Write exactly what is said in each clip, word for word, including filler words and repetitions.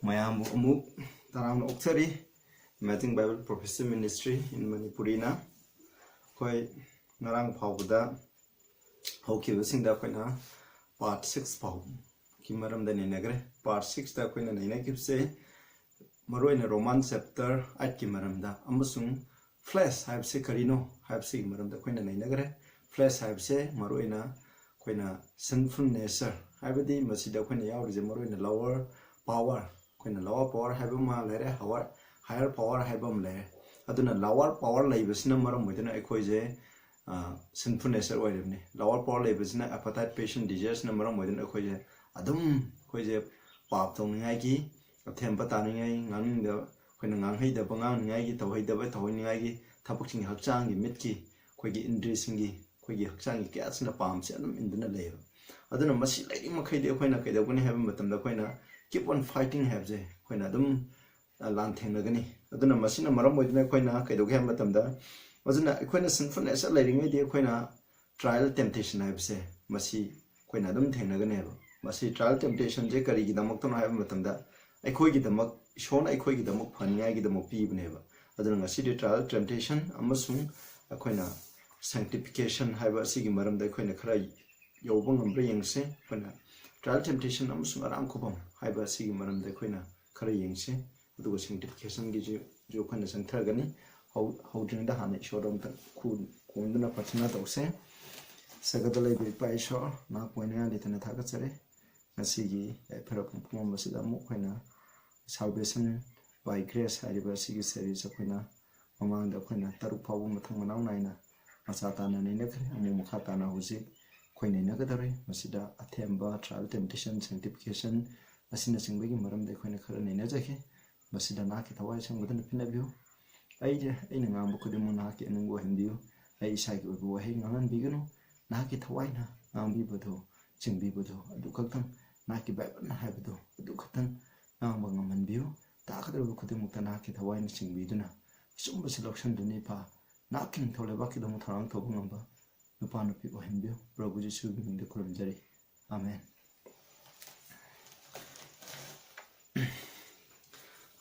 ꯃꯌꯥꯝꯕꯨ ꯑꯃꯨꯛ ꯇꯔꯥꯝꯅ ꯑꯣꯛꯆꯔꯤ꯫ Amazing Bible Prophecy Ministry in Manipuri ꯅ꯫ ꯑꯩꯈꯣꯏ ꯉꯔꯥꯡ ꯐꯥꯎꯕꯗ ꯍꯧꯈꯤꯕꯁꯤꯡꯗ ꯑꯩꯈꯣꯏꯅ part six ꯐꯥꯎꯒꯤ ꯃꯔꯝꯗ ꯅꯩꯅꯈ꯭ꯔꯦ꯫ Part six ꯇ ꯑꯩꯈꯣꯏꯅ ꯅꯩꯅꯈꯤꯕꯁꯦ ꯃꯔꯨꯑꯣꯏꯅ Roman chapter eight ꯀꯤ ꯃꯔꯝꯗ ꯑꯃꯁꯨꯡ flesh ꯍꯥꯏꯕꯁꯦ ꯀꯔꯤꯅꯣ ꯍꯥꯏꯕꯁꯤꯒꯤ ꯃꯔꯝꯗ ꯑꯩꯈꯣꯏꯅ ꯅꯩꯅꯈ꯭ꯔꯦ꯫ Flesh ꯍꯥꯏꯕꯁꯦ ꯃꯔꯨꯑꯣꯏꯅ ꯑꯩꯈꯣꯏꯅ sinful nature, ꯍꯥꯏꯕꯗꯤ ꯃꯁꯤꯗ ꯑꯩꯈꯣꯏꯅ ꯌꯥꯎꯔꯤꯁꯦ ꯃꯔꯨꯑꯣꯏꯅ lower power, ꯑꯩꯈꯣꯏꯅ lower power ꯍꯥꯏꯕ ꯑꯃ ꯂꯩꯔꯦ, higher, higher power ꯍꯥꯏꯕ ꯑꯃ ꯂꯩꯔꯦ꯫ ꯑꯗꯨꯅ lower power ꯂꯩꯕꯁꯤꯅ ꯃꯔꯝ ꯑꯣꯏꯗꯨꯅ ꯑꯩꯈꯣꯏꯁꯦ sinful nature ꯑꯣꯏꯔꯤꯕꯅꯤ꯫ Lower power ꯂꯩꯕꯁꯤꯅ appetite, passion, desire ꯁꯤꯅ ꯃꯔꯝ ꯑꯣꯏꯗꯨꯅ ꯑꯩꯈꯣꯏꯁꯦ ꯑꯗꯨꯝ, ꯑꯩꯈꯣꯏꯁꯦ ꯄꯥꯞ ꯇꯧꯅꯤꯡꯉꯥꯏꯒꯤ, ꯑꯊꯦꯝꯕ ꯇꯥꯅꯤꯡꯉꯥꯏ, ꯉꯥꯡꯅꯤꯡꯗꯕ, ꯑꯩꯈꯣꯏꯅ ꯉꯥꯡꯍꯩꯗꯕ ꯉꯥꯡꯅꯤꯡꯉꯥꯏꯒꯤ, ꯇꯧꯍꯩꯗꯕ ꯇꯧꯍꯩꯅꯤꯡꯉꯥꯏꯒꯤ ꯊꯕꯛꯁꯤꯡꯒꯤ, ꯍꯛꯆꯥꯡꯒꯤ, ꯃꯤꯠꯀꯤ, ꯑꯩꯈꯣꯏꯒꯤ ꯏꯟꯗ꯭ꯔꯤꯁꯤꯡꯒꯤ, ꯑꯩꯈꯣꯏꯒꯤ ꯍꯛꯆꯥꯡꯒꯤ ꯀꯌꯥꯁꯤꯅ ꯄꯥꯝꯕꯁꯦ ꯑꯗꯨꯝ ꯏꯟꯗꯨꯅ ꯂꯩꯌꯦꯕ꯫ ꯑꯗꯨꯅ ꯃꯁꯤ ꯂꯩꯔꯤ ꯃꯈꯩꯗꯤ ꯑꯩꯈꯣꯏꯅ ꯀꯩꯗꯧꯒꯅꯤ ꯍꯥꯏꯕ ꯃꯇꯝꯗ ꯑꯩꯈꯣꯏꯅ keep on fighting ꯍꯥꯏꯕꯁꯦ ꯑꯩꯈꯣꯏꯅ ꯑꯗꯨꯝ ꯂꯥꯟꯊꯦꯡꯅꯒꯅꯤ꯫ ꯑꯗꯨꯅ ꯃꯁꯤꯅ ꯃꯔꯝ ꯑꯣꯏꯗꯨꯅ ꯑꯩꯈꯣꯏꯅ ꯀꯩꯗꯧꯒꯦ ꯍꯥꯏꯕ ꯃꯇꯝꯗ, ꯑꯗꯨꯅ ꯑꯩꯈꯣꯏꯅ sinful nature ꯂꯩꯔꯤꯉꯩꯗꯤ ꯑꯩꯈꯣꯏꯅ trial, temptation ꯍꯥꯏꯕꯁꯦ ꯃꯁꯤ ꯑꯩꯈꯣꯏꯅ ꯑꯗꯨꯝ ꯊꯦꯡꯅꯒꯅꯦꯕ꯫ ꯃꯁꯤ trial, temptation ꯁꯦ ꯀꯔꯤꯒꯤꯗꯃꯛꯇꯅꯣ ꯍꯥꯏꯕ ꯃꯇꯝꯗ, ꯑꯩꯈꯣꯏꯒꯤꯗꯃꯛ, ꯏꯁꯣꯔꯅ ꯑꯩꯈꯣꯏꯒꯤꯗꯃꯛ ꯐꯅꯤꯡꯉꯥꯏꯒꯤꯗꯃꯛ ꯄꯤꯕꯅꯦꯕ꯫ ꯑꯗꯨꯅ ꯉꯁꯤꯗꯤ trial, temptation ꯑꯃꯁꯨꯡ ꯑꯩꯈꯣꯏꯅ sanctification ꯍꯥꯏꯕ ꯑꯁꯤꯒꯤ ꯃꯔꯝꯗ ꯑꯩꯈꯣꯏꯅ ꯈꯔ ꯌꯧꯕ ꯉꯝꯕ꯭ꯔꯥ ꯌꯦꯡꯁꯦ꯫ ꯑꯩꯈꯣꯏꯅ trial, temptation ꯑꯃꯁꯨꯡ ꯑꯔꯥꯝ ꯈꯨꯕꯝ ꯍꯥꯏꯕ ꯑꯁꯤꯒꯤ ꯃꯔꯝꯗ ꯑꯩꯈꯣꯏꯅ ꯈꯔ ꯌꯦꯡꯁꯦ꯫ ꯑꯗꯨꯒ sanctification ꯒꯤꯁꯨ ꯑꯩꯈꯣꯏꯅ ꯆꯪꯊꯔꯒꯅꯤ꯫ ꯍꯧ-, ꯍꯧꯗ꯭ꯔꯤꯉꯩꯗ ꯍꯥꯟꯅ ꯏꯁꯣꯔꯗ ꯑꯃꯇ ꯈꯨ-, ꯀꯣꯟꯗꯨꯅ ꯄ꯭ꯔꯊꯅꯥ ꯇꯧꯁꯦ꯫ ꯁꯒꯠꯇ ꯂꯩꯕ ꯏꯄꯥ ꯏꯁꯣꯔ, ꯅꯍꯥꯛꯄꯨ ꯑꯩꯅ ꯂꯩꯇꯅ ꯊꯥꯒꯠꯆꯔꯤ꯫ ꯉꯁꯤꯒꯤ ꯌꯥꯏꯐꯔꯕ ꯄꯨꯡꯐꯝ ꯑꯁꯤꯗ ꯑꯃꯨꯛ ꯑꯩꯈꯣꯏꯅ Salvation by Grace ꯍꯥꯏꯔꯤꯕ ꯑꯁꯤꯒꯤ series ꯑꯩꯈꯣꯏꯅ ꯃꯃꯥꯡꯗ ꯑꯩꯈꯣꯏꯅ ꯇꯔꯨꯛ ꯐꯥꯎꯕ ꯃꯊꯪ ꯃꯅꯥꯎ ꯅꯥꯏꯅ ꯃꯆꯥ ꯇꯥꯅ ꯅꯩꯅꯈ꯭ꯔꯦ꯫ ꯑꯃꯨꯛ ꯃꯈꯥ ꯇꯥꯅ ꯍꯧꯖꯤꯛ ꯑꯩꯈꯣꯏ ꯅꯩꯅꯒꯗꯧꯔꯤ꯫ ꯃꯁꯤꯗ ꯑꯊꯦꯝꯕ, trial, temptation, sanctification ꯑꯁꯤꯅꯆꯤꯡꯕꯒꯤ ꯃꯔꯝꯗ ꯑꯩꯈꯣꯏꯅ ꯈꯔ ꯅꯩꯅꯖꯈꯤ꯫ ꯃꯁꯤꯗ ꯅꯍꯥꯛꯀꯤ ꯊꯋꯥꯏ ꯑꯁꯦꯡꯕꯗꯨꯅ ꯄꯤꯟꯅꯕꯤꯌꯨ꯫ ꯑꯩ, ꯑꯩꯅ ꯉꯥꯡꯕ ꯈꯨꯗꯤꯡꯃꯛ ꯅꯍꯥꯛꯀꯤ ꯑꯅꯤꯡꯕ ꯑꯣꯏꯍꯟꯕꯤꯌꯨ꯫ ꯑꯩ ꯏꯁꯥꯒꯤ ꯑꯣꯏꯕ ꯋꯥꯍꯩ ꯉꯥꯡꯍꯟꯕꯤꯒꯅꯨ꯫ ꯅꯍꯥꯛꯀꯤ ꯊꯋꯥꯏꯅ ꯉꯥꯡꯕꯤꯕꯗꯨ, ꯆꯤꯡꯕꯤꯕꯗꯨ ꯑꯗꯨ ꯈꯛꯇꯪ, ꯅꯍꯥꯛꯀꯤ ꯕꯥꯏꯕꯜꯅ ꯍꯥꯏꯕꯗꯨ ꯑꯗꯨ ꯈꯛꯇꯪ ꯉꯥꯡꯕ ꯉꯝꯍꯟꯕꯤꯌꯨ꯫ ꯇꯥꯒꯗꯧꯔꯤꯕ ꯈꯨꯗꯤꯡꯃꯛꯇ ꯅꯍꯥꯛꯀꯤ ꯊꯋꯥꯏꯅ ꯆꯤꯡꯕꯤꯗꯨꯅ ꯑꯆꯨꯝꯕꯁꯤ ꯂꯧꯁꯤꯟꯗꯨꯅ ꯏꯄꯥ, ꯅꯍꯥꯛꯀꯤ ꯅꯤꯡꯊꯧ ꯂꯩꯕꯥꯛꯀꯤꯗꯃꯛ ꯊꯧꯔꯥꯡ ꯇꯧꯕ ꯉꯝꯕ ꯅꯨꯄꯥ ꯅꯨꯄꯤ ꯑꯣꯏꯍꯟꯕꯤꯌꯨ꯫ ꯄ꯭ꯔꯚꯨ ꯖꯤꯁꯨꯒꯤ ꯃꯤꯡꯗ ꯈꯨꯔꯨꯝꯖꯔꯤ꯫ ꯑꯥꯃꯦꯟ꯫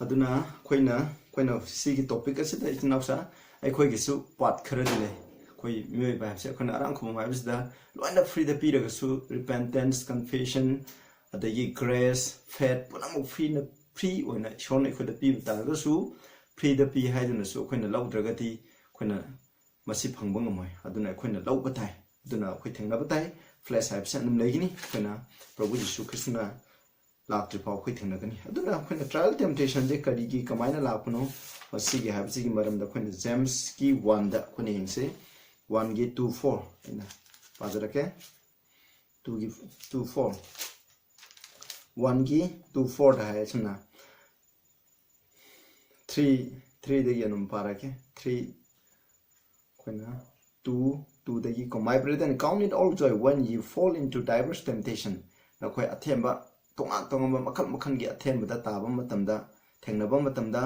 ꯑꯗꯨꯅ ꯑꯩꯈꯣꯏꯅ ꯑꯩꯈꯣꯏꯅ ꯁꯤꯒꯤ ꯇꯣꯄꯤꯛ ꯑꯁꯤꯗ, ꯏꯆꯤꯟ ꯏꯅꯥꯎꯁꯥ, ꯑꯩꯈꯣꯏꯒꯤꯁꯨ ꯄꯥꯔꯠ ꯈꯔꯗꯤ ꯂꯩ꯫ ꯑꯩꯈꯣꯏ ꯃꯤꯑꯣꯏꯕ ꯍꯥꯏꯕꯁꯦ ꯑꯩꯈꯣꯏꯅ ꯑꯔꯥꯡ ꯈꯨꯕꯝ ꯍꯥꯏꯕꯁꯤꯗ ꯂꯣꯏꯅ ꯐ꯭ꯔꯤꯗ ꯄꯤꯔꯒꯁꯨ, ꯔꯤꯄꯦꯟꯇꯦꯟꯁ, ꯀꯟꯐꯦꯁꯟ, ꯑꯗꯒꯤ ꯒ꯭ꯔꯦꯁ, ꯐꯦꯠ, ꯄꯨꯝꯅꯃꯛ ꯐ꯭ꯔꯤꯅ, ꯐ꯭ꯔꯤ ꯑꯣꯏꯅ ꯏꯁꯣꯔꯅ ꯑꯩꯈꯣꯏꯗ ꯄꯤꯕ ꯇꯥꯔꯒꯁꯨ, ꯐ꯭ꯔꯤꯗ ꯄꯤ ꯍꯥꯏꯗꯨꯅꯁꯨ ꯑꯩꯈꯣꯏꯅ ꯂꯧꯗ꯭ꯔꯒꯗꯤ ꯑꯩꯈꯣꯏꯅ ꯃꯁꯤ ꯐꯪꯕ ꯉꯝꯃꯣꯏ꯫ ꯑꯗꯨꯅ ꯑꯩꯈꯣꯏꯅ ꯂꯧꯕ ꯇꯥꯏ꯫ ꯑꯗꯨꯅ ꯑꯩꯈꯣꯏ ꯊꯦꯡꯅꯕ ꯇꯥꯏ꯫ ꯐ꯭ꯂꯦꯁ ꯍꯥꯏꯕꯁꯤ ꯑꯗꯨꯝ ꯂꯩꯒꯅꯤ꯫ ꯑꯩꯈꯣꯏꯅ ꯄ꯭ꯔꯚꯨ ꯖꯤꯁꯨ ꯈ꯭ꯔꯤꯁꯇꯅ ꯂꯥꯛꯇ꯭ꯔꯤ ꯐꯥꯎ ꯑꯩꯈꯣꯏ ꯊꯦꯡꯅꯒꯅꯤ꯫ ꯑꯗꯨꯅ ꯑꯩꯈꯣꯏꯅ ꯇ꯭ꯔꯥꯏꯌꯦꯜ ꯇꯦꯝꯇꯦꯁꯟꯁꯦ ꯀꯔꯤꯒꯤ, ꯀꯃꯥꯏꯅ ꯂꯥꯛꯄꯅꯣ, ꯃꯁꯤꯒꯤ ꯍꯥꯏꯕꯁꯤꯒꯤ ꯃꯔꯝꯗ ꯑꯩꯈꯣꯏꯅ ꯖꯦꯝꯁꯀꯤ ꯋꯥꯟꯗ ꯑꯩꯈꯣꯏꯅ ꯌꯦꯡꯁꯦ꯫ ꯋꯥꯟꯒꯤ ꯇꯨ ꯐꯣꯔ ꯑꯩꯅ ꯄꯥꯖꯔꯛꯀꯦ꯫ ꯇꯨꯒꯤ ꯇꯨ ꯐꯣꯔ, ꯋꯥꯟꯒꯤ ꯇꯨ ꯐꯣꯔꯗ ꯍꯥꯏ ꯑꯁꯨꯝꯅ, ꯊ꯭ꯔꯤ, ꯊ꯭ꯔꯤꯗꯒꯤ ꯑꯗꯨꯝ ꯄꯥꯔꯛꯀꯦ꯫ ꯊ꯭ꯔꯤ ꯑꯩꯈꯣꯏꯅ ꯇꯨ, ꯇꯨꯗꯒꯤ ꯀꯣ, "My brethren, count it all joy when you fall into diverse temptation." ꯅꯈꯣꯏ ꯑꯊꯦꯝꯕ, ꯇꯣꯉꯥꯟ ꯇꯣꯉꯥꯟꯕ ꯃꯈꯜ ꯃꯈꯜꯒꯤ ꯑꯊꯦꯝꯕꯗ ꯇꯥꯕ ꯃꯇꯝꯗ, ꯊꯦꯡꯅꯕ ꯃꯇꯝꯗ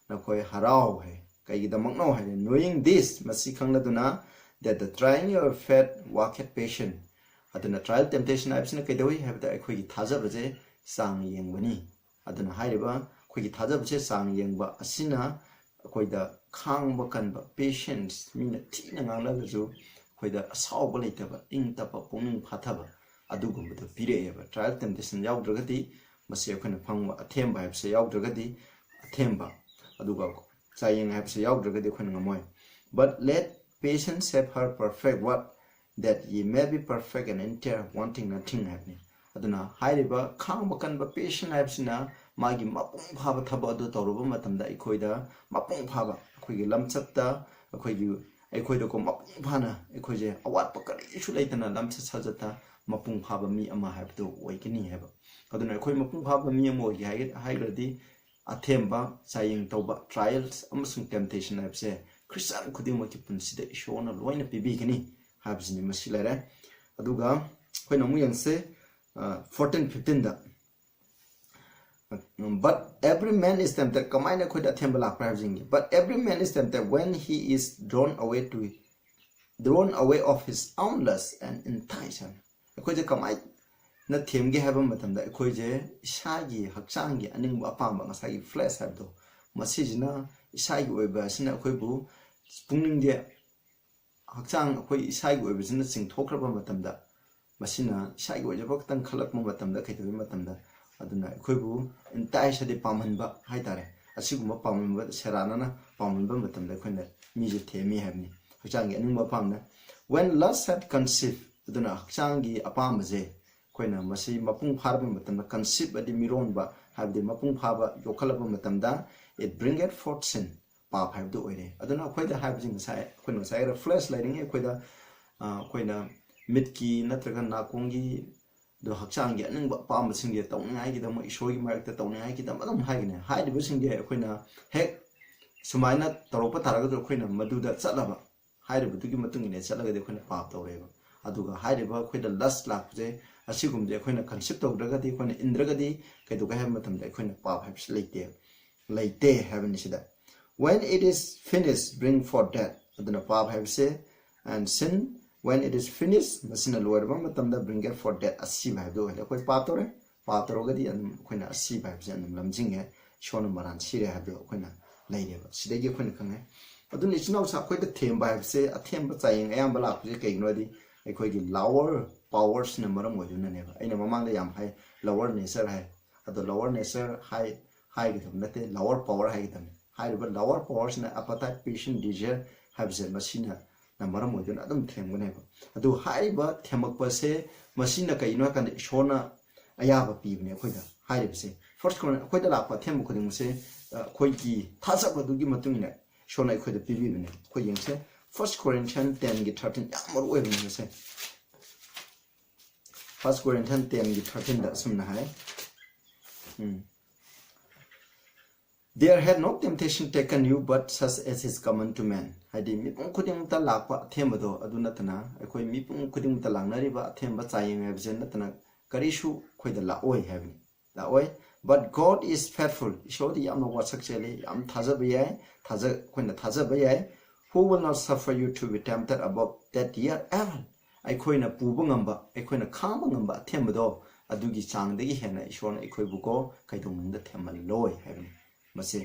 ꯅꯈꯣꯏ ꯍꯔꯥꯎ ꯍꯥꯏ꯫ ꯀꯩꯒꯤꯗꯃꯛꯅꯣ ꯍꯥꯏꯔꯦ, "Knowing this," ꯃꯁꯤ ꯈꯪꯂꯗꯨꯅ, "that the trying your faith worketh patience." ꯑꯗꯨꯅ ꯇ꯭ꯔꯥꯏꯌꯦꯜ ꯇꯦꯝꯇꯦꯁꯟ ꯍꯥꯏꯕꯁꯤꯅ ꯀꯩꯗꯧꯏ ꯍꯥꯏꯕꯗ ꯑꯩꯈꯣꯏꯒꯤ ꯊꯥꯖꯕꯁꯦ ꯆꯥꯡ ꯌꯦꯡꯕꯅꯤ꯫ ꯑꯗꯨꯅ ꯍꯥꯏꯔꯤꯕ ꯑꯩꯈꯣꯏꯒꯤ ꯊꯥꯖꯕꯁꯦ ꯆꯥꯡ ꯌꯦꯡꯕ ꯑꯁꯤꯅ ꯑꯩꯈꯣꯏꯗ ꯈꯥꯡꯕ ꯀꯟꯕ, ꯄꯦꯁꯦꯟꯁ, ꯃꯤꯅ ꯊꯤꯅ ꯉꯥꯡꯂꯒꯁꯨ ꯑꯩꯈꯣꯏꯗ ꯑꯁꯥꯎꯕ ꯂꯩꯇꯕ, ꯏꯪ ꯇꯞꯄ, ꯄꯨꯛꯅꯤꯡ ꯐꯥꯊꯕ, ꯑꯗꯨꯒꯨꯝꯕꯗꯣ ꯄꯤꯔꯛꯑꯦꯕ꯫ ꯇ꯭ꯔꯥꯏꯌꯦꯜ ꯇꯦꯝꯇꯦꯁꯟ ꯌꯥꯎꯗ꯭ꯔꯒꯗꯤ, ꯃꯁꯤ ꯑꯩꯈꯣꯏꯅ ꯐꯪꯕ ꯑꯊꯦꯝꯕ ꯍꯥꯏꯕꯁꯦ ꯌꯥꯎꯗ꯭ꯔꯒꯗꯤ, ꯑꯊꯦꯝꯕ, ꯑꯗꯨꯒ ꯆꯥꯌꯦꯡ ꯍꯥꯏꯕꯁꯦ ꯌꯥꯎꯗ꯭ꯔꯒꯗꯤ ꯑꯩꯈꯣꯏꯅ ꯉꯝꯃꯣꯏ꯫ "But let patience have her perfect work, that ye may be perfect and entire, wanting nothing" ꯍꯥꯏꯕꯅꯤ꯫ ꯑꯗꯨꯅ ꯍꯥꯏꯔꯤꯕ ꯈꯥꯡꯕ ꯀꯟꯕ, ꯄꯦꯁꯦꯟ ꯍꯥꯏꯕꯁꯤꯅ ꯃꯥꯒꯤ ꯃꯄꯨꯡ ꯐꯥꯕ ꯊꯕꯛ ꯑꯗꯨ ꯇꯧꯔꯨꯕ ꯃꯇꯝꯗ ꯑꯩꯈꯣꯏꯗ ꯃꯄꯨꯡ ꯐꯥꯕ, ꯑꯩꯈꯣꯏꯒꯤ ꯂꯝꯆꯠꯇ, ꯑꯩꯈꯣꯏꯒꯤ, ꯑꯩꯈꯣꯏꯗꯀꯣ ꯃꯄꯨꯡ ꯐꯥꯅ ꯑꯩꯈꯣꯏꯁꯦ ꯑꯋꯥꯠꯄ ꯀꯔꯤꯁꯨ ꯂꯩꯇꯅ ꯂꯝꯆꯠ ꯁꯥꯖꯠꯇ ꯃꯄꯨꯡ ꯐꯥꯕ ꯃꯤ ꯑꯃ ꯍꯥꯏꯕꯗꯨ ꯑꯣꯏꯒꯅꯤ ꯍꯥꯏꯕ꯫ ꯑꯗꯨꯅ ꯑꯩꯈꯣꯏ ꯃꯄꯨꯡ ꯐꯥꯕ ꯃꯤ ꯑꯃ ꯑꯣꯏꯒꯦ ꯍꯥꯏ-, ꯍꯥꯏꯈ꯭ꯔꯗꯤ ꯑꯊꯦꯝꯕ, ꯆꯥꯌꯦꯡ ꯇꯧꯕ, ꯇ꯭ꯔꯥꯏꯌꯦꯜꯁ ꯑꯃꯁꯨꯡ ꯇꯦꯝꯇꯦꯁꯟ ꯍꯥꯏꯕꯁꯦ ꯈ꯭ꯔꯤꯁꯇꯤꯌꯥꯟ ꯈꯨꯗꯤꯡꯃꯛꯀꯤ ꯄꯨꯟꯁꯤꯗ ꯏꯁꯣꯔꯅ ꯂꯣꯏꯅ ꯄꯤꯕꯤꯒꯅꯤ ꯍꯥꯏꯕꯁꯤꯅꯤ꯫ ꯃꯁꯤ ꯂꯩꯔꯦ꯫ ꯑꯗꯨꯒ ꯑꯩꯈꯣꯏꯅ ꯑꯃꯨꯛ ꯌꯦꯡꯁꯦ, ꯐꯣꯔꯇꯤꯟ ꯐꯤꯐꯇꯤꯟꯗ꯫ "But every man is tempted," ꯀꯃꯥꯏꯅ ꯑꯩꯈꯣꯏꯗ ꯑꯊꯦꯝꯕ ꯂꯥꯛꯄ꯭ꯔꯥ ꯍꯥꯏꯕꯁꯤ ꯌꯦꯡꯒꯦ꯫ "But every man is tempted when he is drawn away to, drawn away of his own lust and enticed." ꯑꯩꯈꯣꯏꯁꯦ ꯀꯃꯥꯏ, ꯅ ꯊꯦꯝꯒꯦ ꯍꯥꯏꯕ ꯃꯇꯝꯗ ꯑꯩꯈꯣꯏꯁꯦ ꯏꯁꯥꯒꯤ ꯍꯛꯆꯥꯡꯒꯤ ꯑꯅꯤꯡꯕ ꯑꯄꯥꯝꯕ, ꯉꯁꯥꯏꯒꯤ ꯐ꯭ꯂꯦꯁ ꯍꯥꯏꯕꯗꯣ, ꯃꯁꯤꯁꯤꯅ, ꯏꯁꯥꯒꯤ ꯑꯣꯏꯕ ꯑꯁꯤꯅ ꯑꯩꯈꯣꯏꯕꯨ, ꯄꯨꯛꯅꯤꯡꯁꯦ, ꯍꯛꯆꯥꯡ ꯑꯩꯈꯣꯏ ꯏꯁꯥꯒꯤ ꯑꯣꯏꯕꯁꯤꯅ ꯆꯤꯡꯊꯣꯛꯈ꯭ꯔꯕ ꯃꯇꯝꯗ, ꯃꯁꯤꯅ ꯏꯁꯥꯒꯤ ꯑꯣꯏꯖꯕ ꯈꯛꯇꯪ ꯈꯜꯂꯛꯄ ꯃꯇꯝꯗ ꯀꯩꯗꯧꯏ ꯃꯇꯝꯗ, ꯑꯗꯨꯅ ꯑꯩꯈꯣꯏꯕꯨ ꯏꯟꯇꯥꯏꯁ ꯍꯥꯏꯗꯤ ꯄꯥꯝꯍꯟꯕ ꯍꯥꯏꯇꯥꯔꯦ, ꯑꯁꯤꯒꯨꯝꯕ ꯄꯥꯝꯍꯟꯕ, ꯁꯦꯔꯥꯟꯅꯅ ꯄꯥꯝꯍꯟꯕ ꯃꯇꯝꯗ ꯑꯩꯈꯣꯏꯅ ꯃꯤꯁꯦ ꯊꯦꯝꯃꯤ ꯍꯥꯏꯕꯅꯤ, ꯍꯛꯆꯥꯡꯒꯤ ꯑꯅꯤꯡꯕ ꯑꯄꯥꯝꯕꯅ꯫ When lust had conceived, ꯑꯗꯨꯅ ꯍꯛꯆꯥꯡꯒꯤ ꯑꯄꯥꯝꯕꯁꯦ ꯑꯩꯈꯣꯏꯅ ꯃꯁꯤ ꯃꯄꯨꯡ ꯐꯥꯔꯕ ꯃꯇꯝꯗ, ꯀꯟꯁꯤꯞ ꯍꯥꯏꯗꯤ ꯃꯤꯔꯣꯟꯕ ꯍꯥꯏꯕꯗꯤ ꯃꯄꯨꯡ ꯐꯥꯕ ꯌꯣꯛꯈꯠꯂꯕ ꯃꯇꯝꯗ, it bringeth forth sin, ꯄꯥꯞ ꯍꯥꯏꯕꯗꯨ ꯑꯣꯏꯔꯦ꯫ ꯑꯗꯨꯅ ꯑꯩꯈꯣꯏꯗ ꯍꯥꯏꯕꯁꯤ ꯉꯁꯥꯏ ꯑꯩꯈꯣꯏꯅ ꯉꯁꯥꯏ ꯔꯤꯐ꯭ꯂꯦꯛꯁ ꯂꯩꯔꯤꯉꯩ ꯑꯩꯈꯣꯏꯗ, ꯑ, ꯑꯩꯈꯣꯏꯅ ꯃꯤꯠꯀꯤ ꯅꯠꯇ꯭ꯔꯒ ꯅꯥꯀꯣꯡꯒꯤ, ꯑꯗꯣ ꯍꯛꯆꯥꯡꯒꯤ ꯑꯅꯤꯡꯕ ꯑꯄꯥꯝꯕꯁꯤꯡꯁꯦ ꯇꯧꯅꯤꯡꯉꯥꯏꯒꯤꯗꯃꯛ ꯏꯁꯣꯔꯒꯤ ꯃꯥꯏꯌꯣꯛꯇ ꯇꯧꯅꯤꯡꯉꯥꯏꯒꯤꯗꯃꯛ ꯑꯗꯨꯝ ꯍꯥꯏꯒꯅꯤ꯫ ꯍꯥꯏꯔꯤꯕꯁꯤꯡꯁꯦ ꯑꯩꯈꯣꯏꯅ ꯍꯦꯛ ꯁꯨꯃꯥꯏꯅ ꯇꯧꯔꯛꯄ ꯇꯥꯔꯒꯁꯨ ꯑꯩꯈꯣꯏꯅ ꯃꯗꯨꯗ ꯆꯠꯂꯕ, ꯍꯥꯏꯔꯤꯕꯗꯨꯒꯤ ꯃꯇꯨꯡ ꯏꯟꯅ ꯆꯠꯂꯒꯗꯤ ꯑꯩꯈꯣꯏꯅ ꯄꯥꯞ ꯇꯧꯔꯦꯕ꯫ ꯑꯗꯨꯒ ꯍꯥꯏꯔꯤꯕ ꯑꯩꯈꯣꯏꯗ ꯂꯁ ꯂꯥꯛꯄꯁꯦ, ꯑꯁꯤꯒꯨꯝꯕꯁꯦ ꯑꯩꯈꯣꯏꯅ ꯀꯟꯁꯤꯞ ꯇꯧꯗ꯭ꯔꯒꯗꯤ, ꯑꯩꯈꯣꯏꯅ ꯏꯟꯗ꯭ꯔꯒꯗꯤ ꯀꯩꯗꯧꯒꯦ ꯍꯥꯏꯕ ꯃꯇꯝꯗ ꯑꯩꯈꯣꯏꯅ ꯄꯥꯞ ꯍꯥꯏꯕꯁꯤ ꯂꯩꯇꯦ, ꯂꯩꯇꯦ ꯍꯥꯏꯕꯅꯤ ꯁꯤꯗ꯫ When it is finished, bring forth death꯫ ꯑꯗꯨꯅ ꯄꯥꯞ ꯍꯥꯏꯕꯁꯦ, and sin, when it is finished, ꯃꯁꯤꯅ ꯂꯣꯏꯔꯕ ꯃꯇꯝꯗ, bringeth forth death, ꯑꯁꯤꯕ ꯍꯥꯏꯕꯗꯨ ꯑꯣꯏꯍꯜꯂꯦ꯫ ꯑꯩꯈꯣꯏ ꯄꯥꯞ ꯇꯧꯔꯦ, ꯄꯥꯞ ꯇꯧꯔꯒꯗꯤ ꯑꯗꯨꯝ ꯑꯩꯈꯣꯏꯅ ꯑꯁꯤꯕ ꯍꯥꯏꯕꯁꯦ ꯑꯗꯨꯝ ꯂꯝꯖꯤꯡꯉꯦ, ꯏꯁꯣꯔꯅ ꯃꯔꯥꯟ ꯁꯤꯔꯦ ꯍꯥꯏꯕꯗꯨ ꯑꯩꯈꯣꯏꯅ ꯂꯩꯔꯦꯕ꯫ ꯁꯤꯗꯒꯤ ꯑꯩꯈꯣꯏꯅ ꯈꯪꯉꯦ꯫ ꯑꯗꯨꯅ ꯏꯆꯤꯟ ꯏꯅꯥꯎꯁꯦ ꯑꯩꯈꯣꯏꯗ ꯊꯦꯝꯕ ꯍꯥꯏꯕꯁꯦ, ꯑꯊꯦꯝꯕ ꯆꯥꯌꯦꯡ ꯑꯌꯥꯝꯕ ꯂꯥꯛꯄꯁꯦ ꯀꯩꯒꯤꯅꯣ ꯍꯥꯏꯗꯤ, ꯑꯩꯈꯣꯏꯒꯤ ꯂꯥꯋꯔ ꯄꯥꯋꯔꯁꯤꯅ ꯃꯔꯝ ꯑꯣꯏꯗꯨꯅꯅꯦꯕ꯫ ꯑꯩꯅ ꯃꯃꯥꯡꯗ ꯌꯥꯝ ꯍꯥꯏ, ꯂꯥꯋꯔ ꯅꯦꯆꯔ ꯍꯥꯏ, ꯑꯗꯣ ꯂꯥꯋꯔ ꯅꯦꯆꯔ ꯍꯥꯏ, ꯍꯥꯏꯒꯗꯕ ꯅꯠꯇꯦ, ꯂꯥꯋꯔ ꯄꯥꯋꯔ ꯍꯥꯏꯒꯗꯕꯅꯤ꯫ ꯍꯥꯏꯔꯤꯕ ꯂꯥꯋꯔ ꯄꯥꯋꯔꯁꯤꯅ ꯑꯦꯄꯥꯇꯥꯏꯠ, ꯄꯦꯁꯟ, ꯗꯤꯖꯌꯔ ꯍꯥꯏꯕꯁꯦ ꯃꯁꯤꯅ ꯃꯔꯝ ꯑꯣꯏꯗꯨꯅ ꯑꯗꯨꯝ ꯊꯦꯝꯒꯅꯦꯕ꯫ ꯑꯗꯨ ꯍꯥꯏꯔꯤꯕ ꯊꯦꯝꯃꯛꯄꯁꯦ ꯃꯁꯤꯅ ꯀꯩꯅꯣ ꯍꯥꯏꯀꯥꯟꯗ ꯏꯁꯣꯔꯅ ꯑꯌꯥꯕ ꯄꯤꯕꯅꯦ ꯑꯩꯈꯣꯏꯗ ꯍꯥꯏꯔꯤꯕꯁꯦ꯫ ꯐꯥꯔꯁ ꯀꯣꯔꯤꯟ, ꯑꯩꯈꯣꯏꯗ ꯂꯥꯛꯄ ꯑꯊꯦꯝꯕ ꯈꯨꯗꯤꯡꯃꯛꯁꯦ, ꯑ, ꯑꯩꯈꯣꯏꯒꯤ ꯊꯥꯖꯕꯗꯨꯒꯤ ꯃꯇꯨꯡ ꯏꯟꯅ ꯏꯁꯣꯔꯅ ꯑꯩꯈꯣꯏꯗ ꯄꯤꯕꯤꯕꯅꯦ꯫ ꯑꯩꯈꯣꯏ ꯌꯦꯡꯁꯦ, ꯐꯥꯔꯁ ꯀꯣꯔꯤꯟꯊꯤꯌꯟ ꯇꯦꯟꯒꯤ ꯊꯥꯔꯇꯤꯟ, ꯌꯥꯝ ꯃꯔꯨ ꯑꯣꯏꯕꯅꯦ ꯃꯁꯦ꯫ ꯐꯥꯔꯁ ꯀꯣꯔꯤꯟꯊꯤꯌꯟ ꯇꯦꯟꯒꯤ ꯊꯥꯔꯇꯤꯟꯗ ꯑꯁꯨꯝꯅ ꯍꯥꯏ, ꯎꯝ, "There had no temptation taken you but such as is common to man." ꯍꯥꯏꯗꯤ ꯃꯤꯄꯨꯝ ꯈꯨꯗꯤꯡꯃꯛꯇ ꯂꯥꯛꯄ ꯑꯊꯦꯝꯕꯗꯣ ꯑꯗꯨ ꯅꯠꯇꯅ, ꯑꯩꯈꯣꯏ ꯃꯤꯄꯨꯝ ꯈꯨꯗꯤꯡꯃꯛꯇ ꯂꯥꯛꯅꯔꯤꯕ ꯑꯊꯦꯝꯕ ꯆꯥꯌꯦꯡ ꯍꯥꯏꯕꯁꯦ ꯅꯠꯇꯅ ꯀꯔꯤꯁꯨ ꯑꯩꯈꯣꯏꯗ ꯂꯥꯛꯑꯣꯏ ꯍꯥꯏꯕꯅꯤ, ꯂꯥꯛꯑꯣꯏ꯫ "But God is faithful." ꯏꯁꯣꯔꯗꯤ ꯌꯥꯝꯅ ꯋꯥꯁꯛ ꯆꯦꯜꯂꯤ, ꯌꯥꯝ ꯊꯥꯖꯕ ꯌꯥꯏ, ꯊꯥꯖ-, ꯑꯩꯈꯣꯏꯅ ꯊꯥꯖꯕ ꯌꯥꯏ꯫ "Who will not suffer you to be tempted above that ye are able." ꯑꯩꯈꯣꯏꯅ ꯄꯨꯕ ꯉꯝꯕ, ꯑꯩꯈꯣꯏꯅ ꯈꯥꯡꯕ ꯉꯝꯕ ꯑꯊꯦꯝꯕꯗꯣ, ꯑꯗꯨꯒꯤ ꯆꯥꯡꯗꯒꯤ ꯍꯦꯟꯅ ꯏꯁꯣꯔꯅ ꯑꯩꯈꯣꯏꯕꯨꯀꯣ ꯀꯩꯗꯧꯅꯨꯡꯗ ꯊꯦꯝꯍꯜꯂꯣꯏ ꯍꯥꯏꯕꯅꯤ꯫ ꯃꯁꯤ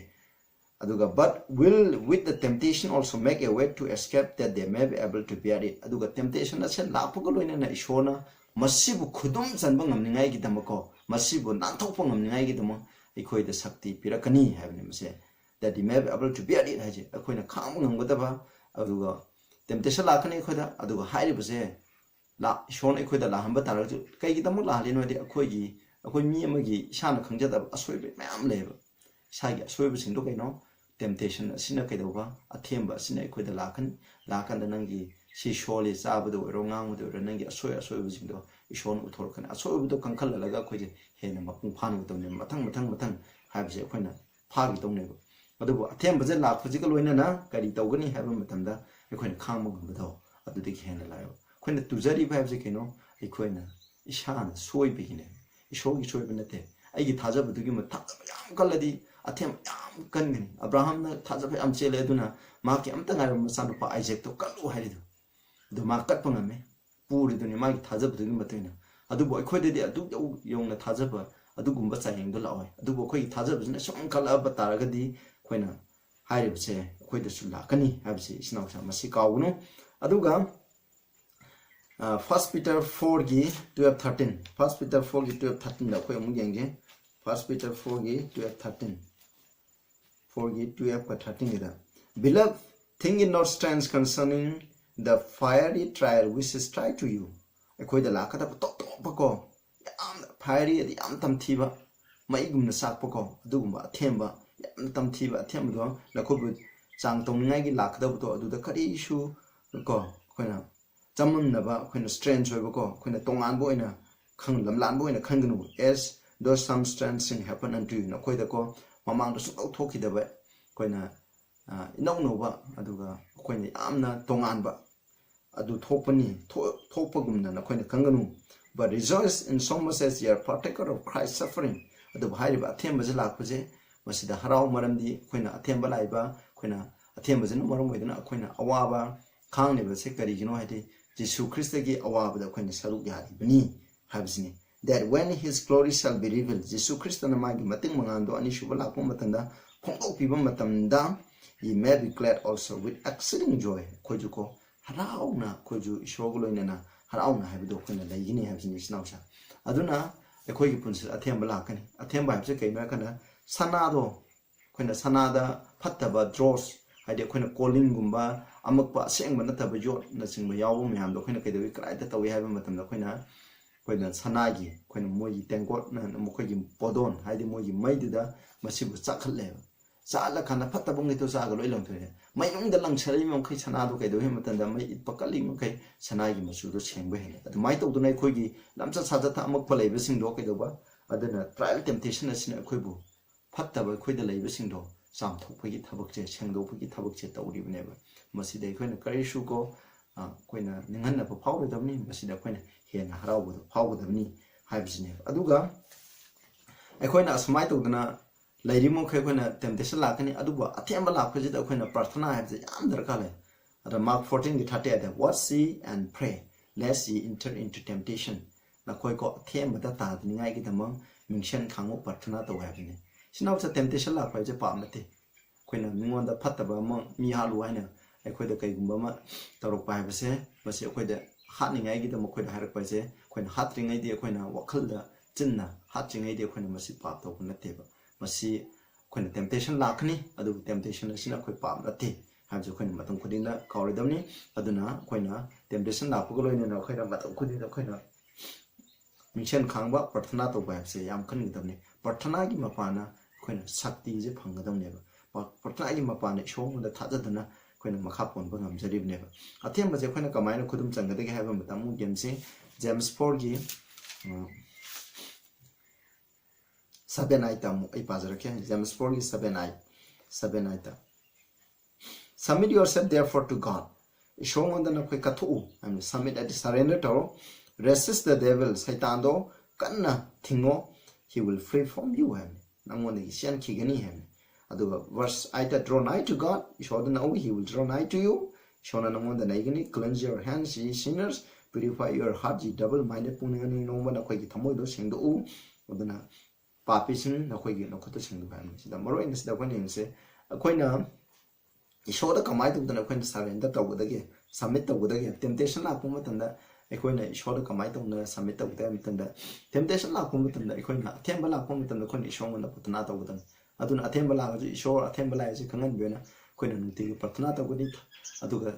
ꯑꯗꯨꯒ, "But will with the temptation also make a way to escape, that they may be able to bear it." ꯑꯗꯨꯒ temptation ꯑꯁꯦ ꯂꯥꯛꯄꯒ ꯂꯣꯏꯅꯅ ꯏꯁꯣꯔꯅ ꯃꯁꯤꯕꯨ ꯈꯨꯗꯨꯝ ꯆꯟꯕ ꯉꯝꯅꯤꯡꯉꯥꯏꯒꯤꯗꯃꯛꯀꯣ, ꯃꯁꯤꯕꯨ ꯅꯥꯟꯊꯣꯛꯄ ꯉꯝꯅꯤꯡꯉꯥꯏꯒꯤꯗꯃꯛ ꯑꯩꯈꯣꯏꯗ ꯁꯛꯇꯤ ꯄꯤꯔꯛꯀꯅꯤ ꯍꯥꯏꯕꯅꯤ꯫ ꯃꯁꯦ, "That they may be able to bear it" ꯍꯥꯏꯁꯦ ꯑꯩꯈꯣꯏꯅ ꯈꯥꯡꯕ ꯉꯝꯒꯗꯕ꯫ ꯑꯗꯨꯒ temptation ꯂꯥꯛꯀꯅꯤ ꯑꯩꯈꯣꯏꯗ, ꯑꯗꯨꯒ ꯍꯥꯏꯔꯤꯕꯁꯦ ꯂꯥ-, ꯏꯁꯣꯔꯅ ꯑꯩꯈꯣꯏꯗ ꯂꯥꯛꯍꯟꯕ ꯇꯥꯔꯒꯁꯨ, ꯀꯩꯒꯤꯗꯃꯛ ꯂꯥꯛꯍꯜꯂꯤꯅꯣ ꯍꯥꯏꯗꯤ, ꯑꯩꯈꯣꯏꯒꯤ, ꯑꯩꯈꯣꯏ ꯃꯤ ꯑꯃꯒꯤ ꯏꯁꯥꯅ ꯈꯪꯖꯗꯕ ꯑꯁꯣꯏꯕ ꯃꯌꯥꯝ ꯂꯩꯌꯦꯕ꯫ ꯏꯁꯥꯒꯤ ꯑꯁꯣꯏꯕꯁꯤꯡꯗꯣ ꯀꯩꯅꯣ? Temptation ꯑꯁꯤꯅ ꯀꯩꯗꯧꯕ? ꯑꯊꯦꯝꯕ ꯑꯁꯤꯅ ꯑꯩꯈꯣꯏꯗ ꯂꯥꯛꯀꯅꯤ꯫ ꯂꯥꯛꯀꯥꯟꯗ ꯅꯪꯒꯤ ꯁꯤ ꯁꯣꯜꯂꯤ, ꯆꯥꯕꯗ ꯑꯣꯏꯔꯣ, ꯉꯥꯡꯕꯗ ꯑꯣꯏꯔꯣ, ꯅꯪꯒꯤ ꯑꯁꯣꯏ ꯑꯁꯣꯏꯕꯁꯤꯡꯗꯣ ꯏꯁꯣꯔꯅ ꯎꯠꯊꯣꯔꯛꯀꯅꯤ꯫ ꯑꯁꯣꯏꯕꯗꯣ ꯀꯟꯈꯠꯍꯜꯂꯒ ꯑꯩꯈꯣꯏꯁꯦ ꯍꯦꯟꯅ ꯃꯄꯨꯡ ꯐꯥꯍꯟꯒꯗꯧꯅꯦꯕ꯫ ꯃꯊꯪ, ꯃꯊꯪ, ꯃꯊꯪ ꯍꯥꯏꯕꯁꯦ ꯑꯩꯈꯣꯏꯅ ꯐꯥꯈꯤꯗꯧꯅꯦꯕ꯫ ꯑꯗꯨꯕꯨ ꯑꯊꯦꯝꯕꯁꯦ ꯂꯥꯛꯄꯁꯤꯒ ꯂꯣꯏꯅꯅ ꯀꯔꯤ ꯇꯧꯒꯅꯤ ꯍꯥꯏꯕ ꯃꯇꯝꯗ, ꯑꯩꯈꯣꯏꯅ ꯈꯥꯡꯕ ꯉꯝꯕꯗꯣ ꯑꯗꯨꯗꯒꯤ ꯍꯦꯟꯅ ꯂꯥꯛꯑꯦꯕ꯫ ꯑꯩꯈꯣꯏꯅ ꯇꯨꯖꯔꯤꯕ ꯍꯥꯏꯕꯁꯦ ꯀꯩꯅꯣ? ꯑꯩꯈꯣꯏꯅ ꯏꯁꯥꯅ ꯁꯣꯏꯕꯒꯤꯅꯦ, ꯏꯁꯣꯔꯒꯤ ꯁꯣꯏꯕ ꯅꯠꯇꯦ꯫ ꯑꯩꯒꯤ ꯊꯥꯖꯕꯗꯨꯒꯤ ꯃ-, ꯊꯥꯖꯕ ꯌꯥꯝ ꯀꯜꯂꯗꯤ ꯑꯊꯦꯝꯕ ꯌꯥꯝ ꯀꯟꯒꯅꯤ꯫ ꯑꯕ꯭ꯔꯥꯍꯥꯝꯅ ꯊꯥꯖꯕ ꯌꯥꯝ ꯆꯦꯜꯂꯦ, ꯑꯗꯨꯅ ꯃꯍꯥꯛꯀꯤ ꯑꯝꯇ ꯉꯥꯏꯔꯕ ꯃꯆꯥꯅꯨꯄꯥ ꯑꯥꯏꯖꯦꯛꯇꯣ ꯀꯠꯂꯨ ꯍꯥꯏꯔꯤꯗꯣ꯫ ꯑꯗꯣ ꯃꯥ ꯀꯠꯄ ꯉꯝꯃꯦ, ꯄꯨꯔꯤꯗꯨꯅꯤ ꯃꯥꯒꯤ ꯊꯥꯖꯕꯗꯨꯒꯤ ꯃꯇꯨꯡ ꯏꯟꯅ꯫ ꯑꯗꯨꯕꯨ ꯑꯩꯈꯣꯏꯗꯗꯤ ꯑꯗꯨꯛ ꯌꯧ-, ꯌꯧꯅ ꯊꯥꯖꯕ, ꯑꯗꯨꯒꯨꯝꯕ ꯆꯥꯡꯌꯦꯡꯗꯣ ꯂꯥꯛꯑꯣꯏ꯫ ꯑꯗꯨꯕꯨ ꯑꯩꯈꯣꯏꯒꯤ ꯊꯥꯖꯕꯁꯤꯅ ꯁꯨꯝ ꯀꯜꯂꯛꯑꯕ ꯇꯥꯔꯒꯗꯤ, ꯑꯩꯈꯣꯏꯅ ꯍꯥꯏꯔꯤꯕꯁꯦ ꯑꯩꯈꯣꯏꯗꯁꯨ ꯂꯥꯛꯀꯅꯤ ꯍꯥꯏꯕꯁꯤ ꯏꯆꯤꯟ ꯏꯅꯥꯎꯁꯤꯡ ꯃꯁꯤ ꯀꯥꯎꯒꯅꯨ꯫ ꯑꯗꯨꯒ, ꯑ, First Peter four ꯒꯤ twelve thirteen, First Peter four ꯒꯤ twelve thirteen ꯗ ꯑꯩꯈꯣꯏ ꯑꯃꯨꯛ ꯌꯦꯡꯒꯦ꯫ First Peter four ꯒꯤ twelve thirteen, four ꯒꯤ twelve ꯀ thirteen ꯒꯤꯗ, "Beloved, think it not strange concerning the fiery trial which is tried to you." ꯑꯩꯈꯣꯏꯗ ꯂꯥꯛꯀꯗꯕ ꯇꯣꯞ ꯇꯣꯞꯄꯀꯣ, ꯌꯥꯝꯅ fiery ꯑꯗꯤ ꯌꯥꯝ ꯇꯝꯊꯤꯕ, ꯃꯩꯒꯨꯝꯅ ꯆꯥꯛꯄꯀꯣ, ꯑꯗꯨꯒꯨꯝꯕ ꯑꯊꯦꯝꯕ, ꯌꯥꯝꯅ ꯇꯝꯊꯤꯕ ꯑꯊꯦꯝꯕꯗꯣ ꯅꯈꯣꯏꯕꯨ ꯆꯥꯡ ꯇꯧꯅꯤꯡꯉꯥꯏꯒꯤ ꯂꯥꯛꯀꯗꯕꯗꯣ, ꯑꯗꯨꯗ ꯀꯔꯤꯁꯨ ꯀꯣ ꯑꯩꯈꯣꯏꯅ ꯆꯃꯝꯅꯕ, ꯑꯩꯈꯣꯏꯅ strange ꯑꯣꯏꯕꯀꯣ, ꯑꯩꯈꯣꯏꯅ ꯇꯣꯉꯥꯟꯕ ꯑꯣꯏꯅ ꯈꯪ-, ꯂꯝꯂꯥꯟꯕ ꯑꯣꯏꯅ ꯈꯟꯒꯅꯨ꯫ "As though some strange thing happened unto you." ꯅꯈꯣꯏꯗꯀꯣ ꯃꯃꯥꯡꯗ ꯁꯨꯡꯇꯧ ꯊꯣꯛꯈꯤꯗꯕ, ꯑꯩꯈꯣꯏꯅ, ꯑ, ꯏꯅꯧ ꯅꯧꯕ, ꯑꯗꯨꯒ ꯑꯩꯈꯣꯏꯅ ꯌꯥꯝꯅ ꯇꯣꯉꯥꯟꯕ ꯑꯗꯨ ꯊꯣꯛꯄꯅꯤ, ꯊꯣꯛ-, ꯊꯣꯛꯄꯒꯨꯝꯅ ꯅꯈꯣꯏꯅ ꯈꯟꯒꯅꯨ꯫ "But rejoice in so much as ye are partaker of Christ's suffering." ꯑꯗꯨꯕꯨ ꯍꯥꯏꯔꯤꯕ ꯑꯊꯦꯝꯕꯁꯦ ꯂꯥꯛꯄꯁꯦ, ꯃꯁꯤꯗ ꯍꯔꯥꯎ, ꯃꯔꯝꯗꯤ ꯑꯩꯈꯣꯏꯅ ꯑꯊꯦꯝꯕ ꯂꯥꯛꯏꯕ, ꯑꯩꯈꯣꯏꯅ ꯑꯊꯦꯝꯕꯁꯤꯅ ꯃꯔꯝ ꯑꯣꯏꯗꯨꯅ ꯑꯩꯈꯣꯏꯅ ꯑꯋꯥꯕ ꯈꯥꯡꯂꯤꯕꯁꯦ ꯀꯔꯤꯒꯤꯅꯣ ꯍꯥꯏꯗꯤ, ꯖꯤꯁꯨ ꯈ꯭ꯔꯤꯁꯇꯒꯤ ꯑꯋꯥꯕꯗ ꯑꯩꯈꯣꯏꯅ ꯁꯔꯨꯛ ꯌꯥꯔꯤꯕꯅꯤ ꯍꯥꯏꯕꯁꯤꯅꯤ꯫ That when his glory shall be revealed, ꯖꯤꯁꯨ ꯈ꯭ꯔꯤꯁꯇꯅ ꯃꯥꯒꯤ ꯃꯇꯤꯡ ꯃꯉꯥꯜꯗꯣ ꯑꯅꯤꯁꯨꯕ ꯂꯥꯛꯄ ꯃꯇꯝꯗ ꯐꯣꯡꯗꯣꯛꯄꯤꯕ ꯃꯇꯝꯗ, ye may be glad also with exceeding joy, ꯑꯩꯈꯣꯏꯁꯨ ꯀꯣ ꯍꯔꯥꯎꯅ, ꯑꯩꯈꯣꯏꯁꯨ ꯏꯁꯣꯔꯒ ꯂꯣꯏꯅꯅ ꯍꯔꯥꯎꯅ ꯍꯥꯏꯕꯗꯣ ꯑꯩꯈꯣꯏꯅ ꯂꯩꯒꯅꯤ ꯍꯥꯏꯕꯁꯤꯅꯤ, ꯏꯆꯤꯟ ꯏꯅꯥꯎꯁꯦ꯫ ꯑꯗꯨꯅ ꯑꯩꯈꯣꯏꯒꯤ ꯄꯨꯟꯁꯤꯗ ꯑꯊꯦꯝꯕ ꯂꯥꯛꯀꯅꯤ꯫ ꯑꯊꯦꯝꯕ ꯍꯥꯏꯕꯁꯦ ꯀꯩꯅꯣ ꯍꯥꯏꯔ ꯀꯥꯟꯗ, ꯁꯅꯥꯗꯣ, ꯑꯩꯈꯣꯏꯅ ꯁꯅꯥꯗ ꯐꯠꯇꯕ dross, ꯍꯥꯏꯗꯤ ꯑꯩꯈꯣꯏꯅ ꯀꯣꯂꯤꯡꯒꯨꯝꯕ, ꯑꯃꯛꯄ, ꯑꯁꯦꯡꯕ ꯅꯠꯇꯕ ꯌꯣꯠꯅꯆꯤꯡꯕ ꯌꯥꯎꯕ ꯃꯌꯥꯝꯗꯣ ꯑꯩꯈꯣꯏꯅ ꯀꯩꯗꯧꯏ, ꯀꯗꯥꯏꯗ ꯇꯧꯏ ꯍꯥꯏꯕ ꯃꯇꯝꯗ, ꯑꯩꯈꯣꯏꯅ, ꯑꯩꯈꯣꯏꯅ ꯁꯅꯥꯒꯤ, ꯑꯩꯈꯣꯏꯅ ꯃꯣꯏꯒꯤ ꯇꯦꯡꯀꯣꯠꯅ, ꯃꯈꯣꯏꯒꯤ ꯄꯣꯗꯣꯟ, ꯍꯥꯏꯗꯤ ꯃꯣꯏꯒꯤ ꯃꯩꯗꯨꯗ ꯃꯁꯤꯕꯨ ꯆꯥꯛꯍꯜꯂꯦꯕ꯫ ꯆꯥꯛꯍꯜꯂꯀꯥꯟꯗ ꯐꯠꯇꯕ ꯃꯈꯩꯗꯣ ꯆꯥꯛꯑꯒ ꯂꯣꯏ ꯂꯪꯊꯣꯛꯑꯦ꯫ ꯃꯅꯨꯡꯗ ꯂꯪꯁꯜꯂꯛꯏꯕ ꯃꯈꯩ ꯁꯅꯥꯗꯣ ꯀꯩꯗꯧꯏ ꯍꯥꯏꯕ ꯃꯇꯝꯗ, ꯃꯩ ꯏꯠꯄ ꯀꯜꯂꯤ ꯃꯈꯩ ꯁꯅꯥꯒꯤ ꯃꯆꯨꯗꯣ ꯁꯦꯡꯕ ꯍꯦꯜꯂꯦ꯫ ꯑꯗꯨꯃꯥꯏꯅ ꯇꯧꯗꯅ ꯑꯩꯈꯣꯏꯒꯤ ꯂꯝꯆꯠ ꯁꯥꯖꯠꯇ ꯑꯃꯛꯄ ꯂꯩꯕꯁꯤꯡꯗꯣ ꯀꯩꯗꯧꯕ, ꯑꯗꯨꯅ trial temptation ꯑꯁꯤꯅ ꯑꯩꯈꯣꯏꯕꯨ ꯐꯠꯇꯕ ꯑꯩꯈꯣꯏꯗ ꯂꯩꯕꯁꯤꯡꯗꯣ ꯆꯥꯝꯊꯣꯛꯄꯒꯤ ꯊꯕꯛꯁꯦ, ꯁꯦꯡꯗꯣꯛꯄꯒꯤ ꯊꯕꯛꯁꯦ ꯇꯧꯔꯤꯕꯅꯦꯕ꯫ ꯃꯁꯤꯗ ꯑꯩꯈꯣꯏꯅ ꯀꯔꯤꯁꯨ ꯀꯣ, ꯑ, ꯑꯩꯈꯣꯏꯅ ꯅꯤꯡꯍꯟꯅꯕ ꯐꯥꯎꯔꯣꯏꯗꯕꯅꯤ, ꯃꯁꯤꯗ ꯑꯩꯈꯣꯏꯅ ꯍꯦꯟꯅ ꯍꯔꯥꯎꯕꯗꯣ ꯐꯥꯎꯒꯗꯕꯅꯤ ꯍꯥꯏꯕꯁꯤꯅꯦꯕ꯫ ꯑꯗꯨꯒ ꯑꯩꯈꯣꯏꯅ ꯑꯁꯨꯃꯥꯏꯅ ꯇꯧꯗꯅ ꯂꯩꯔꯤꯃꯈꯩ ꯑꯩꯈꯣꯏꯅ temptation ꯂꯥꯛꯀꯅꯤ, ꯑꯗꯨꯕꯨ ꯑꯊꯦꯝꯕ ꯂꯥꯛꯄꯁꯤꯗ ꯑꯩꯈꯣꯏꯅ ꯄ꯭ꯔꯥꯔꯊꯅꯥ ꯍꯥꯏꯕꯁꯦ ꯌꯥꯝ ꯗꯔꯀꯥꯔ ꯂꯩ꯫ ꯑꯗ Mark fourteen ꯒꯤ thirty eight the, "Watch ye and pray, lest ye enter into temptation." ꯅꯈꯣꯏ ꯀꯣ ꯑꯊꯦꯝꯕꯗ ꯇꯥꯗꯅꯤꯡꯉꯥꯏꯒꯤꯗꯃꯛ ꯃꯤꯡꯁꯦꯟ ꯈꯥꯡꯉꯨ, ꯄ꯭ꯔꯥꯔꯊꯅꯥ ꯇꯧ ꯍꯥꯏꯕꯅꯤ꯫ ꯏꯆꯤꯟ ꯏꯅꯥꯎꯁꯦ, temptation ꯂꯥꯛꯄ ꯍꯥꯏꯁꯦ ꯄꯥꯞ ꯅꯠꯇꯦ꯫ ꯑꯩꯈꯣꯏꯅ ꯃꯤꯉꯣꯟꯗ ꯐꯠꯇꯕ ꯑꯃ, ꯃꯤ ꯍꯥꯠꯂꯨ ꯍꯥꯏꯅ ꯑꯩꯈꯣꯏꯗ ꯀꯩꯒꯨꯝꯕ ꯑꯃ ꯇꯧꯔꯛꯄ ꯍꯥꯏꯕꯁꯦ, ꯃꯁꯤ ꯑꯩꯈꯣꯏꯗ ꯍꯥꯠꯅꯤꯡꯉꯥꯏꯒꯤꯗꯃꯛ ꯑꯩꯈꯣꯏꯗ ꯍꯥꯏꯔꯛꯄ ꯍꯥꯏꯁꯦ, ꯑꯩꯈꯣꯏꯅ ꯍꯥꯠꯇ꯭ꯔꯤꯉꯩꯗꯤ, ꯑꯩꯈꯣꯏꯅ ꯋꯥꯈꯜꯗ, ꯆꯤꯟꯅ ꯍꯥꯠꯇ꯭ꯔꯤꯉꯩꯗꯤ ꯑꯩꯈꯣꯏꯅ ꯃꯁꯤ ꯄꯥꯞ ꯇꯧꯕ ꯅꯠꯇꯦꯕ꯫ ꯃꯁꯤ ꯑꯩꯈꯣꯏꯅ temptation ꯂꯥꯛꯀꯅꯤ, ꯑꯗꯨꯕꯨ temptation ꯑꯁꯤꯅ ꯑꯩꯈꯣꯏ ꯄꯥꯞ ꯅꯠꯇꯦ ꯍꯥꯏꯕꯁꯦ ꯑꯩꯈꯣꯏꯅ ꯃꯇꯝ ꯈꯨꯗꯤꯡꯗ ꯀꯥꯎꯔꯣꯏꯗꯕꯅꯤ꯫ ꯑꯗꯨꯅ ꯑꯩꯈꯣꯏꯅ temptation ꯂꯥꯛꯄꯒ ꯂꯣꯏꯅꯅ ꯑꯩꯈꯣꯏꯅ ꯃꯇꯝ ꯈꯨꯗꯤꯡꯗ ꯑꯩꯈꯣꯏꯅ ꯃꯤꯡꯁꯦꯟ ꯈꯥꯡꯕ, ꯄ꯭ꯔꯥꯔꯊꯅꯥ ꯇꯧꯕ ꯍꯥꯏꯕꯁꯦ ꯌꯥꯝ ꯈꯟꯒꯗꯕꯅꯤ꯫ ꯄ꯭ꯔꯥꯔꯊꯅꯥꯒꯤ ꯃꯄꯥꯟꯅ ꯑꯩꯈꯣꯏꯅ ꯁꯛꯇꯤꯁꯦ ꯐꯪꯒꯗꯕꯅꯦꯕ꯫ ꯄ꯭ꯔ-, ꯄ꯭ꯔꯥꯔꯊꯅꯥꯒꯤ ꯃꯄꯥꯟꯅ ꯏꯁꯣꯔꯉꯣꯟꯗ ꯊꯥꯖꯗꯨꯅ ꯑꯩꯈꯣꯏꯅ ꯃꯈꯥ ꯄꯣꯟꯕ ꯉꯝꯖꯔꯤꯕꯅꯦꯕ꯫ ꯑꯊꯦꯝꯕꯁꯦ ꯑꯩꯈꯣꯏꯅ ꯀꯃꯥꯏꯅ ꯈꯨꯗꯨꯝ ꯆꯟꯒꯗꯒꯦ ꯍꯥꯏꯕ ꯃꯇꯝ ꯑꯃꯨꯛ ꯌꯦꯡꯁꯤ꯫ James four ꯒꯤ, ꯑ, seven eight ꯇ ꯑꯃꯨꯛ ꯑꯩ ꯄꯥꯖꯔꯛꯀꯦ꯫ James four ꯒꯤ seven eight, seven eight ꯇ, "Submit yourself therefore to God." ꯏꯁꯣꯔꯉꯣꯟꯗ ꯅꯈꯣꯏ ꯀꯠꯊꯣꯛꯎ ꯍꯥꯏꯕꯅꯤ꯫ Submit ꯍꯥꯏꯗꯤ surrender ꯇꯧꯔꯣ꯫ "Resist the devil." ꯁꯩꯇꯥꯟꯗꯣ ꯀꯟꯅ ꯊꯤꯡꯉꯣ꯫ "He will flee from you" ꯍꯥꯏꯕꯅꯤ꯫ ꯅꯪꯉꯣꯟꯗꯒꯤ ꯆꯦꯟꯈꯤꯒꯅꯤ ꯍꯥꯏꯕꯅꯤ꯫ ꯑꯗꯨꯒ verse eight ꯇ, "Draw nigh to God." ꯏꯁꯣꯔꯗ ꯅꯛꯎ, "He will draw nigh to you." ꯏꯁꯣꯔꯅ ꯅꯉꯣꯟꯗ ꯅꯩꯒꯅꯤ, "Cleanse your hands, ye sinners, purify your heart, ye double-minded", ꯄꯨꯛꯅꯤꯡ ꯑꯅꯤ ꯅꯣꯡꯕ ꯅꯈꯣꯏꯒꯤ ꯊꯃꯣꯏꯗꯣ ꯁꯦꯡꯗꯣꯛꯎ, ꯑꯗꯨꯅ ꯄꯥꯄꯤꯁꯤꯡ ꯅꯈꯣꯏꯒꯤ ꯅꯈꯨꯠꯇ ꯁꯦꯡꯗꯣꯛꯎ ꯍꯥꯏꯕꯅꯤ꯫ ꯁꯤꯗ ꯃꯔꯨ ꯑꯣꯏꯅ ꯁꯤꯗ ꯑꯩꯈꯣꯏꯅ ꯌꯦꯡꯁꯦ, ꯑꯩꯈꯣꯏꯅ ꯏꯁꯣꯔꯗ ꯀꯃꯥꯏꯅ ꯇꯧꯗꯅ ꯑꯩꯈꯣꯏꯅ surrender ꯇꯧꯒꯗꯒꯦ, submit ꯇꯧꯒꯗꯒꯦ? Temptation ꯂꯥꯛꯄ ꯃꯇꯝꯗ ꯑꯩꯈꯣꯏꯅ ꯏꯁꯣꯔꯗ ꯀꯃꯥꯏꯅ ꯇꯧꯗꯅ submit ꯇꯧꯒꯗꯒꯦ ꯍꯥꯏꯕ ꯃꯇꯝꯗ, temptation ꯂꯥꯛꯄ ꯃꯇꯝꯗ, ꯑꯩꯈꯣꯏꯅ ꯑꯊꯦꯝꯕ ꯂꯥꯛꯄ ꯃꯇꯝꯗ ꯑꯩꯈꯣꯏꯅ ꯏꯁꯣꯔꯉꯣꯟꯗ ꯄ꯭ꯔꯊꯅꯥ ꯇꯧꯒꯗꯕꯅꯤ꯫ ꯑꯗꯨꯅ ꯑꯊꯦꯝꯕ ꯂꯥꯛꯑꯁꯨ ꯏꯁꯣꯔ ꯑꯊꯦꯝꯕ ꯂꯥꯛꯑꯦꯁꯦ ꯈꯪꯍꯟꯕ ꯑꯣꯏꯅ ꯑꯩꯈꯣꯏꯅ ꯅꯨꯡꯇꯤꯒꯤ ꯄ꯭ꯔꯊꯅꯥ ꯇꯧꯒꯅꯤ꯫ ꯑꯗꯨꯒ,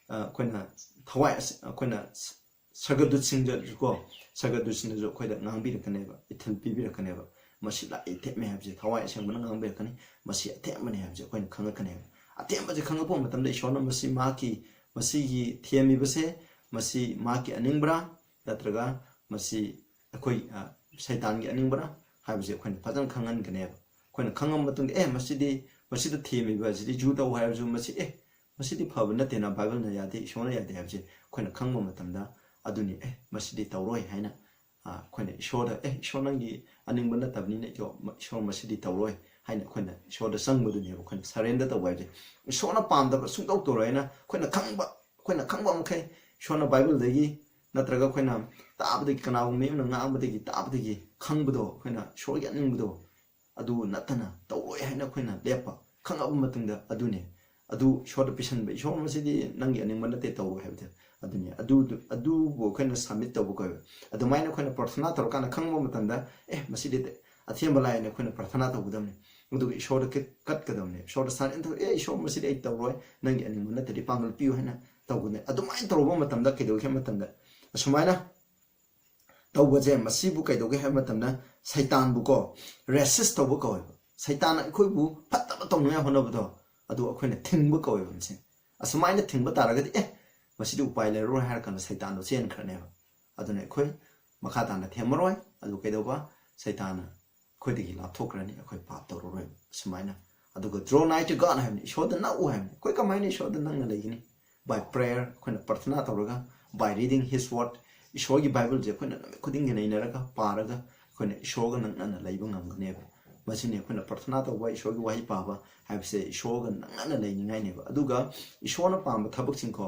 ꯑ, ꯑꯩꯈꯣꯏꯅ ꯊꯋꯥꯏ ꯑꯁ-, ꯑꯩꯈꯣꯏꯅ ꯁ-, ꯁꯒꯗꯨꯠꯁꯤꯡꯗꯁꯨꯀꯣ, ꯁꯒꯗꯨꯠꯁꯤꯡꯗꯁꯨ ꯑꯩꯈꯣꯏꯗ ꯉꯥꯡꯕꯤꯔꯛꯀꯅꯦꯕ, ꯏꯊꯤꯜ ꯄꯤꯕꯤꯔꯛꯀꯅꯦꯕ꯫ ꯃꯁꯤ ꯂꯥꯛꯑꯦ, ꯊꯦꯝꯃꯦ ꯍꯥꯏꯕꯁꯦ ꯊꯋꯥꯏ ꯑꯁꯦꯡꯕꯅ ꯉꯥꯡꯕꯤꯔꯛꯀꯅꯤ꯫ ꯃꯁꯤ ꯑꯊꯦꯝꯕꯅꯦ ꯍꯥꯏꯕꯁꯦ ꯑꯩꯈꯣꯏꯅ ꯈꯪꯉꯛꯀꯅꯦꯕ꯫ ꯑꯊꯦꯝꯕꯁꯦ ꯈꯪꯉꯛꯄ ꯃꯇꯝꯗ ꯏꯁꯣꯔꯅ ꯃꯁꯤ ꯃꯍꯥꯛꯀꯤ, ꯃꯁꯤꯒꯤ ꯊꯦꯝꯃꯤꯕꯁꯦ, ꯃꯁꯤ ꯃꯍꯥꯛꯀꯤ ꯑꯅꯤꯡꯕ꯭ꯔꯥ, ꯅꯠꯇ꯭ꯔꯒ ꯃꯁꯤ ꯑꯩꯈꯣꯏ, ꯑ, ꯁꯩꯇꯥꯟꯒꯤ ꯑꯅꯤꯡꯕ꯭ꯔꯥ ꯍꯥꯏꯕꯁꯦ ꯑꯩꯈꯣꯏꯅ ꯐꯖꯅ ꯈꯪꯍꯟꯒꯅꯦꯕ꯫ ꯑꯩꯈꯣꯏꯅ ꯈꯪꯉꯕ ꯃꯇꯨꯡꯗ, "ꯑꯦ, ꯃꯁꯤꯗꯤ, ꯃꯁꯤꯗ ꯊꯦꯝꯃꯤꯕ ꯑꯁꯤꯗꯤ ꯖꯨ ꯇꯧ ꯍꯥꯏꯔꯁꯨ ꯃꯁꯤ, ꯑꯦ, ꯃꯁꯤꯗꯤ ꯐꯕ ꯅꯠꯇꯦꯅ, ꯕꯥꯏꯕꯜꯅ ꯌꯥꯗꯦ, ꯏꯁꯣꯔꯅ ꯌꯥꯗꯦ" ꯍꯥꯏꯕꯁꯦ ꯑꯩꯈꯣꯏꯅ ꯈꯪꯕ ꯃꯇꯝꯗ, ꯑꯗꯨꯅꯤ, "ꯑꯦ, ꯃꯁꯤꯗꯤ ꯇꯧꯔꯣꯏ" ꯍꯥꯏꯅ, ꯑ, ꯑꯩꯈꯣꯏꯅ ꯏꯁꯣꯔꯗ, "ꯑꯦ, ꯏꯁꯣꯔ ꯅꯪꯒꯤ ꯑꯅꯤꯡꯕ ꯅꯠꯇꯕꯅꯤꯅ ꯏꯁꯣꯔ, ꯏꯁꯣꯔ ꯃꯁꯤꯗꯤ ꯇꯧꯔꯣꯏ" ꯍꯥꯏꯅ ꯑꯩꯈꯣꯏꯅ ꯏꯁꯣꯔꯗ ꯆꯪꯕꯗꯨꯅꯦꯕ ꯑꯩꯈꯣꯏꯅ surrender ꯇꯧꯕ ꯍꯥꯏꯕꯁꯦ꯫ ꯏꯁꯣꯔꯅ ꯄꯥꯝꯗꯕ ꯁꯨꯡꯇꯧ ꯇꯧꯔꯣꯏ ꯍꯥꯏꯅ ꯑꯩꯈꯣꯏꯅ ꯈꯪꯕ, ꯑꯩꯈꯣꯏꯅ ꯈꯪꯕ ꯃꯈꯩ ꯏꯁꯣꯔꯅ ꯕꯥꯏꯕꯜꯗꯒꯤ ꯅꯠꯇ꯭ꯔꯒ ꯑꯩꯈꯣꯏꯅ ꯇꯥꯕꯗꯒꯤ, ꯀꯅꯥꯒꯨꯝꯕ ꯃꯤ ꯑꯃꯅ ꯉꯥꯡꯕꯗꯒꯤ, ꯇꯥꯕꯗꯒꯤ ꯈꯪꯕꯗꯣ, ꯑꯩꯈꯣꯏꯅ ꯏꯁꯣꯔꯒꯤ ꯑꯅꯤꯡꯕꯗꯣ ꯑꯗꯨ ꯅꯠꯇꯅ ꯇꯧꯔꯣꯏ ꯍꯥꯏꯅ ꯑꯩꯈꯣꯏꯅ ꯂꯦꯞꯄ, ꯈꯪꯉꯛꯑꯕ ꯃꯇꯨꯡꯗ ꯑꯗꯨꯅꯦ, ꯑꯗꯨ ꯏꯁꯣꯔꯗ ꯄꯤꯁꯟꯕ, "ꯏꯁꯣꯔ, ꯃꯁꯤꯗꯤ ꯅꯪꯒꯤ ꯑꯅꯤꯡꯕ ꯅꯠꯇꯦ, ꯇꯧꯔꯣꯏ" ꯍꯥꯏꯕꯗꯣ ꯑꯗꯨꯅꯤ꯫ ꯑꯗꯨ, ꯑꯗꯨꯕꯨ ꯑꯩꯈꯣꯏꯅ submit ꯇꯧꯕ ꯀꯧꯋꯦꯕ꯫ ꯑꯗꯨꯃꯥꯏꯅ ꯑꯩꯈꯣꯏꯅ ꯄ꯭ꯔꯊꯅꯥ ꯇꯧꯔꯀꯥꯟꯗ ꯈꯪꯕ ꯃꯇꯝꯗ, "ꯑꯦ, ꯃꯁꯤꯗꯤ ꯑꯊꯦꯝꯕ ꯂꯥꯛꯑꯦꯅ" ꯑꯩꯈꯣꯏꯅ ꯄ꯭ꯔꯊꯅꯥ ꯇꯧꯒꯗꯕꯅꯤ꯫ ꯑꯗꯨꯒ ꯏꯁꯣꯔꯗ ꯀꯠ-, ꯀꯠꯀꯗꯕꯅꯤ꯫ ꯏꯁꯣꯔꯗ surrender ꯇꯧ-, "ꯑꯦ, ꯏꯁꯣꯔ, ꯃꯁꯤꯗꯤ ꯑꯩ ꯇꯧꯔꯣꯏ, ꯅꯪꯒꯤ ꯑꯅꯤꯡꯕ ꯅꯠꯇ꯭ꯔꯗꯤ ꯄꯥꯡꯒꯜ ꯄꯤꯌꯨ" ꯍꯥꯏꯅ ꯇꯧꯒꯗꯕꯅꯤ꯫ ꯑꯗꯨꯃꯥꯏꯅ ꯇꯧꯔꯨꯕ ꯃꯇꯝꯗ ꯀꯩꯗꯧꯒꯦ ꯍꯥꯏꯕ ꯃꯇꯝꯗ, ꯑꯁꯨꯃꯥꯏꯅ ꯇꯧꯕꯁꯦ, ꯃꯁꯤꯕꯨ ꯀꯩꯗꯧꯒꯦ ꯍꯥꯏꯕ ꯃꯇꯝꯗ, ꯁꯩꯇꯥꯟꯕꯨꯀꯣ, resist ꯇꯧꯕ ꯀꯧꯋꯦꯕ꯫ ꯁꯩꯇꯥꯟꯅ ꯑꯩꯈꯣꯏꯕꯨ ꯐꯠꯇꯕ ꯇꯧꯅꯤꯡꯉꯥꯏ ꯍꯣꯠꯅꯕꯗꯣ, ꯑꯗꯨ ꯑꯩꯈꯣꯏꯅ ꯊꯤꯡꯕ ꯀꯧꯋꯦꯕ ꯃꯁꯤ꯫ ꯑꯁꯨꯃꯥꯏꯅ ꯊꯤꯡꯕ ꯇꯥꯔꯒꯗꯤ, "ꯑꯦ, ꯃꯁꯤꯗꯤ ꯎꯄꯥꯏ ꯂꯩꯔꯔꯣꯏ" ꯍꯥꯏꯔ ꯀꯥꯟꯗ ꯁꯩꯇꯥꯟꯗꯣ ꯆꯦꯟꯈ꯭ꯔꯅꯦꯕ꯫ ꯑꯗꯨꯅ ꯑꯩꯈꯣꯏ ꯃꯈꯥ ꯇꯥꯅ ꯊꯦꯝꯃꯔꯣꯏ꯫ ꯑꯗꯨ ꯀꯩꯗꯧꯕ? ꯁꯩꯇꯥꯟꯅ ꯑꯩꯈꯣꯏꯗꯒꯤ ꯂꯥꯞꯊꯣꯛꯈ꯭ꯔꯅꯤ, ꯑꯩꯈꯣꯏ ꯄꯥꯞ ꯇꯧꯔꯔꯣꯏꯕ꯫ ꯑꯁꯨꯃꯥꯏꯅ꯫ ꯑꯗꯨꯒ "Draw nigh to God" ꯍꯥꯏꯕꯅꯤ, ꯏꯁꯣꯔꯗ ꯅꯛꯎ ꯍꯥꯏꯕꯅꯤ꯫ ꯑꯩꯈꯣꯏ ꯀꯃꯥꯏꯅ ꯏꯁꯣꯔꯗ ꯅꯛꯅ ꯂꯩꯒꯅꯤ? By prayer, ꯑꯩꯈꯣꯏꯅ ꯄ꯭ꯔꯊꯅꯥ ꯇꯧꯔꯒ, by reading His word, ꯏꯁꯣꯔꯒꯤ ꯕꯥꯏꯕꯜꯁꯦ ꯑꯩꯈꯣꯏꯅ ꯅꯨꯃꯤꯠ ꯈꯨꯗꯤꯡꯒꯤ ꯅꯩꯅꯔꯒ, ꯄꯥꯔꯒ, ꯑꯩꯈꯣꯏꯅ ꯏꯁꯣꯔꯒ ꯅꯛꯅꯅ ꯂꯩꯕ ꯉꯝꯒꯅꯦꯕ꯫ ꯃꯁꯤꯅꯤ ꯑꯩꯈꯣꯏꯅ ꯄ꯭ꯔꯊꯅꯥ ꯇꯧꯕ, ꯏꯁꯣꯔꯒꯤ ꯋꯥꯍꯩ ꯄꯥꯕ ꯍꯥꯏꯕꯁꯦ ꯏꯁꯣꯔꯒ ꯅꯛꯅꯅ ꯂꯩꯅꯤꯡꯉꯥꯏꯅꯦꯕ꯫ ꯑꯗꯨꯒ ꯏꯁꯣꯔꯅ ꯄꯥꯝꯕ ꯊꯕꯛꯁꯤꯡꯀꯣ,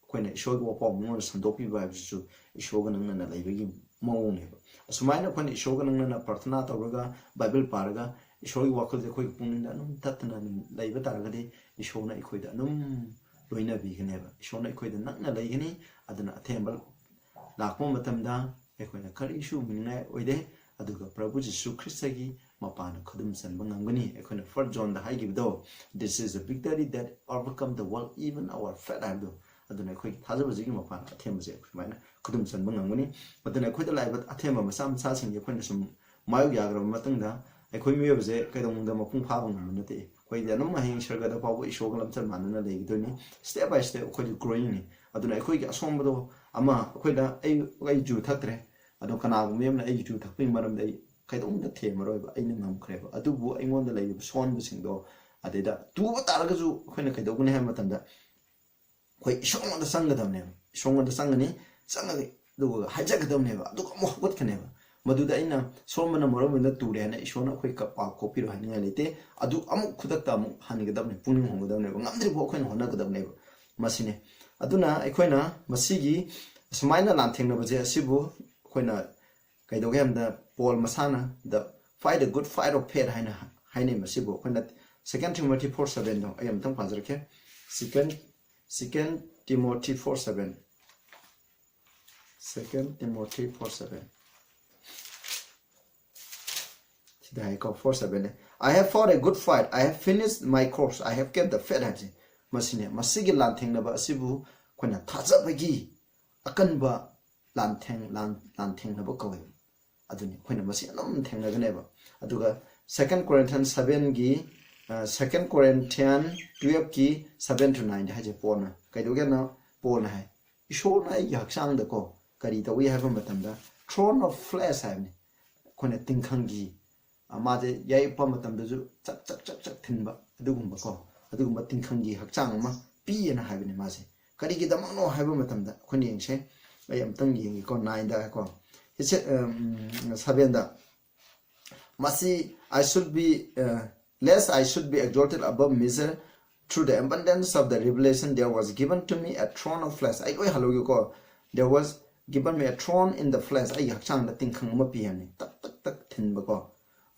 ꯑꯩꯈꯣꯏꯅ ꯏꯁꯣꯔꯒꯤ ꯋꯥꯄꯥꯎ ꯃꯉꯣꯟꯗ ꯁꯟꯗꯣꯛꯄꯤꯕ ꯍꯥꯏꯕꯁꯤꯁꯨ ꯏꯁꯣꯔꯒ ꯅꯛꯅꯅ ꯂꯩꯕꯒꯤ ꯃꯑꯣꯡꯅꯦꯕ꯫ ꯑꯁꯨꯃꯥꯏꯅ ꯑꯩꯈꯣꯏꯅ ꯏꯁꯣꯔꯒ ꯅꯛꯅꯅ ꯄ꯭ꯔꯊꯅꯥ ꯇꯧꯔꯒ, ꯕꯥꯏꯕꯜ ꯄꯥꯔꯒ, ꯏꯁꯣꯔꯒꯤ ꯋꯥꯈꯜꯁꯦ ꯑꯩꯈꯣꯏꯒꯤ ꯄꯨꯛꯅꯤꯡꯗ ꯑꯗꯨꯝ ꯇꯠꯇꯅ ꯑꯗꯨꯝ ꯂꯩꯕ ꯇꯥꯔꯒꯗꯤ, ꯏꯁꯣꯔꯅ ꯑꯩꯈꯣꯏꯗ ꯑꯗꯨꯝ ꯂꯣꯏꯅꯕꯤꯒꯅꯦꯕ, ꯏꯁꯣꯔꯅ ꯑꯩꯈꯣꯏꯗ ꯅꯛꯅ ꯂꯩꯒꯅꯤ꯫ ꯑꯗꯨꯅ ꯑꯊꯦꯝꯕ ꯂꯥꯛꯄ ꯃꯇꯝꯗ ꯑꯩꯈꯣꯏꯅ ꯀꯔꯤꯁꯨ ꯎꯃꯤꯅꯤꯡꯉꯥꯏ ꯑꯣꯏꯗꯦ꯫ ꯑꯗꯨꯒ ꯄ꯭ꯔꯚꯨ ꯖꯤꯁꯨ ꯈ꯭ꯔꯤꯁꯇꯒꯤ ꯃꯄꯥꯟꯅ ꯈꯨꯗꯨꯝ ꯆꯟꯕ ꯉꯝꯒꯅꯤ꯫ ꯑꯩꯈꯣꯏꯅ ꯐꯥꯔꯁ ꯖꯣꯟꯗ ꯍꯥꯏꯈꯤꯕꯗꯣ, "This is a victory that overcome the world, even our faith" ꯍꯥꯏꯕꯗꯣ, ꯑꯗꯨꯅ ꯑꯩꯈꯣꯏꯒꯤ ꯊꯥꯖꯕꯁꯤꯒꯤ ꯃꯄꯥꯟ ꯑꯊꯦꯝꯕꯁꯦ ꯑꯩꯈꯣꯏ ꯁꯨꯃꯥꯏꯅ ꯈꯨꯗꯨꯝ ꯆꯟꯕ ꯉꯝꯒꯅꯤ꯫ ꯑꯗꯨꯅ ꯑꯩꯈꯣꯏꯗ ꯂꯥꯛꯏꯕ ꯑꯊꯦꯝꯕ ꯃꯆꯥ ꯃꯆꯥꯁꯤꯡꯁꯦ ꯑꯩꯈꯣꯏꯅ ꯁꯨꯝ ꯃꯥꯌꯣꯛ ꯌꯥꯈ꯭ꯔꯕ ꯃꯇꯨꯡꯗ, ꯑꯩꯈꯣꯏ ꯃꯤꯑꯣꯏꯕꯁꯦ ꯀꯩꯗꯧꯅꯨꯡꯗ ꯃꯄꯨꯡ ꯐꯥꯕ ꯉꯝꯕ ꯅꯠꯇꯦ꯫ ꯑꯩꯈꯣꯏꯗꯤ ꯑꯗꯨꯝ ꯍꯌꯦꯡ ꯁꯔꯒꯗ ꯐꯥꯎꯕ ꯏꯁꯣꯔꯒ ꯂꯝꯆꯠ ꯃꯥꯟꯅꯅ ꯂꯩꯈꯤꯗꯣꯏꯅꯤ꯫ Step by step ꯑꯩꯈꯣꯏꯗꯤ growingꯅꯤ꯫ ꯑꯗꯨꯅ ꯑꯩꯈꯣꯏꯒꯤ ꯑꯁꯣꯟꯕꯗꯣ, ꯑꯃ, ꯑꯩꯈꯣꯏꯗ ꯑꯩ, ꯑꯩ ꯖꯨ ꯊꯛꯇ꯭ꯔꯦ, ꯑꯗꯣ ꯀꯅꯥꯒꯨꯝꯕ ꯑꯃꯅ ꯑꯩꯒꯤ ꯖꯨ ꯊꯛꯄꯒꯤ ꯃꯔꯝꯗ ꯑꯩ ꯀꯩꯗꯧꯅꯨꯡꯗ ꯊꯦꯝꯃꯔꯣꯏꯕ, ꯑꯩꯅ ꯉꯝꯈ꯭ꯔꯦꯕ꯫ ꯑꯗꯨꯕꯨ ꯑꯩꯉꯣꯟꯗ ꯂꯩꯔꯤꯕ ꯁꯣꯟꯕꯁꯤꯡꯗꯣ, ꯑꯗꯩꯗ ꯇꯨꯕ ꯇꯥꯔꯒꯁꯨ ꯑꯩꯈꯣꯏꯅ ꯀꯩꯗꯧꯒꯅꯤ ꯍꯥꯏꯕ ꯃꯇꯝꯗ, ꯑꯩꯈꯣꯏ ꯏꯁꯣꯔꯉꯣꯟꯗ ꯆꯪꯒꯗꯕꯅꯦꯕ꯫ ꯏꯁꯣꯔꯉꯣꯟꯗ ꯆꯪꯒꯅꯤ, ꯆꯪꯉꯒ, ꯑꯗꯨꯒ ꯍꯥꯏꯖꯒꯗꯕꯅꯦꯕ, ꯑꯗꯨꯒ ꯑꯃꯨꯛ ꯍꯧꯒꯠꯀꯅꯦꯕ꯫ ꯃꯗꯨꯗ ꯑꯩꯅ ꯁꯣꯝꯕꯅ ꯃꯔꯝ ꯑꯣꯏꯅ ꯇꯨꯔꯦ ꯍꯥꯏꯅ ꯏꯁꯣꯔꯅ ꯑꯩꯈꯣꯏ ꯀ-, ꯄꯥꯎ ꯀꯣꯛꯄꯤꯔꯣ ꯍꯥꯏꯅꯤꯡꯉꯥꯏ ꯂꯩꯇꯦ꯫ ꯑꯗꯨ ꯑꯃꯨꯛ ꯈꯨꯗꯛꯇ ꯑꯃꯨꯛ ꯍꯟꯒꯗꯕꯅꯦ, ꯄꯨꯛꯅꯤꯡ ꯍꯣꯡꯒꯗꯕꯅꯦꯕ꯫ ꯉꯝꯗ꯭ꯔꯤꯐꯥꯎ ꯑꯩꯈꯣꯏꯅ ꯍꯣꯠꯅꯒꯗꯕꯅꯦꯕ꯫ ꯃꯁꯤꯅꯦ꯫ ꯑꯗꯨꯅ ꯑꯩꯈꯣꯏꯅ ꯃꯁꯤꯒꯤ ꯁꯨꯃꯥꯏꯅ ꯂꯥꯟꯊꯦꯡꯅꯕꯁꯦ ꯑꯁꯤꯕꯨ ꯑꯩꯈꯣꯏꯅ ꯀꯩꯗꯧꯒꯦ ꯍꯥꯏꯕꯗ, ꯄꯣꯜ ꯃꯁꯥꯅ "The fight a good fight of faith" ꯍꯥꯏꯅ ꯍꯥꯏꯅꯩ꯫ ꯃꯁꯤꯕꯨ ꯑꯩꯈꯣꯏꯅ Second Timothy four sevenꯗꯣ ꯑꯩ ꯑꯃꯨꯛꯇꯪ ꯄꯥꯖꯔꯛꯀꯦ꯫ Second, Second Timothy four seven, Second Timothy four seven꯫ ꯁꯤꯗ ꯍꯥꯏꯀꯣ, four seven ꯅꯦ꯫ "I have fought a good fight, I have finished my course, I have kept the faith" ꯍꯥꯏꯕꯁꯦ ꯃꯁꯤꯅꯦ꯫ ꯃꯁꯤꯒꯤ ꯂꯥꯟꯊꯦꯡꯅꯕ ꯑꯁꯤꯕꯨ ꯑꯩꯈꯣꯏꯅ ꯊꯥꯖꯕꯒꯤ ꯑꯀꯟꯕ ꯂꯥꯟꯊꯦꯡ-, ꯂꯥꯟ-, ꯂꯥꯟꯊꯦꯡꯅꯕ ꯀꯧꯋꯦꯕ꯫ ꯑꯗꯨꯅꯤ ꯑꯩꯈꯣꯏꯅ ꯃꯁꯤ ꯑꯗꯨꯝ ꯊꯦꯡꯅꯒꯅꯦꯕ꯫ ꯑꯗꯨꯒ Second Corinthians sevenꯒꯤ, ꯑ, Second Corinthians twelveꯀꯤ seven to nineꯗ ꯍꯥꯏꯁꯦ ꯄꯣꯜꯅ ꯀꯩꯗꯧꯒꯦꯅ, ꯄꯣꯜꯅ ꯍꯥꯏ, "ꯏꯁꯣꯔꯅ ꯑꯩꯒꯤ ꯍꯛꯆꯥꯡꯗꯀꯣ ꯀꯔꯤ ꯇꯧꯏ ꯍꯥꯏꯕ ꯃꯇꯝꯗ, thorn of flesh" ꯍꯥꯏꯕꯅꯤ꯫ ꯑꯩꯈꯣꯏꯅ ꯇꯤꯡꯈꯪꯒꯤ, ꯑ, ꯃꯥꯁꯦ ꯌꯩꯔꯛꯄ ꯃꯇꯝꯗꯁꯨ ꯆꯛ ꯆꯛ ꯆꯛ ꯆꯛ ꯊꯤꯟꯕ, ꯑꯗꯨꯒꯨꯝꯕꯀꯣ, ꯑꯗꯨꯒꯨꯝꯕ ꯇꯤꯡꯈꯪꯒꯤ ꯍꯛꯆꯥꯡ ꯑꯃ ꯄꯤꯌꯦꯅ ꯍꯥꯏꯕꯅꯤ ꯃꯥꯁꯦ꯫ ꯀꯔꯤꯒꯤꯗꯃꯛꯅꯣ ꯍꯥꯏꯕ ꯃꯇꯝꯗ ꯑꯩꯈꯣꯏꯅ ꯌꯦꯡꯁꯦ꯫ ꯑꯩ ꯑꯃꯨꯛꯇꯪ ꯌꯦꯡꯒꯦꯀꯣ, nineꯗ ꯀꯣ꯫ ꯏꯆꯦ, ꯎꯝ, sevenꯗ, ꯃꯁꯤ I should be, uh, lest I should be exalted above measure through the abundance of the revelation, there was given to me a throne of flesh. ꯑꯩ ꯂꯣꯏ ꯍꯜꯂꯧꯒꯦꯀꯣ. There was given me a throne in the flesh. ꯑꯩꯒꯤ ꯍꯛꯆꯥꯡꯗ ꯇꯤꯡꯈꯪ ꯑꯃ ꯄꯤ ꯍꯥꯏꯕꯅꯤ, ꯇꯛ ꯇꯛ ꯇꯛ ꯊꯤꯟꯕꯀꯣ.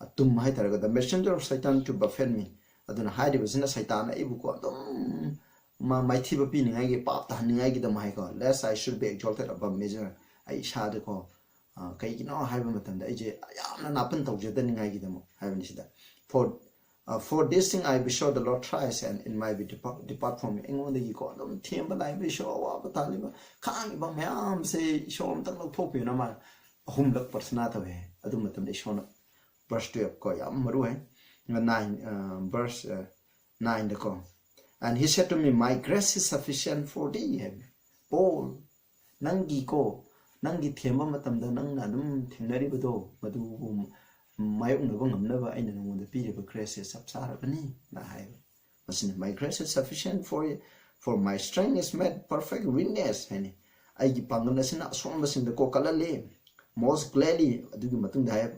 ꯑ, ꯇꯨꯝ ꯍꯥꯏꯇꯥꯔꯦꯀꯣ. The messenger of Satan to buffet me. ꯑꯗꯨꯅ ꯍꯥꯏꯔꯤꯕꯁꯤꯅ ꯁꯩꯇꯥꯟꯅ ꯑꯩꯕꯨꯀꯣ ꯑꯗꯨꯝ ꯃꯥ ꯃꯥꯏꯊꯤꯕ ꯄꯤꯅꯤꯡꯉꯥꯏꯒꯤ, ꯄꯥꯞ ꯇꯥꯍꯟꯅꯤꯡꯉꯥꯏꯒꯤꯗꯃꯛ ꯍꯥꯏꯀꯣ. Lest I should be exalted above measure. ꯑꯩ ꯏꯁꯥꯗꯀꯣ, ꯑ, ꯀꯩꯒꯤꯅꯣ ꯍꯥꯏꯕ ꯃꯇꯝꯗ ꯑꯩꯁꯦ ꯌꯥꯝꯅ ꯅꯥꯄꯟ ꯇꯧꯖꯗꯅꯤꯡꯉꯥꯏꯒꯤꯗꯃꯛ ꯍꯥꯏꯕꯅꯤ ꯁꯤꯗ. For, uh, for this thing I besought the Lord thrice, and it might be depart, depart from me. ꯑꯩꯉꯣꯟꯗꯒꯤꯀꯣ ꯑꯗꯨꯝ ꯊꯦꯝꯕ ꯂꯥꯛꯏꯕ, ꯏꯁꯣꯔ, ꯑꯋꯥꯕ ꯇꯥꯜꯂꯤꯕ, ꯈꯥꯡꯉꯤꯕ ꯃꯌꯥꯝꯁꯦ ꯏꯁꯣꯔ ꯑꯝꯇꯪ ꯂꯧꯊꯣꯛꯄꯤꯌꯨꯅ ꯃꯥ ꯑꯍꯨꯝꯂꯛ ꯄ꯭ꯔꯊꯅꯥ ꯇꯧꯋꯦ꯫ ꯑꯗꯨ ꯃꯇꯝꯗ ꯏꯁꯣꯔꯅ verse twelve ꯀꯣ, ꯌꯥꯝ ꯃꯔꯨ ꯑꯣꯏ꯫ Nine, uh, verse, uh, nineꯗꯀꯣ. And he said to me, "My grace is sufficient for thee," ꯍꯥꯏꯕꯅꯤ꯫ Paul, ꯅꯪꯒꯤꯀꯣ, ꯅꯪꯒꯤ ꯊꯦꯝꯕ ꯃꯇꯝꯗ ꯅꯪꯅ ꯑꯗꯨꯝ ꯊꯦꯡꯅꯔꯤꯕꯗꯣ, ꯃꯗꯨꯕꯨ ꯃꯥꯌꯣꯛꯅꯕ ꯉꯝꯅꯕ ꯑꯩꯅ ꯅꯉꯣꯟꯗ ꯄꯤꯔꯤꯕ graceꯁꯦ ꯆꯞ ꯆꯥꯔꯕꯅꯤ ꯅ ꯍꯥꯏꯕ꯫ ꯃꯁꯤꯅ, "My grace is sufficient for you, for my strength is made perfect in weakness" ꯍꯥꯏꯅꯤ꯫ ꯑꯩꯒꯤ ꯄꯥꯡꯒꯜ ꯑꯁꯤꯅ ꯑꯁꯣꯟꯕꯁꯤꯡꯗ ꯀꯣ ꯀꯜꯍꯜꯂꯤ꯫ Most gladly, ꯑꯗꯨꯒꯤ ꯃꯇꯨꯡꯗ ꯍꯥꯏ,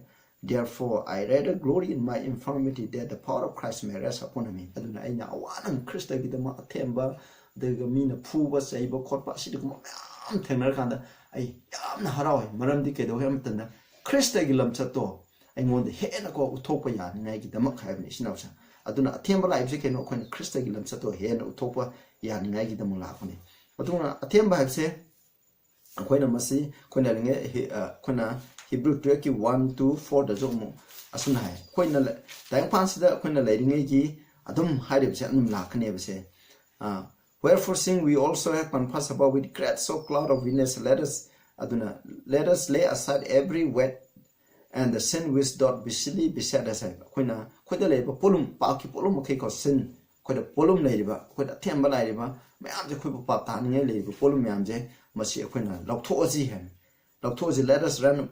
"Therefore I rather glory in my infirmity, that the power of Christ may rest upon me." ꯑꯗꯨꯅ ꯑꯩꯅ ꯑꯋꯥꯅ ꯈ꯭ꯔꯤꯁꯇꯒꯤꯗꯃꯛ ꯑꯊꯦꯝꯕ, ꯑꯗꯨꯒ ꯃꯤꯅ ꯐꯨꯕ ꯆꯩꯕ ꯈꯣꯠꯄ ꯑꯁꯤꯒꯨꯝꯕ ꯃꯌꯥꯝ ꯊꯦꯡꯅꯔꯀꯥꯟꯗ ꯑꯩ ꯌꯥꯝꯅ ꯍꯔꯥꯎꯏ꯫ ꯃꯔꯝꯗꯤ ꯀꯩꯗꯧꯒꯦ ꯍꯥꯏꯕ ꯃꯇꯝꯗ ꯈ꯭ꯔꯤꯁꯇꯒꯤ ꯂꯝꯆꯠꯇꯣ ꯑꯩꯉꯣꯟꯗ ꯍꯦꯟꯅ ꯀꯣ ꯎꯠꯊꯣꯛꯄ ꯌꯥꯅꯤꯡꯉꯥꯏꯒꯤꯗꯃꯛ ꯍꯥꯏꯕꯅꯤ ꯏꯆꯤꯟ ꯏꯅꯥꯎꯁꯤꯡ꯫ ꯑꯗꯨꯅ ꯑꯊꯦꯝꯕ ꯂꯥꯛꯏꯕꯁꯦ ꯀꯩꯅꯣ? ꯑꯩꯈꯣꯏꯅ ꯈ꯭ꯔꯤꯁꯇꯒꯤ ꯂꯝꯆꯠꯇꯣ ꯍꯦꯟꯅ ꯎꯠꯊꯣꯛꯄ ꯌꯥꯅꯤꯡꯉꯥꯏꯒꯤꯗꯃꯛ ꯂꯥꯛꯄꯅꯤ꯫ ꯑꯗꯨꯅ ꯑꯊꯦꯝꯕ ꯍꯥꯏꯕꯁꯦ ꯑꯩꯈꯣꯏꯅ ꯃꯁꯤ ꯑꯩꯈꯣꯏꯅ ꯂꯩꯔꯤꯉꯩ ꯍꯤ-, ꯑ, ꯑꯩꯈꯣꯏꯅ Hebrew twelveꯀꯤ one to fourꯗꯁꯨ ꯑꯃꯨꯛ ꯑꯁꯨꯝꯅ ꯍꯥꯏ꯫ ꯑꯩꯈꯣꯏꯅ ꯂ-, ꯇꯥꯏꯕꯪꯄꯥꯟꯁꯤꯗ ꯑꯩꯈꯣꯏꯅ ꯂꯩꯔꯤꯉꯩꯒꯤ ꯑꯗꯨꯝ ꯍꯥꯏꯔꯤꯕꯁꯦ ꯑꯗꯨꯝ ꯂꯥꯛꯀꯅꯦꯕꯁꯦ꯫ ꯑ, "Wherefore, seeing we also have compassed about with great so cloud of witness, let us," ꯑꯗꯨꯅ, "let us lay aside every weight and the sin which doth easily beset us" ꯍꯥꯏꯕ꯫ ꯑꯩꯈꯣꯏꯅ, ꯑꯩꯈꯣꯏꯗ ꯂꯩꯔꯤꯕ ꯄꯣꯠꯂꯨꯝ, ꯄꯥꯞꯀꯤ ꯄꯣꯠꯂꯨꯝ ꯃꯈꯩꯀꯣ, sin, ꯑꯩꯈꯣꯏꯗ ꯄꯣꯠꯂꯨꯝ ꯂꯩꯔꯤꯕ, ꯑꯩꯈꯣꯏꯗ ꯑꯊꯦꯝꯕ ꯂꯩꯔꯤꯕ ꯃꯌꯥꯝꯁꯦ, ꯑꯩꯈꯣꯏꯕꯨ ꯄꯥꯞ ꯇꯥꯍꯟꯅꯤꯡꯉꯥꯏ ꯂꯩꯔꯤꯕ ꯄꯣꯠꯂꯨꯝ ꯃꯌꯥꯝꯁꯦ, ꯃꯁꯤ ꯑꯩꯈꯣꯏꯅ ꯂꯧꯊꯣꯛꯑꯁꯤ ꯍꯥꯏꯕꯅꯤ꯫ ꯂꯧꯊꯣꯛꯑꯁꯤ, "Let us run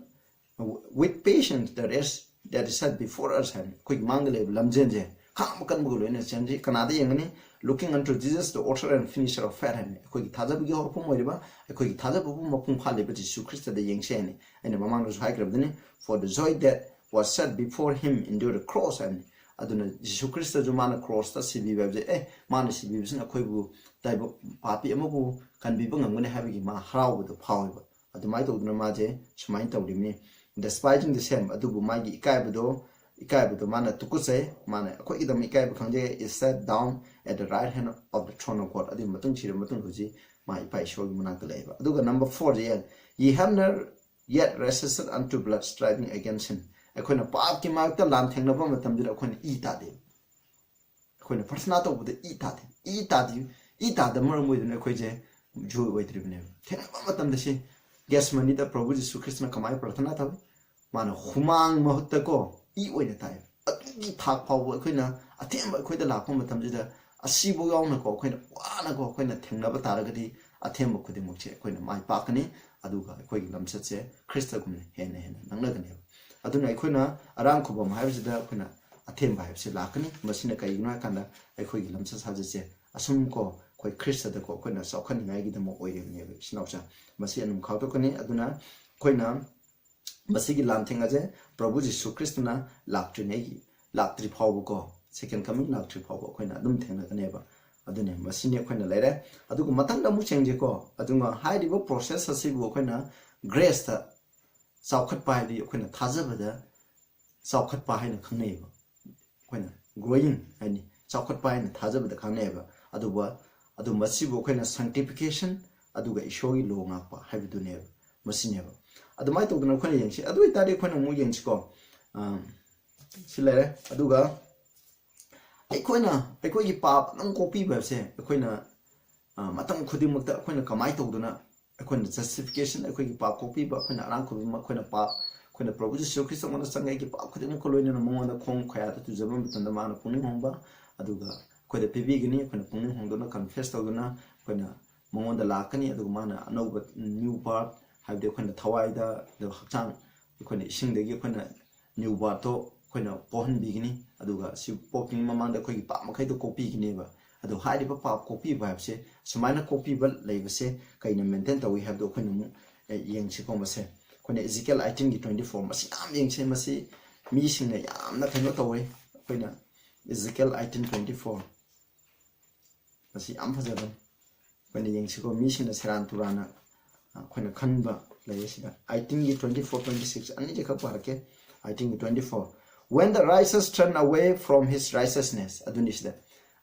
with patience the race that is set before us" ꯍꯥꯏꯕꯅꯤ꯫ ꯑꯩꯈꯣꯏꯒꯤ ꯃꯥꯡꯗ ꯂꯩꯕ ꯂꯝꯖꯦꯟꯁꯦ ꯈꯥꯡꯕ ꯀꯟꯕꯒ ꯂꯣꯏꯅ ꯆꯦꯟꯁꯤ꯫ ꯀꯅꯥꯗ ꯌꯦꯡꯒꯅꯤ? "Looking unto Jesus, the author and finisher of faith" ꯍꯥꯏꯕꯅꯤ꯫ ꯑꯩꯈꯣꯏꯒꯤ ꯊꯥꯖꯕꯒꯤ ꯍꯧꯔꯛꯐꯝ ꯑꯣꯏꯔꯤꯕ, ꯑꯩꯈꯣꯏꯒꯤ ꯊꯥꯖꯕꯕꯨ ꯃꯄꯨꯡ ꯐꯥꯍꯜꯂꯤꯕ ꯖꯤꯁꯨ ꯈ꯭ꯔꯤꯁꯇꯗ ꯌꯦꯡꯁꯤ ꯍꯥꯏꯅꯤ꯫ ꯑꯩꯅ ꯃꯃꯥꯡꯗꯁꯨ ꯍꯥꯏꯈ꯭ꯔꯕꯗꯨꯅꯤ, "For the joy that was set before him endure the cross ꯍꯥꯏꯕꯅꯤ꯫ ꯑꯗꯨꯅ ꯖꯤꯁꯨ ꯈ꯭ꯔꯤꯁꯇꯁꯨ ꯃꯥꯅ ꯀ꯭ꯔꯣꯁꯇ ꯁꯤꯕꯤꯕ ꯍꯥꯏꯕꯁꯦ, ꯑꯦ, ꯃꯥꯅ ꯁꯤꯕꯤꯕꯁꯤꯅ ꯑꯩꯈꯣꯏꯕꯨ ꯇꯥꯏꯕ ꯄꯥꯄꯤ ꯑꯃꯕꯨ ꯀꯟꯕꯤꯕ ꯉꯝꯒꯅꯤ ꯍꯥꯏꯕꯒꯤ ꯃꯥ ꯍꯔꯥꯎꯕꯗꯣ ꯐꯥꯎꯋꯦꯕ꯫ ꯑꯗꯨꯃꯥꯏꯅ ꯇꯧꯗꯅ ꯃꯥꯁꯦ ꯁꯨꯃꯥꯏꯅ ꯇꯧꯔꯤꯕꯅꯤ, despising the shame. ꯑꯗꯨꯕꯨ ꯃꯥꯒꯤ ꯏꯀꯥꯏꯕꯗꯣ, ꯏꯀꯥꯏꯕꯗꯣ ꯃꯥꯅ ꯇꯨꯀꯠꯆꯩ, ꯃꯥꯅ ꯑꯩꯈꯣꯏꯒꯤꯗꯃꯛ ꯏꯀꯥꯏꯕ ꯈꯪꯖꯩ, is set down at the right hand of the throne of God. ꯑꯗꯨꯒꯤ ꯃꯇꯨꯡ ꯊꯤꯔꯕ ꯃꯇꯨꯡꯗ ꯍꯧꯖꯤꯛ ꯃꯥ ꯏꯄꯥ ꯏꯁꯣꯔꯒꯤ ꯃꯅꯥꯛꯇ ꯂꯩꯌꯦꯕ꯫ ꯑꯗꯨꯒ number four ꯗ ꯌꯦꯡ, ye have never yet resisted unto blood striving against sin. ꯑꯩꯈꯣꯏꯅ ꯄꯥꯞꯀꯤ ꯃꯥꯔꯛꯇ ꯂꯥꯟ ꯊꯦꯡꯅꯕ ꯃꯇꯝꯗꯨꯗ ꯑꯩꯈꯣꯏꯅ ꯏ ꯇꯥꯗꯦ꯫ ꯑꯩꯈꯣꯏꯅ ꯄ꯭ꯔꯊꯅꯥ ꯇꯧꯕꯗ ꯏ ꯇꯥꯗꯦ, ꯏ ꯇꯥꯗꯦ, ꯏ ꯇꯥꯗꯕ ꯃꯔꯝ ꯑꯣꯏꯗꯨꯅ ꯑꯩꯈꯣꯏꯁꯦ ꯖꯣꯏ ꯑꯣꯏꯗ꯭ꯔꯤꯕꯅꯦꯕ꯫ ꯊꯦꯡꯅꯕ ꯃꯇꯝꯗ ꯁꯤ ꯒꯦꯁꯃꯅꯤꯗ ꯄ꯭ꯔꯚꯨ ꯖꯤꯁꯨ ꯈ꯭ꯔꯤꯁꯇꯅ ꯀꯃꯥꯏꯅ ꯄ꯭ꯔꯊꯅꯥ ꯇꯧꯏ? ꯃꯥꯅ ꯍꯨꯃꯥꯡ ꯃꯍꯨꯠꯇꯀꯣ ꯏ ꯑꯣꯏꯅ ꯇꯥꯏ꯫ ꯑꯗꯨꯒꯤ ꯊꯥꯛ ꯐꯥꯎꯕ ꯑꯩꯈꯣꯏꯅ ꯑꯊꯦꯝꯕ ꯑꯩꯈꯣꯏꯗ ꯂꯥꯛꯄ ꯃꯇꯝꯁꯤꯗ ꯑꯁꯤꯕꯨ ꯌꯥꯎꯅꯀꯣ ꯑꯩꯈꯣꯏꯅ ꯋꯥꯅꯀꯣ ꯑꯩꯈꯣꯏꯅ ꯊꯦꯡꯅꯕ ꯇꯥꯔꯒꯗꯤ ꯑꯊꯦꯝꯕ ꯈꯨꯗꯤꯡꯃꯛꯁꯦ ꯑꯩꯈꯣꯏꯅ ꯃꯥꯏ ꯄꯥꯛꯀꯅꯤ, ꯑꯗꯨꯒ ꯑꯩꯈꯣꯏꯒꯤ ꯂꯝꯆꯠꯁꯦ ꯈ꯭ꯔꯤꯁꯇꯒꯨꯝꯅ ꯍꯦꯟꯅ ꯍꯦꯟꯅ ꯅꯛꯅꯒꯅꯦꯕ꯫ ꯑꯗꯨꯅ ꯑꯩꯈꯣꯏꯅ ꯑꯔꯥꯡ ꯈꯨꯕꯝ ꯍꯥꯏꯕꯁꯤꯗ ꯑꯩꯈꯣꯏꯅ ꯑꯊꯦꯝꯕ ꯍꯥꯏꯕꯁꯤ ꯂꯥꯛꯀꯅꯤ꯫ ꯃꯁꯤꯅ ꯀꯩꯒꯤꯅꯣ ꯍꯥꯏ ꯀꯥꯟꯗ ꯑꯩꯈꯣꯏꯒꯤ ꯂꯝꯆꯠ ꯁꯥꯖꯠꯁꯦ ꯑꯁꯨꯝ ꯀꯣ ꯑꯩꯈꯣꯏ ꯈ꯭ꯔꯤꯁꯇꯗꯀꯣ ꯑꯩꯈꯣꯏꯅ ꯆꯥꯎꯈꯠꯅꯤꯡꯉꯥꯏꯒꯤꯗꯃꯛ ꯑꯣꯏꯔꯤꯕꯅꯦꯕ, ꯏꯆꯤꯟ ꯏꯅꯥꯎꯁꯦ꯫ ꯃꯁꯤ ꯑꯗꯨꯝ ꯈꯥꯎꯗꯣꯛꯀꯅꯤ꯫ ꯑꯗꯨꯅ ꯑꯩꯈꯣꯏꯅ ꯃꯁꯤꯒꯤ ꯂꯥꯟꯊꯦꯡ ꯑꯁꯦ ꯄ꯭ꯔꯚꯨ ꯖꯤꯁꯨ ꯈ꯭ꯔꯤꯁꯇꯅ ꯂꯥꯛꯇ꯭ꯔꯤꯉꯩꯒꯤ, ꯂꯥꯛꯇ꯭ꯔꯤ ꯐꯥꯎꯕꯀꯣ, second coming ꯂꯥꯛꯇ꯭ꯔꯤ ꯐꯥꯎꯕ ꯑꯩꯈꯣꯏꯅ ꯑꯗꯨꯝ ꯊꯦꯡꯅꯒꯅꯦꯕ꯫ ꯑꯗꯨꯅꯦ, ꯃꯁꯤꯅꯤ ꯑꯩꯈꯣꯏꯅ ꯂꯩꯔꯦ꯫ ꯑꯗꯨꯒ ꯃꯊꯪꯗ ꯑꯃꯨꯛ ꯆꯦꯡꯁꯦꯀꯣ꯫ ꯑꯗꯨꯒ ꯍꯥꯏꯔꯤꯕ ꯄ꯭ꯔꯣꯁꯦꯁ ꯑꯁꯤꯕꯨ ꯑꯩꯈꯣꯏꯅ ꯒ꯭ꯔꯦꯁꯇ ꯆꯥꯎꯈꯠꯄ ꯍꯥꯏꯗꯤ ꯑꯩꯈꯣꯏꯅ ꯊꯥꯖꯕꯗ ꯆꯥꯎꯈꯠꯄ ꯍꯥꯏꯅ ꯈꯪꯅꯩꯌꯦꯕ꯫ ꯑꯩꯈꯣꯏꯅ ꯒ꯭ꯔꯣꯌꯤꯡ ꯍꯥꯏꯅꯤ, ꯆꯥꯎꯈꯠꯄ ꯍꯥꯏꯅ ꯊꯥꯖꯕꯗ ꯈꯪꯅꯩꯌꯦꯕ꯫ ꯑꯗꯨꯒ ꯑꯗꯨ ꯃꯁꯤꯕꯨ ꯑꯩꯈꯣꯏꯅ sanctification, ꯑꯗꯨꯒ ꯏꯁꯣꯔꯒꯤ ꯂꯣ ꯉꯥꯛꯄ ꯍꯥꯏꯕꯗꯨꯅꯦꯕ, ꯃꯁꯤꯅꯦꯕ꯫ ꯑꯗꯨꯃꯥꯏꯅ ꯇꯧꯗꯅ ꯑꯩꯈꯣꯏꯅ ꯌꯦꯡꯁꯤ꯫ ꯑꯗꯨ ꯑꯣꯏꯇꯥꯔꯗꯤ ꯑꯩꯈꯣꯏꯅ ꯑꯃꯨꯛ ꯌꯦꯡꯁꯤꯀꯣ꯫ ꯑꯥ, ꯁꯤ ꯂꯩꯔꯦ꯫ ꯑꯗꯨꯒ ꯑꯩꯈꯣꯏꯅ ꯑꯩꯈꯣꯏꯒꯤ ꯄꯥꯞ ꯑꯗꯨꯝ ꯀꯣꯛꯄꯤꯕ ꯍꯥꯏꯕꯁꯦ ꯑꯩꯈꯣꯏꯅ, ꯑꯥ, ꯃꯇꯝ ꯈꯨꯗꯤꯡꯃꯛꯇ ꯑꯩꯈꯣꯏꯅ ꯀꯃꯥꯏꯅ ꯇꯧꯗꯅ ꯑꯩꯈꯣꯏꯅ justification, ꯑꯩꯈꯣꯏꯒꯤ ꯄꯥꯞ ꯀꯣꯛꯄꯤꯕ, ꯑꯩꯈꯣꯏꯅ ꯑꯔꯥꯡ ꯈꯨꯕꯝ, ꯑꯩꯈꯣꯏꯅ ꯄꯥꯞ, ꯑꯩꯈꯣꯏꯅ ꯄ꯭ꯔꯚꯨ ꯖꯤꯁꯨ ꯈ꯭ꯔꯤꯁꯇꯉꯣꯟꯗ ꯆꯪꯉꯛꯏꯒꯤ ꯄꯥꯞ ꯈꯨꯗꯤꯡꯃꯛꯀ ꯂꯣꯏꯅꯅ ꯃꯉꯣꯟꯗ ꯈꯣꯡ ꯈꯣꯌꯥꯗ ꯇꯨꯖꯕ ꯃꯇꯝꯗ ꯃꯥꯅ ꯄꯨꯛꯅꯤꯡ ꯍꯣꯡꯕ ꯑꯗꯨꯒ ꯑꯩꯈꯣꯏꯗ ꯄꯤꯕꯤꯒꯅꯤ꯫ ꯑꯩꯈꯣꯏꯅ ꯄꯨꯛꯅꯤꯡ ꯍꯣꯡꯗꯨꯅ confess ꯇꯧꯗꯨꯅ ꯑꯩꯈꯣꯏꯅ ꯃꯉꯣꯟꯗ ꯂꯥꯛꯀꯅꯤ꯫ ꯑꯗꯨꯒ ꯃꯥꯅ ꯑꯅꯧꯕ new birth, ꯍꯥꯏꯕꯗꯤ ꯑꯩꯈꯣꯏꯅ ꯊꯋꯥꯏꯗ, ꯑꯗꯨꯒ ꯍꯛꯆꯥꯡ, ꯑꯩꯈꯣꯏꯅ ꯏꯁꯤꯡꯗꯒꯤ ꯑꯩꯈꯣꯏꯅ new birthꯇꯣ ꯑꯩꯈꯣꯏꯅ ꯄꯣꯛꯍꯟꯕꯤꯒꯅꯤ꯫ ꯑꯗꯨꯒ ꯁꯤ ꯄꯣꯛꯇ꯭ꯔꯤꯉꯩ ꯃꯃꯥꯡꯗ ꯑꯩꯈꯣꯏꯒꯤ ꯄꯥꯞ ꯃꯈꯩꯗꯣ ꯀꯣꯛꯄꯤꯒꯅꯦꯕ꯫ ꯑꯗꯣ ꯍꯥꯏꯔꯤꯕ ꯄꯥꯞ ꯀꯣꯛꯄꯤꯕ ꯍꯥꯏꯕꯁꯦ, ꯁꯨꯃꯥꯏꯅ ꯀꯣꯛꯄꯤꯕ ꯂꯩꯕꯁꯦ ꯀꯩꯅ maintain ꯇꯧꯏ ꯍꯥꯏꯕꯗꯣ ꯑꯩꯈꯣꯏꯅ ꯑꯃꯨꯛ, ꯑꯦ, ꯌꯦꯡꯁꯤꯀꯣ꯫ ꯃꯁꯦ ꯑꯩꯈꯣꯏꯅ Ezekiel eighteenꯒꯤ twenty four, ꯃꯁꯤ ꯌꯥꯝ ꯌꯦꯡꯁꯦ꯫ ꯃꯁꯤ ꯃꯤꯁꯤꯡꯅ ꯌꯥꯝꯅ ꯀꯩꯅꯣ ꯇꯧꯋꯦ꯫ ꯑꯩꯈꯣꯏꯅ Ezekiel eighteen twenty four, ꯃꯁꯤ ꯌꯥꯝ ꯐꯖꯕꯅꯤ꯫ ꯑꯩꯈꯣꯏꯅ ꯌꯦꯡꯁꯤꯀꯣ, ꯃꯤꯁꯤꯡꯅ ꯁꯦꯔꯥꯟ ꯇꯨꯔꯥꯟꯅ, ꯑ, ꯑꯩꯈꯣꯏꯅ ꯈꯟꯕ ꯂꯩ ꯑꯁꯤꯗ꯫ Eighteenꯒꯤ twenty four, twenty six ꯑꯅꯤꯁꯦ ꯈꯛ ꯄꯥꯔꯛꯀꯦ꯫ Eighteenꯒꯤ twenty four, "When the righteous turn away from his righteousness", ꯑꯗꯨꯅꯤ ꯁꯤꯗ꯫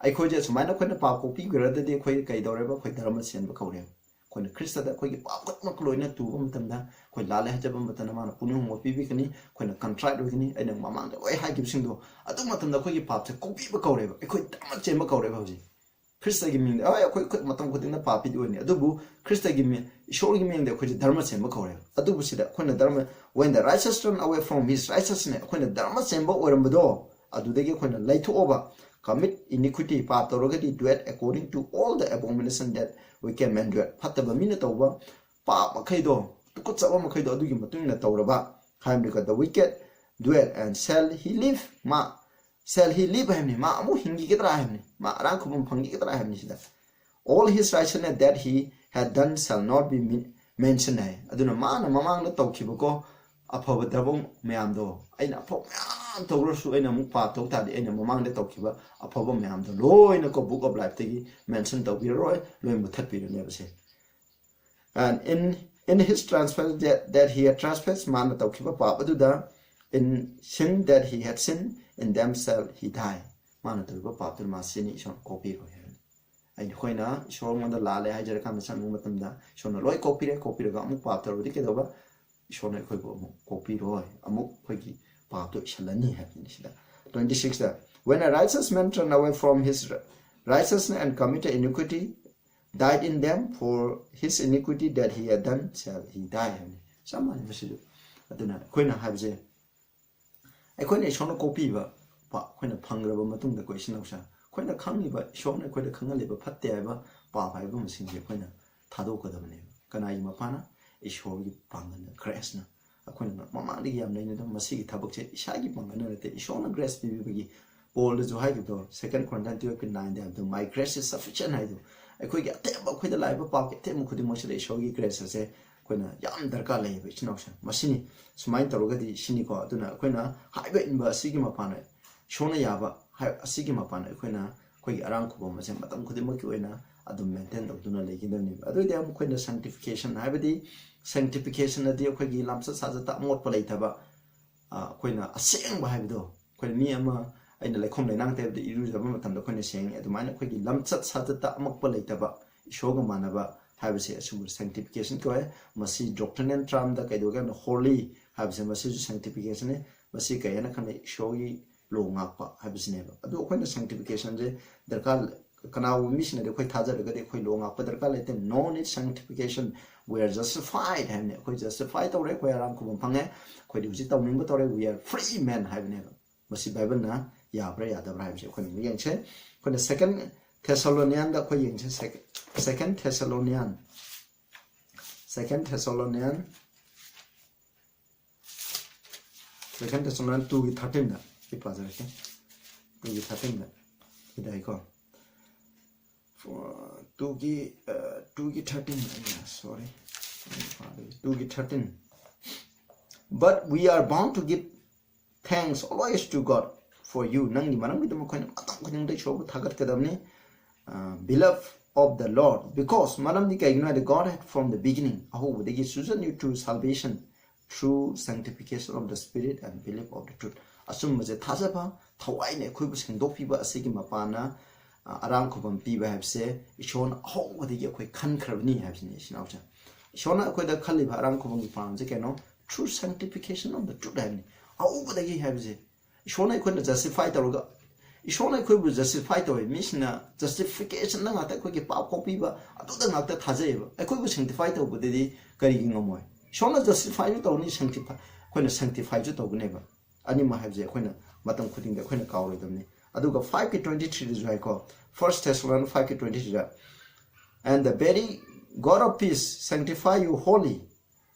ꯑꯩꯈꯣꯏꯁꯦ ꯁꯨꯃꯥꯏꯅ ꯑꯩꯈꯣꯏꯅ ꯄꯥꯞ ꯀꯣꯛꯄꯤꯈ꯭ꯔꯗꯤ ꯑꯩꯈꯣꯏ ꯀꯩꯗꯧꯔꯦꯕ? ꯑꯩꯈꯣꯏ ꯙꯔꯃ ꯆꯦꯟꯕ ꯀꯧꯔꯦꯕ꯫ ꯑꯩꯈꯣꯏꯅ ꯈ꯭ꯔꯤꯁꯇꯗ ꯑꯩꯈꯣꯏꯒꯤ ꯄꯥꯞ ꯈꯨꯗꯤꯡꯃꯛ ꯂꯣꯏꯅ ꯇꯨꯕ ꯃꯇꯝꯗ, ꯑꯩꯈꯣꯏ ꯂꯥꯜꯂꯦ ꯍꯥꯏꯖꯕ ꯃꯇꯝꯗ ꯃꯥꯅ ꯄꯨꯛꯅꯤꯡ ꯍꯣꯡꯕ ꯄꯤꯕꯤꯒꯅꯤ꯫ ꯑꯩꯈꯣꯏꯅ contrite ꯑꯣꯏꯒꯅꯤ꯫ ꯑꯩꯅ ꯃꯃꯥꯡꯗ ꯂꯣꯏ ꯍꯥꯏꯈꯤꯕꯁꯤꯡꯗꯣ, ꯑꯗꯨ ꯃꯇꯝꯗ ꯑꯩꯈꯣꯏꯒꯤ ꯄꯥꯞꯁꯦ ꯀꯣꯛꯄꯤꯕ ꯀꯧꯔꯦꯕ꯫ ꯑꯩꯈꯣꯏ ꯙꯔꯃ ꯆꯦꯟꯕ ꯀꯧꯔꯦꯕ ꯍꯧꯖꯤꯛ꯫ ꯈ꯭ꯔꯤꯁꯇꯒꯤ ꯃꯤꯡꯗ, ꯍꯣꯏ, ꯑꯩꯈꯣꯏ ꯈꯨ-, ꯃꯇꯝ ꯈꯨꯗꯤꯡꯗ ꯄꯥꯄꯤꯗꯤ ꯑꯣꯏꯅꯤ, ꯑꯗꯨꯕꯨ ꯈ꯭ꯔꯤꯁꯇꯒꯤ ꯃꯤ-, ꯏꯁꯣꯔꯒꯤ ꯃꯤꯡꯗ ꯑꯩꯈꯣꯏꯁꯦ ꯙꯔꯃ ꯆꯦꯟꯕ ꯀꯧꯔꯦ꯫ ꯑꯗꯨꯕꯨ ꯁꯤꯗ ꯑꯩꯈꯣꯏꯅ ꯙꯔꯃ, "When the righteous turn away from his righteousness", ꯑꯩꯈꯣꯏꯅ ꯙꯔꯃ ꯆꯦꯟꯕ ꯑꯣꯏꯔꯝꯕꯗꯣ, ꯑꯗꯨꯗꯒꯤ ꯑꯩꯈꯣꯏꯅ ꯂꯩꯊꯣꯛꯑꯕ, "Commit iniquity", ꯄꯥꯞ ꯇꯧꯔꯒꯗꯤ, "Doeth according to all the abomination that wicked men doeth", ꯐꯠꯇꯕ ꯃꯤꯅ ꯇꯧꯕ ꯄꯥꯞ ꯃꯈꯩꯗꯣ, ꯇꯨꯀꯠꯆꯕ ꯃꯈꯩꯗꯣ ꯑꯗꯨꯒꯤ ꯃꯇꯨꯡ ꯏꯟꯅ ꯇꯧꯔꯕ ꯍꯥꯏꯕꯅꯤꯀꯣ, "The wicked doeth, and shall he live?" ꯃꯥ "Shall he live?" ꯍꯥꯏꯕꯅꯤ꯫ ꯃꯥ ꯑꯃꯨꯛ ꯍꯤꯡꯈꯤꯒꯗ꯭ꯔꯥ ꯍꯥꯏꯕꯅꯤ꯫ ꯃꯥ ꯑꯔꯥꯝ ꯈꯨꯕꯝ ꯐꯪꯈꯤꯒꯗ꯭ꯔꯥ ꯍꯥꯏꯕꯅꯤ ꯁꯤꯗ꯫ "All his righteousness that he had done shall not be men-, mentioned" ꯍꯥꯏ꯫ ꯑꯗꯨꯅ ꯃꯥꯅ ꯃꯃꯥꯡꯗ ꯇꯧꯈꯤꯕꯀꯣ, ꯑꯐꯕ ꯊꯕꯛ ꯃꯌꯥꯝꯗꯣ, ꯑꯩꯅ ꯑꯐꯕ ꯃꯌꯥꯝ ꯇꯧꯔꯁꯨ, ꯑꯩꯅ ꯑꯃꯨꯛ ꯄꯥꯞ ꯇꯧ ꯇꯥꯔꯗꯤ, ꯑꯩꯅ ꯃꯃꯥꯡꯗ ꯇꯧꯈꯤꯕ ꯑꯐꯕ ꯃꯌꯥꯝꯗꯣ ꯂꯣꯏꯅꯀꯣ, Book of Lifeꯇꯒꯤ mention ꯇꯧꯕꯤꯔꯔꯣꯏ, ꯂꯣꯏ ꯃꯨꯠꯊꯠꯄꯤꯔꯅꯦꯕ ꯁꯦ꯫ "And in, in his transgression that, that he had transgressed", ꯃꯥꯅ ꯇꯧꯈꯤꯕ ꯄꯥꯞ ꯑꯗꯨꯗ, "in sin that he had sinned, in them shall he die", ꯃꯥꯅ ꯇꯧꯔꯤꯕ ꯄꯥꯞꯇꯨꯅ ꯃꯥ ꯁꯤꯅꯤ, ꯏꯁꯣꯔꯅ ꯀꯣꯛꯄꯤꯔꯣꯏ ꯍꯥꯏꯕꯅꯤ꯫ ꯑꯩꯅ, ꯑꯩꯈꯣꯏꯅ ꯏꯁꯣꯔꯉꯣꯟꯗ ꯂꯥꯜꯂꯦ ꯍꯥꯏꯖꯔꯀꯥꯟꯗ ꯆꯪꯕ ꯃꯇꯝꯗ, ꯏꯁꯣꯔꯅ ꯂꯣꯏ ꯀꯣꯛꯄꯤꯔꯦ꯫ ꯀꯣꯛꯄꯤꯔꯒ ꯑꯃꯨꯛ ꯄꯥꯞ ꯇꯧꯔꯕꯗꯤ ꯀꯩꯗꯧꯕ? ꯏꯁꯣꯔꯅ ꯑꯩꯈꯣꯏꯕꯨ ꯑꯃꯨꯛ ꯀꯣꯛꯄꯤꯔꯣꯏ, ꯑꯃꯨꯛ ꯑꯩꯈꯣꯏꯒꯤ ꯄꯥꯞꯇꯣ ꯏꯁꯜꯂꯅꯤ ꯍꯥꯏꯕꯅꯤ ꯁꯤꯗ꯫ Twenty sixꯇ, "When a righteous man turn away from his ri-, righteousness and commit iniquity, died in them, for his iniquity that he had done shall he die" ꯍꯥꯏꯕꯅꯤ꯫ ꯆꯞ ꯃꯥꯟꯅꯩ ꯃꯁꯤꯁꯨ꯫ ꯑꯗꯨꯅ ꯑꯩꯈꯣꯏꯅ ꯍꯥꯏꯕꯁꯦ, ꯑꯩꯈꯣꯏꯅ ꯏꯁꯣꯔꯅ ꯀꯣꯛꯄꯤꯕ ꯄꯥ-, ꯑꯩꯈꯣꯏꯅ ꯐꯪꯈ꯭ꯔꯕ ꯃꯇꯨꯡꯗ, ꯑꯩꯈꯣꯏ ꯏꯆꯤꯟ ꯏꯅꯥꯎꯁꯦ, ꯑꯩꯈꯣꯏꯅ ꯈꯪꯉꯤꯕ, ꯏꯁꯣꯔꯅ ꯑꯩꯈꯣꯏꯗ ꯈꯪꯍꯜꯂꯤꯕ ꯐꯠꯇꯦ ꯍꯥꯏꯕ ꯄꯥꯞ ꯍꯥꯏꯕ ꯃꯁꯤꯡꯁꯦ ꯑꯩꯈꯣꯏꯅ ꯊꯥꯗꯣꯛꯀꯗꯕꯅꯦꯕ꯫ ꯀꯅꯥꯒꯤ ꯃꯄꯥꯅ? ꯏꯁꯣꯔꯒꯤ ꯄꯥꯡꯒꯜꯅ, graceꯅ꯫ ꯑꯩꯈꯣꯏꯅ ꯃꯃꯥꯡꯗꯒꯤ ꯌꯥꯝ ꯂꯩꯅꯗꯕ ꯃꯁꯤꯒꯤ ꯊꯕꯛꯁꯦ ꯏꯁꯥꯒꯤ ꯄꯥꯡꯒꯜꯅ ꯅꯠꯇꯦ, ꯏꯁꯣꯔꯅ grace ꯄꯤꯕꯤꯕꯒꯤ꯫ ꯄꯣꯜꯗꯁꯨ ꯍꯥꯏꯈꯤꯕꯗꯣ, Second Corinthians twelveꯀꯤ nineꯗ ꯍꯥꯏꯕꯗꯣ, "My grace is sufficient" ꯍꯥꯏꯗꯣ, ꯑꯩꯈꯣꯏꯒꯤ ꯑꯇꯦꯝꯕ, ꯑꯩꯈꯣꯏꯗ ꯂꯥꯛꯏꯕ ꯄꯥꯞꯀꯤ ꯑꯇꯦꯝꯕ ꯈꯨꯗꯤꯡꯃꯛꯁꯤꯗ ꯏꯁꯣꯔꯒꯤ grace ꯑꯁꯦ ꯑꯩꯈꯣꯏꯅ ꯌꯥꯝ ꯗꯔꯀꯥꯔ ꯂꯩꯌꯦꯕ, ꯏꯆꯤꯟ ꯏꯅꯥꯎꯁꯤꯡ꯫ ꯃꯁꯤꯅꯤ, ꯁꯨꯃꯥꯏꯅ ꯇꯧꯔꯒꯗꯤ ꯁꯤꯅꯤꯀꯣ꯫ ꯑꯗꯨꯅ ꯑꯩꯈꯣꯏꯅ ꯍꯥꯏꯕ ꯏꯟꯕ ꯑꯁꯤꯒꯤ ꯃꯄꯥꯟꯗ, ꯏꯁꯣꯔꯅ ꯌꯥꯕ ꯍꯥꯏ-, ꯑꯁꯤꯒꯤ ꯃꯄꯥꯟꯗ ꯑꯩꯈꯣꯏꯅ ꯑꯩꯈꯣꯏꯒꯤ ꯑꯔꯥꯝ ꯈꯨꯕꯝ ꯑꯁꯦ ꯃꯇꯝ ꯈꯨꯗꯤꯡꯃꯛꯀꯤ ꯑꯣꯏꯅ ꯑꯗꯨꯝ ꯃꯦꯟꯇꯦꯟ ꯇꯧꯗꯨꯅ ꯂꯩꯒꯗꯕꯅꯦꯕ꯫ ꯑꯗꯨ ꯑꯣꯏꯗꯤ ꯑꯃꯨꯛ ꯑꯩꯈꯣꯏꯅ sanctification ꯍꯥꯏꯕꯗꯤ, sanctification ꯑꯗꯤ ꯑꯩꯈꯣꯏꯒꯤ ꯂꯝꯆꯠ ꯁꯥꯖꯠꯇ ꯑꯃꯣꯠꯄ ꯂꯩꯇꯕ, ꯑ, ꯑꯩꯈꯣꯏꯅ ꯑꯁꯦꯡꯕ ꯍꯥꯏꯕꯗꯣ, ꯑꯩꯈꯣꯏꯅ ꯃꯤ ꯑꯃ, ꯑꯩꯅ ꯂꯩꯈꯣꯝ ꯂꯩꯅꯥꯡ ꯇꯩꯕꯗ ꯏꯔꯨꯖꯕ ꯃꯇꯝꯗ ꯑꯩꯈꯣꯏꯅ ꯁꯦꯡꯉꯤ, ꯑꯗꯨꯃꯥꯏꯅ ꯑꯩꯈꯣꯏꯒꯤ ꯂꯝꯆꯠ ꯁꯥꯖꯠꯇ ꯑꯃꯣꯠꯄ ꯂꯩꯇꯕ, ꯏꯁꯣꯔꯒ ꯃꯥꯟꯅꯕ ꯍꯥꯏꯕꯁꯦ ꯑꯁꯤꯕꯨ sanctification ꯀꯧꯋꯦ꯫ ꯃꯁꯤ doctrinal termꯗ ꯀꯩꯗꯧꯒꯦ ꯍꯥꯏꯕꯗ holy ꯍꯥꯏꯕꯁꯦ ꯃꯁꯤꯁꯨ sanctificationꯅꯤ꯫ ꯃꯁꯤ ꯀꯩ ꯍꯥꯏꯅ ꯈꯪꯅꯩ? ꯏꯁꯣꯔꯒꯤ ꯂꯣ ꯉꯥꯛꯄ ꯍꯥꯏꯕꯁꯤꯅꯦꯕ꯫ ꯑꯗꯨ ꯑꯩꯈꯣꯏꯅ sanctificationꯁꯦ ꯗꯔꯀꯥꯔ, ꯀꯅꯥꯒꯨꯝꯕ ꯃꯤꯁꯤꯡꯅꯗꯤ ꯑꯩꯈꯣꯏ ꯊꯥꯖꯔꯒꯗꯤ ꯑꯩꯈꯣꯏ ꯂꯣ ꯉꯥꯛꯄ ꯗꯔꯀꯥꯔ ꯂꯩꯇꯦ, no need sanctification, we are justified ꯍꯥꯏꯕꯅꯤ꯫ ꯑꯩꯈꯣꯏ justify ꯇꯧꯔꯦ, ꯑꯩꯈꯣꯏ ꯑꯔꯥꯝ ꯈꯨꯕꯝ ꯐꯪꯉꯦ, ꯑꯩꯈꯣꯏꯗꯤ ꯍꯧꯖꯤꯛ ꯇꯧꯅꯤꯡꯕ ꯇꯧꯔꯦ, we are free man ꯍꯥꯏꯕꯅꯦꯕ꯫ ꯃꯁꯤ ꯕꯥꯏꯕꯜꯅ ꯌꯥꯕ꯭ꯔꯥ ꯌꯥꯗꯕ꯭ꯔꯥ ꯍꯥꯏꯕꯁꯦ ꯑꯩꯈꯣꯏꯅ ꯑꯃꯨꯛ ꯌꯦꯡꯁꯦ꯫ ꯑꯩꯈꯣꯏꯅ Second Thessalonianꯗ ꯑꯩꯈꯣꯏ ꯌꯦꯡꯁꯦ꯫ Second Thessalonian, Second Thessalonian, Second Thessalonian twoꯒꯤ thirteenꯗ ꯑꯩ ꯄꯥꯖꯔꯛꯀꯦ꯫ Twoꯒꯤ thirteenꯗ ꯁꯤꯗ ꯑꯩꯀꯣ, twoꯒꯤ, twoꯒꯤ thirteen, sorry, twoꯒꯤ thirteen. But we are bound to give thanks always to God for you. ꯅꯪꯒꯤ ꯃꯔꯝꯒꯤꯗꯃꯛ ꯑꯩꯈꯣꯏꯅ ꯃꯇꯝ ꯈꯨꯗꯤꯡꯗ ꯏꯁꯣꯔꯕꯨ ꯊꯥꯒꯠꯀꯗꯕꯅꯤ, beloved of the Lord, because ꯃꯔꯝꯗꯤ ꯀꯩꯒꯤꯅꯣ ꯍꯥꯏꯗꯤ, God had from the beginning, ꯑꯍꯧꯕꯗꯒꯤ chosen you to salvation through sanctification of the Spirit and belief of the truth. ꯑꯆꯨꯝꯕꯁꯦ ꯊꯥꯖꯕ, ꯊꯋꯥꯏꯅ ꯑꯩꯈꯣꯏꯕꯨ ꯁꯦꯡꯗꯣꯛꯄꯤꯕ ꯑꯁꯤꯒꯤ ꯃꯄꯥꯟꯅ, ꯑ, ꯑꯔꯥꯝ ꯈꯨꯕꯝ ꯄꯤꯕ ꯍꯥꯏꯕꯁꯦ ꯏꯁꯣꯔꯅ ꯑꯍꯧꯕꯗꯒꯤ ꯑꯩꯈꯣꯏ ꯈꯟꯈ꯭ꯔꯕꯅꯤ ꯍꯥꯏꯕꯁꯤꯅꯤ, ꯏꯆꯤꯟ ꯏꯅꯥꯎꯁꯦ꯫ ꯏꯁꯣꯔꯅ ꯑꯩꯈꯣꯏꯗ ꯈꯜꯂꯤꯕ ꯑꯔꯥꯝ ꯈꯨꯕꯝꯒꯤ ꯄꯥꯝꯕꯁꯦ ꯀꯩꯅꯣ? Through sanctification of the truth ꯍꯥꯏꯕꯅꯤ꯫ ꯑꯍꯧꯕꯗꯒꯤ ꯍꯥꯏꯕꯁꯦ ꯏꯁꯣꯔꯅ ꯑꯩꯈꯣꯏꯅ justify ꯇꯧꯔꯒ, ꯏꯁꯣꯔꯅ ꯑꯩꯈꯣꯏꯕꯨ justify ꯇꯧꯋꯦ꯫ ꯃꯤꯁꯤꯡꯅ justificationꯗ ꯉꯥꯛꯇ, ꯑꯩꯈꯣꯏꯒꯤ ꯄꯥꯞ ꯀꯣꯛꯄꯤꯕ ꯑꯗꯨꯗ ꯉꯥꯛꯇ ꯊꯥꯖꯩꯌꯦꯕ꯫ ꯑꯩꯈꯣꯏꯕꯨ sanctify ꯇꯧꯕꯗꯗꯤ ꯀꯔꯤꯒꯤ ꯉꯝꯃꯣꯏ? ꯏꯁꯣꯔꯅ justifyꯁꯨ ꯇꯧꯅꯤ, sanctify, ꯑꯩꯈꯣꯏꯅ sanctifyꯁꯨ ꯇꯧꯒꯅꯦꯕ꯫ ꯑꯅꯤꯃꯛ ꯍꯥꯏꯕꯁꯦ ꯑꯩꯈꯣꯏꯅ ꯃꯇꯝ ꯈꯨꯗꯤꯡꯗ ꯑꯩꯈꯣꯏꯅ ꯀꯥꯎꯔꯣꯏꯗꯕꯅꯤ꯫ ꯑꯗꯨꯒ fiveꯀꯤ twenty threeꯗꯁꯨ ꯍꯥꯏꯀꯣ, First Thessalonians fiveꯀꯤ twenty threeꯗ, "And the very God of peace sanctify you wholly."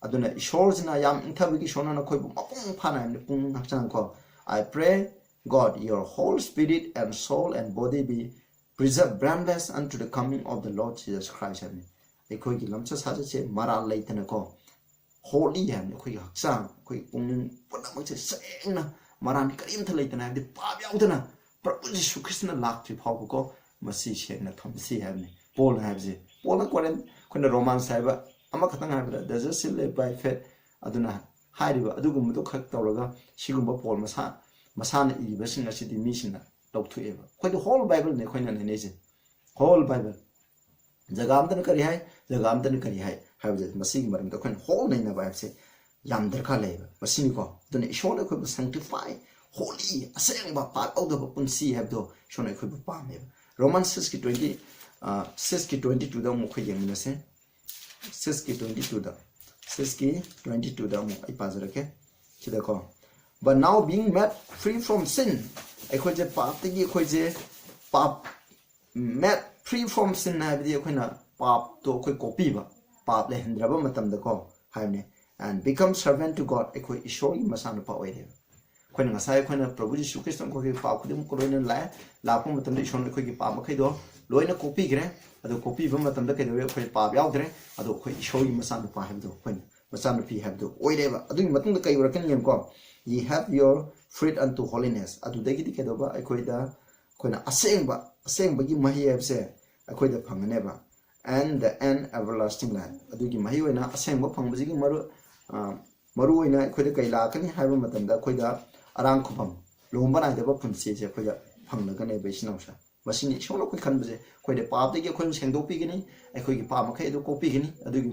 ꯑꯗꯨꯅ ꯏꯁꯣꯔꯁꯤꯅ ꯌꯥꯝ ꯏꯪꯊꯕꯒꯤ ꯏꯁꯣꯔꯅ ꯅꯈꯣꯏꯕꯨ ꯃꯄꯨꯡ ꯐꯥꯅ ꯍꯥꯏꯕꯅꯤ, ꯄꯨꯛꯅꯤꯡ ꯍꯛꯆꯥꯡ ꯀꯣ꯫ "I pray God your whole spirit and soul and body be preserved blameless unto the coming of the Lord Jesus Christ" ꯍꯥꯏꯕꯅꯤ꯫ ꯑꯩꯈꯣꯏꯒꯤ ꯂꯝꯆꯠ ꯁꯥꯖꯠꯁꯦ ꯃꯔꯥꯜ ꯂꯩꯇꯅꯀꯣ, ꯍꯣꯂꯤ ꯍꯥꯏꯕꯅꯤ꯫ ꯑꯩꯈꯣꯏꯒꯤ ꯍꯛꯆꯥꯡ, ꯑꯩꯈꯣꯏꯒꯤ ꯄꯨꯛꯅꯤꯡ ꯄꯨꯝꯅꯃꯛꯁꯦ ꯁꯦꯡꯅ, ꯃꯔꯥꯟ ꯀꯔꯤꯝꯇ ꯂꯩꯇꯅ ꯍꯥꯏꯕꯗꯤ ꯄꯥꯞ ꯌꯥꯎꯗꯅ ꯄ꯭ꯔꯚꯨ ꯖꯤꯁꯨ ꯈ꯭ꯔꯤꯁꯇꯅ ꯂꯥꯛꯇ꯭ꯔꯤ ꯐꯥꯎꯕꯀꯣ, ꯃꯁꯤ ꯁꯦꯡꯅ ꯊꯝꯁꯤ ꯍꯥꯏꯕꯅꯤ꯫ ꯄꯣꯜꯅ ꯍꯥꯏꯕꯁꯦ, ꯄꯣꯜꯅ ꯀꯣꯔꯤꯟ, ꯑꯩꯈꯣꯏꯅ ꯔꯣꯃꯥꯟꯁ ꯍꯥꯏꯕ ꯑꯃꯈꯛꯇꯪ ꯍꯥꯏꯕꯗ, "The just shall live by faith" ꯑꯗꯨꯅ ꯍꯥꯏꯔꯤꯕ ꯑꯗꯨꯒꯨꯝꯕꯗꯨ ꯈꯛ ꯇꯧꯔꯒ, ꯁꯤꯒꯨꯝꯕ ꯄꯣꯜ ꯃꯁꯥ ꯃꯁꯥꯅ ꯏꯔꯤꯕꯁꯤꯡ ꯑꯁꯤꯗꯤ ꯃꯤꯁꯤꯡꯅ ꯂꯧꯊꯣꯛꯑꯦꯕ꯫ ꯑꯩꯈꯣꯏꯗꯤ ꯍꯣꯜ ꯕꯥꯏꯕꯜꯅꯤ ꯑꯩꯈꯣꯏꯅ ꯅꯩꯅꯩꯁꯦ, ꯍꯣꯜ ꯕꯥꯏꯕꯜ꯫ ꯖꯒꯥ ꯑꯝꯇꯅ ꯀꯔꯤ ꯍꯥꯏ, ꯖꯒꯥ ꯑꯝꯇꯅ ꯀꯔꯤ ꯍꯥꯏ ꯍꯥꯏꯕꯁꯦ, ꯃꯁꯤꯒꯤ ꯃꯔꯝꯗ ꯑꯩꯈꯣꯏꯅ ꯍꯣꯜ ꯅꯩꯅꯕ ꯍꯥꯏꯕꯁꯦ ꯌꯥꯝ ꯗꯔꯀꯥꯔ ꯂꯩꯌꯦꯕ꯫ ꯃꯁꯤꯅꯤꯀꯣ꯫ ꯑꯗꯨꯅ ꯏꯁꯣꯔꯅ ꯑꯩꯈꯣꯏꯕꯨ ꯁꯪꯇꯤꯐꯥꯏ, ꯍꯣꯂꯤ, ꯑꯁꯦꯡꯕ, ꯄꯥꯞ ꯌꯥꯎꯗꯕ ꯄꯨꯟꯁꯤ ꯍꯥꯏꯕꯗꯣ ꯏꯁꯣꯔꯅ ꯑꯩꯈꯣꯏꯕꯨ ꯄꯥꯝꯃꯦꯕ꯫ ꯔꯣꯃꯟ ꯁꯤꯛꯁꯀꯤ ꯇ꯭ꯋꯦꯟꯇꯤ, ꯁꯤꯛꯁꯀꯤ ꯇ꯭ꯋꯦꯟꯇꯤ ꯇꯨꯗ ꯑꯃꯨꯛ ꯑꯩꯈꯣꯏ ꯌꯦꯡꯃꯤꯟꯅꯁꯦ꯫ ꯁꯤꯛꯁꯀꯤ ꯇ꯭ꯋꯦꯟꯇꯤ ꯇꯨꯗ, ꯁꯤꯛꯁꯀꯤ ꯇ꯭ꯋꯦꯟꯇꯤ ꯇꯨꯗ ꯑꯃꯨꯛ ꯑꯩ ꯄꯥꯖꯔꯛꯀꯦ꯫ ꯁꯤꯗꯀꯣ, "But now being made free from sin", ꯑꯩꯈꯣꯏꯁꯦ ꯄꯥꯞꯇꯒꯤ, ꯑꯩꯈꯣꯏꯁꯦ ꯄꯥꯞ, "made free from sin" ꯍꯥꯏꯕꯗꯤ ꯑꯩꯈꯣꯏꯅ ꯄꯥꯞꯇꯣ ꯑꯩꯈꯣꯏ ꯀꯣꯛꯄꯤꯕ, ꯄꯥꯞ ꯂꯩꯍꯟꯗ꯭ꯔꯕ ꯃꯇꯝꯗꯀꯣ ꯍꯥꯏꯕꯅꯦ꯫ "And become servant to God", ꯑꯩꯈꯣꯏ ꯏꯁꯣꯔꯒꯤ ꯃꯆꯥꯅꯨꯄꯥ ꯑꯣꯏꯔꯦꯕ꯫ ꯑꯩꯈꯣꯏꯅ ꯉꯁꯥꯏ ꯑꯩꯈꯣꯏꯅ ꯄ꯭ꯔꯚꯨ ꯖꯤꯁꯨ ꯈ꯭ꯔꯤꯁꯇ ꯑꯩꯈꯣꯏꯒꯤ ꯄꯥꯞ ꯈꯨꯗꯤꯡꯃꯛꯀ ꯂꯣꯏꯅ ꯂꯥꯛꯑꯦ꯫ ꯂꯥꯛꯄ ꯃꯇꯝꯗ ꯏꯁꯣꯔꯅ ꯑꯩꯈꯣꯏꯒꯤ ꯄꯥꯞ ꯃꯈꯩꯗꯣ ꯂꯣꯏꯅ ꯀꯣꯛꯄꯤꯈ꯭ꯔꯦ꯫ ꯑꯗꯣ ꯀꯣꯛꯄꯤꯕ ꯃꯇꯝꯗ ꯀꯩꯗꯧꯋꯦ? ꯑꯩꯈꯣꯏ ꯄꯥꯞ ꯌꯥꯎꯗ꯭ꯔꯦ꯫ ꯑꯗꯣ ꯑꯩꯈꯣꯏ ꯏꯁꯣꯔꯒꯤ ꯃꯆꯥꯅꯨꯄꯥ ꯍꯥꯏꯕꯗꯣ, ꯑꯩꯈꯣꯏꯅ ꯃꯆꯥꯅꯨꯄꯤ ꯍꯥꯏꯕꯗꯣ ꯑꯣꯏꯔꯦꯕ꯫ ꯑꯗꯨꯒꯤ ꯃꯇꯨꯡꯗ ꯀꯩ ꯑꯣꯏꯔꯛꯀꯅꯤ ꯌꯦꯡꯉꯨꯀꯣ? "Ye have your fruit unto holiness", ꯑꯗꯨꯗꯒꯤꯗꯤ ꯀꯩꯗꯧꯕ? ꯑꯩꯈꯣꯏꯗ, ꯑꯩꯈꯣꯏꯅ ꯑꯁꯦꯡꯕ, ꯑꯁꯦꯡꯕꯒꯤ ꯃꯍꯩ ꯍꯥꯏꯕꯁꯦ ꯑꯩꯈꯣꯏꯗ ꯐꯪꯒꯅꯦꯕ꯫ "And the end everlasting life", ꯑꯗꯨꯒꯤ ꯃꯍꯩ ꯑꯣꯏꯅ ꯑꯁꯦꯡꯕ ꯐꯪꯕꯁꯤꯒꯤ ꯃꯔꯨ, ꯑ, ꯃꯔꯨ ꯑꯣꯏꯅ ꯑꯩꯈꯣꯏꯗ ꯀꯩ ꯂꯥꯛꯀꯅꯤ ꯍꯥꯏꯕ ꯃꯇꯝꯗ, ꯑꯩꯈꯣꯏꯗ ꯑꯔꯥꯝ ꯈꯨꯕꯝ, ꯂꯨꯍꯣꯡꯕ ꯅꯥꯏꯗꯕ ꯄꯨꯟꯁꯤꯁꯦ ꯑꯩꯈꯣꯏꯗ ꯐꯪꯂꯒꯅꯦꯕ, ꯏꯆꯤꯟ ꯏꯅꯥꯎꯁꯦ꯫ ꯃꯁꯤꯅꯤ ꯏꯁꯣꯔꯅ ꯑꯩꯈꯣꯏ ꯈꯟꯕꯁꯦ꯫ ꯑꯩꯈꯣꯏꯗ ꯄꯥꯞꯇꯒꯤ ꯑꯩꯈꯣꯏꯕꯨ ꯁꯦꯡꯗꯣꯛꯄꯤꯒꯅꯤ, ꯑꯩꯈꯣꯏꯒꯤ ꯄꯥꯞ ꯃꯈꯩ ꯑꯗꯨ ꯀꯣꯛꯄꯤꯒꯅꯤ꯫ ꯑꯗꯨꯒꯤ,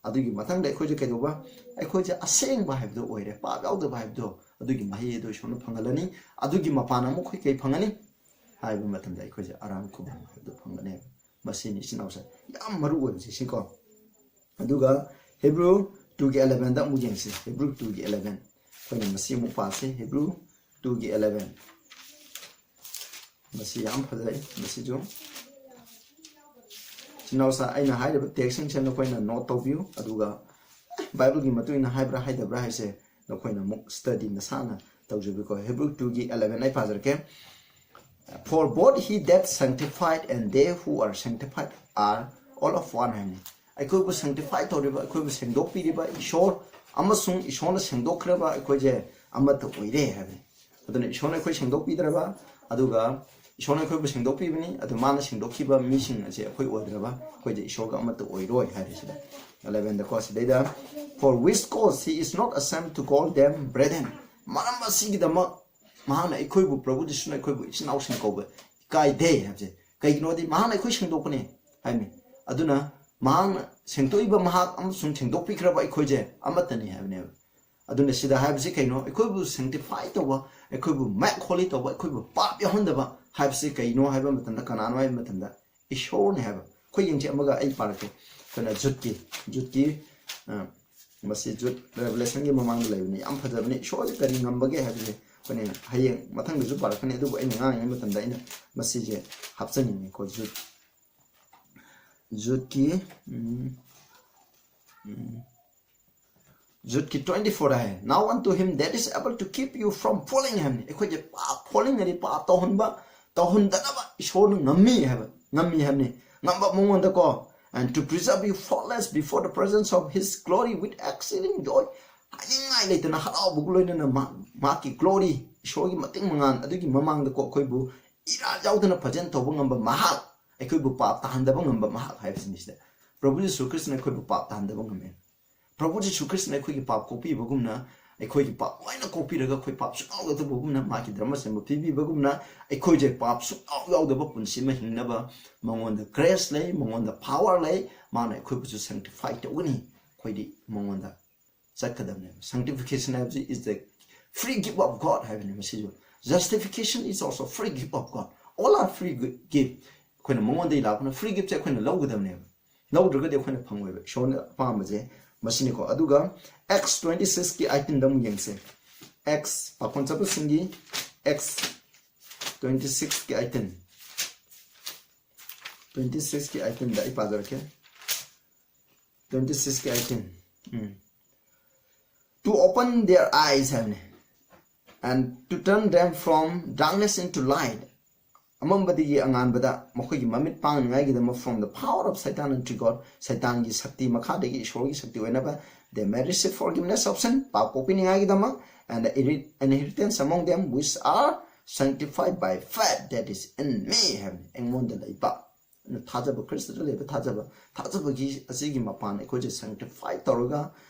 ꯑꯗꯨꯒꯤ ꯃꯊꯪꯗ ꯑꯩꯈꯣꯏꯁꯦ ꯀꯩꯗꯧꯕ? ꯑꯩꯈꯣꯏꯁꯦ ꯑꯁꯦꯡꯕ ꯍꯥꯏꯕꯗꯨ ꯑꯣꯏꯔꯦ, ꯄꯥꯞ ꯌꯥꯎꯗꯕ ꯍꯥꯏꯕꯗꯣ, ꯑꯗꯨꯒꯤ ꯃꯍꯩ ꯑꯗꯨ ꯏꯁꯣꯔꯅ ꯐꯪꯍꯜꯂꯅꯤ꯫ ꯑꯗꯨꯒꯤ ꯃꯄꯥꯟ ꯑꯃꯨꯛ ꯑꯩꯈꯣꯏ ꯀꯩ ꯐꯪꯒꯅꯤ ꯍꯥꯏꯕ ꯃꯇꯝꯗ, ꯑꯩꯈꯣꯏꯁꯦ ꯑꯔꯥꯝ ꯈꯨꯕꯝ ꯍꯥꯏꯕꯗꯨ ꯐꯪꯒꯅꯦꯕ꯫ ꯃꯁꯤꯅꯤ ꯏꯆꯤꯟ ꯏꯅꯥꯎꯁꯦ ꯌꯥꯝ ꯃꯔꯨ ꯑꯣꯏꯕꯁꯦ, ꯁꯤꯀꯣ꯫ ꯑꯗꯨꯒ ꯍꯤꯕ꯭ꯔꯨ ꯇꯨꯒꯤ ꯑꯦꯂꯦꯚꯦꯟꯗ ꯑꯃꯨꯛ ꯌꯦꯡꯁꯤ꯫ ꯍꯤꯕ꯭ꯔꯨ ꯇꯨꯒꯤ ꯑꯦꯂꯦꯚꯦꯟ, ꯑꯩꯈꯣꯏꯅ ꯃꯁꯤ ꯑꯃꯨꯛ ꯄꯥꯁꯤ꯫ ꯍꯤꯕ꯭ꯔꯨ ꯇꯨꯒꯤ ꯑꯦꯂꯦꯚꯦꯟ, ꯃꯁꯤ ꯌꯥꯝ ꯐꯖꯩ꯫ ꯃꯁꯤꯁꯨ ꯏꯆꯤꯟ ꯏꯅꯥꯎꯁꯥ, ꯑꯩꯅ ꯍꯥꯏꯔꯤꯕ ꯇꯦꯛꯁꯁꯤꯡꯁꯦ ꯅꯈꯣꯏꯅ ꯅꯣꯠ ꯇꯧꯕꯤꯌꯨ, ꯑꯗꯨꯒ ꯕꯥꯏꯕꯜꯒꯤ ꯃꯇꯨꯡ ꯏꯟꯅ ꯍꯥꯏꯕ꯭ꯔꯥ ꯍꯥꯏꯗꯕ꯭ꯔꯥ ꯍꯥꯏꯁꯦ ꯅꯈꯣꯏꯅ ꯑꯃꯨꯛ ꯁ꯭ꯇꯗꯤ ꯅꯁꯥꯅ ꯇꯧꯖꯕꯤꯌꯨꯀꯣ꯫ ꯍꯤꯕ꯭ꯔꯨ ꯇꯨꯒꯤ ꯑꯦꯂꯦꯚꯦꯟ ꯑꯩ ꯄꯥꯖꯔꯛꯀꯦ꯫ "For both he that sanctified and they who are sanctified are all of one" ꯍꯥꯏꯅꯤ꯫ ꯑꯩꯈꯣꯏꯕꯨ sanctify ꯇꯧꯔꯤꯕ, ꯑꯩꯈꯣꯏꯕꯨ ꯁꯦꯡꯗꯣꯛꯄꯤꯔꯤꯕ ꯏꯁꯣꯔ ꯑꯃꯁꯨꯡ ꯏꯁꯣꯔꯅ ꯁꯦꯡꯗꯣꯛꯈ꯭ꯔꯕ ꯑꯩꯈꯣꯏꯁꯦ ꯑꯃꯠꯇ ꯑꯣꯏꯔꯦ ꯍꯥꯏꯕꯅꯤ꯫ ꯑꯗꯨꯅ ꯏꯁꯣꯔꯅ ꯑꯩꯈꯣꯏ ꯁꯦꯡꯗꯣꯛꯄꯤꯗ꯭ꯔꯕ, ꯑꯗꯨꯒ ꯏꯁꯣꯔꯅ ꯑꯩꯈꯣꯏꯕꯨ ꯁꯦꯡꯗꯣꯛꯄꯤꯕꯅꯤ, ꯑꯗꯨ ꯃꯥꯅ ꯁꯦꯡꯗꯣꯛꯈꯤꯕ ꯃꯤꯁꯤꯡ ꯑꯁꯦ ꯑꯩꯈꯣꯏ ꯑꯣꯏꯗ꯭ꯔꯕ, ꯑꯩꯈꯣꯏꯁꯦ ꯏꯁꯣꯔꯒ ꯑꯃꯠꯇ ꯑꯣꯏꯔꯣꯏ ꯍꯥꯏꯔꯤꯁꯤꯗ꯫ Eleven ꯗꯀꯣ ꯁꯤꯗꯩꯗ, "For which cause he is not ashamed to call them brethren." ꯃꯔꯝ ꯑꯁꯤꯒꯤꯗꯃꯛ ꯃꯍꯥꯛꯅ ꯑꯩꯈꯣꯏꯕꯨ, ꯄ꯭ꯔꯚꯨ ꯖꯤꯁꯨꯅ ꯑꯩꯈꯣꯏꯕꯨ ꯏꯆꯤꯟ ꯏꯅꯥꯎꯁꯤꯡ ꯀꯧꯕ ꯏꯀꯥꯏꯗꯦ ꯍꯥꯏꯕꯁꯦ ꯀꯩꯒꯤꯅꯣꯗꯤ ꯃꯍꯥꯛꯅ ꯑꯩꯈꯣꯏ ꯁꯦꯡꯗꯣꯛꯄꯅꯦ ꯍꯥꯏꯕꯅꯤ꯫ ꯑꯗꯨꯅ ꯃꯍꯥꯛꯅ ꯁꯦꯡꯗꯣꯛꯏꯕ ꯃꯍꯥꯛ ꯑꯃꯁꯨꯡ ꯁꯦꯡꯗꯣꯛꯄꯤꯈ꯭ꯔꯕ ꯑꯩꯈꯣꯏꯁꯦ ꯑꯃꯠꯇꯅꯤ ꯍꯥꯏꯕꯅꯦꯕ꯫ ꯑꯗꯨꯅ ꯁꯤꯗ ꯍꯥꯏꯕꯁꯤ ꯀꯩꯅꯣ? ꯑꯩꯈꯣꯏꯕꯨ sanctify ꯇꯧꯕ, ꯑꯩꯈꯣꯏꯕꯨ make holy ꯇꯧꯕ, ꯑꯩꯈꯣꯏꯕꯨ ꯄꯥꯞ ꯌꯥꯎꯍꯟꯗꯕ ꯍꯥꯏꯕꯁꯤ ꯀꯩꯅꯣ ꯍꯥꯏꯕ ꯃꯇꯝꯗ, ꯀꯅꯥꯅꯣ ꯍꯥꯏꯕ ꯃꯇꯝꯗ, ꯏꯁꯣꯔꯅꯤ ꯍꯥꯏꯕ꯫ ꯑꯩꯈꯣꯏ ꯌꯦꯡꯁꯤ ꯑꯃꯒ ꯑꯩ ꯄꯥꯔꯛꯀꯦ꯫ ꯑꯩꯈꯣꯏꯅ ꯖꯨꯠꯀꯤ, ꯖꯨꯠꯀꯤ, ꯑ, ꯃꯁꯤ ꯖꯨꯠ Revelationꯒꯤ ꯃꯃꯥꯡꯗ ꯂꯩꯕꯅꯤ꯫ ꯌꯥꯝ ꯐꯖꯕꯅꯤ꯫ ꯏꯁꯣꯔꯁꯦ ꯀꯔꯤ ꯉꯝꯕꯒꯦ ꯍꯥꯏꯕꯁꯦ ꯑꯩꯈꯣꯏꯅ ꯍꯌꯦꯡ ꯃꯊꯪꯗꯁꯨ ꯄꯥꯔꯛꯀꯅꯤ, ꯑꯗꯨꯕꯨ ꯑꯩꯅ ꯉꯥꯡꯉꯤꯉꯩ ꯃꯇꯝꯗ ꯑꯩꯅ ꯃꯁꯤꯁꯦ ꯍꯥꯞꯆꯅꯤꯡꯉꯤꯀꯣ꯫ ꯖꯨꯠ, ꯖꯨꯠꯀꯤ, ꯎꯝ, ꯎꯝ, ꯖꯨꯠꯀꯤ twenty four high, "Now unto him that is able to keep you from falling" ꯍꯥꯏꯕꯅꯤ꯫ ꯑꯩꯈꯣꯏꯁꯦ ꯄꯥꯞ, falling ꯍꯥꯏꯗꯤ ꯄꯥꯞ ꯇꯧꯍꯟꯕ, ꯇꯧꯍꯟꯗꯅꯕ ꯏꯁꯣꯔꯅ ꯉꯝꯃꯤ ꯍꯥꯏꯕ, ꯉꯝꯃꯤ ꯍꯥꯏꯕꯅꯤ꯫ ꯉꯝꯕ ꯃꯉꯣꯟꯗꯀꯣ, "And to preserve you faultless before the presence of his glory with exceeding joy." ꯍꯥꯏꯅꯤꯡꯉꯥꯏ ꯂꯩꯇꯅ ꯍꯔꯥꯎꯕꯒ ꯂꯣꯏꯅꯅ ꯃꯥ-, ꯃꯍꯥꯛꯀꯤ glory, ꯏꯁꯣꯔꯒꯤ ꯃꯇꯤꯛ ꯃꯉꯥꯜ ꯑꯗꯨꯒꯤ ꯃꯃꯥꯡꯗꯀꯣ ꯑꯩꯈꯣꯏꯕꯨ ꯏꯔꯥ ꯌꯥꯎꯗꯅ present ꯇꯧꯕ ꯉꯝꯕ ꯃꯍꯥꯛ, ꯑꯩꯈꯣꯏꯕꯨ ꯄꯥꯞ ꯇꯥꯍꯟꯗꯕ ꯉꯝꯕ ꯃꯍꯥꯛ ꯍꯥꯏꯕꯁꯤꯅꯤ ꯁꯤꯗ꯫ ꯄ꯭ꯔꯚꯨ ꯖꯤꯁꯨ ꯈ꯭ꯔꯤꯁꯇꯅ ꯑꯩꯈꯣꯏꯕꯨ ꯄꯥꯞ ꯇꯥꯍꯟꯗꯕ ꯉꯝꯃꯦ꯫ ꯄ꯭ꯔꯚꯨ ꯖꯤꯁꯨ ꯈ꯭ꯔꯤꯁꯇꯅ ꯑꯩꯈꯣꯏꯒꯤ ꯄꯥꯞ ꯀꯣꯛꯄꯤꯕꯒꯨꯝꯅ, ꯑꯩꯈꯣꯏꯒꯤ ꯄꯥꯞ ꯂꯣꯏꯅ ꯀꯣꯛꯄꯤꯔꯒ ꯑꯩꯈꯣꯏ ꯄꯥꯞ ꯁꯨꯡꯌꯥꯎ ꯌꯥꯎꯗꯕꯒꯨꯝꯅ, ꯃꯥꯒꯤ ꯙꯔꯃ ꯁꯦꯝꯕ ꯄꯤꯕꯤꯕꯒꯨꯝꯅ, ꯑꯩꯈꯣꯏꯁꯦ ꯄꯥꯞ ꯁꯨꯡꯌꯥꯎ ꯌꯥꯎꯗꯕ ꯄꯨꯟꯁꯤ ꯑꯃ ꯍꯤꯡꯅꯕ ꯃꯉꯣꯟꯗ grace ꯂꯩ, ꯃꯉꯣꯟꯗ power ꯂꯩ, ꯃꯥꯅ ꯑꯩꯈꯣꯏꯕꯨꯁꯨ sanctify ꯇꯧꯒꯅꯤ꯫ ꯑꯩꯈꯣꯏꯗꯤ ꯃꯉꯣꯟꯗ ꯆꯠꯀꯗꯕꯅꯦꯕ꯫ Sanctification ꯍꯥꯏꯕꯁꯤ is the free gift of God ꯍꯥꯏꯕꯅꯦ ꯃꯁꯤꯁꯨ꯫ Justification is also free gift of God. All are free gi-, gift. ꯑꯩꯈꯣꯏꯅ ꯃꯉꯣꯟꯗꯒꯤ ꯂꯥꯛꯄꯅ free giftꯁꯦ ꯑꯩꯈꯣꯏꯅ ꯂꯧꯒꯗꯕꯅꯦꯕ꯫ ꯂꯧꯗ꯭ꯔꯒꯗꯤ ꯑꯩꯈꯣꯏꯅ ꯐꯪꯉꯣꯏꯕ꯫ ꯏꯁꯣꯔꯅ ꯑꯄꯥꯝꯕꯁꯦ ꯃꯁꯤꯅꯤꯀꯣ꯫ ꯑꯗꯨꯒ Acts twenty sixꯀꯤ eighteenꯗ ꯑꯃꯨꯛ ꯌꯦꯡꯁꯦ꯫ Acts, ꯄꯥꯈꯣꯟ ꯆꯠꯄꯁꯤꯡꯒꯤ Acts twenty sixꯀꯤ eighteen꯫ Twenty sixꯀꯤ eighteenꯗ ꯑꯩ ꯄꯥꯖꯔꯛꯀꯦ꯫ Twenty sixꯀꯤ eighteen꯫ Um. "To open their eyes" ꯍꯥꯏꯕꯅꯦ, "and to turn them from darkness into light, ꯑꯃꯝꯕꯗꯒꯤ ꯑꯉꯥꯟꯕꯗ ꯃꯈꯣꯏꯒꯤ ꯃꯃꯤꯠ ꯄꯥꯡꯅꯤꯡꯉꯥꯏꯒꯤꯗꯃꯛ, from the power of Satan and trigger, ꯁꯩꯇꯥꯟꯒꯤ ꯁꯛꯇꯤ ꯃꯈꯥꯗꯒꯤ ꯏꯁꯣꯔꯒꯤ ꯁꯛꯇꯤ ꯑꯣꯏꯅꯕ, they may receive forgiveness of sin, ꯄꯥꯞ ꯀꯣꯛꯄꯤꯅꯤꯡꯉꯥꯏꯒꯤꯗꯃꯛ, and the inheritance among them which are sanctified by faith that is in me ꯍꯥꯏꯕꯅꯤ꯫ ꯑꯩꯉꯣꯟꯗ ꯂꯩꯕ, ꯊꯥꯖꯕ, ꯈ꯭ꯔꯤꯁꯇꯗ ꯂꯩꯕ ꯊꯥꯖꯕ, ꯊꯥꯖꯕꯒꯤ ꯑꯁꯤꯒꯤ ꯃꯄꯥꯟ ꯑꯩꯈꯣꯏꯁꯦ sanctify ꯇꯧꯔꯒ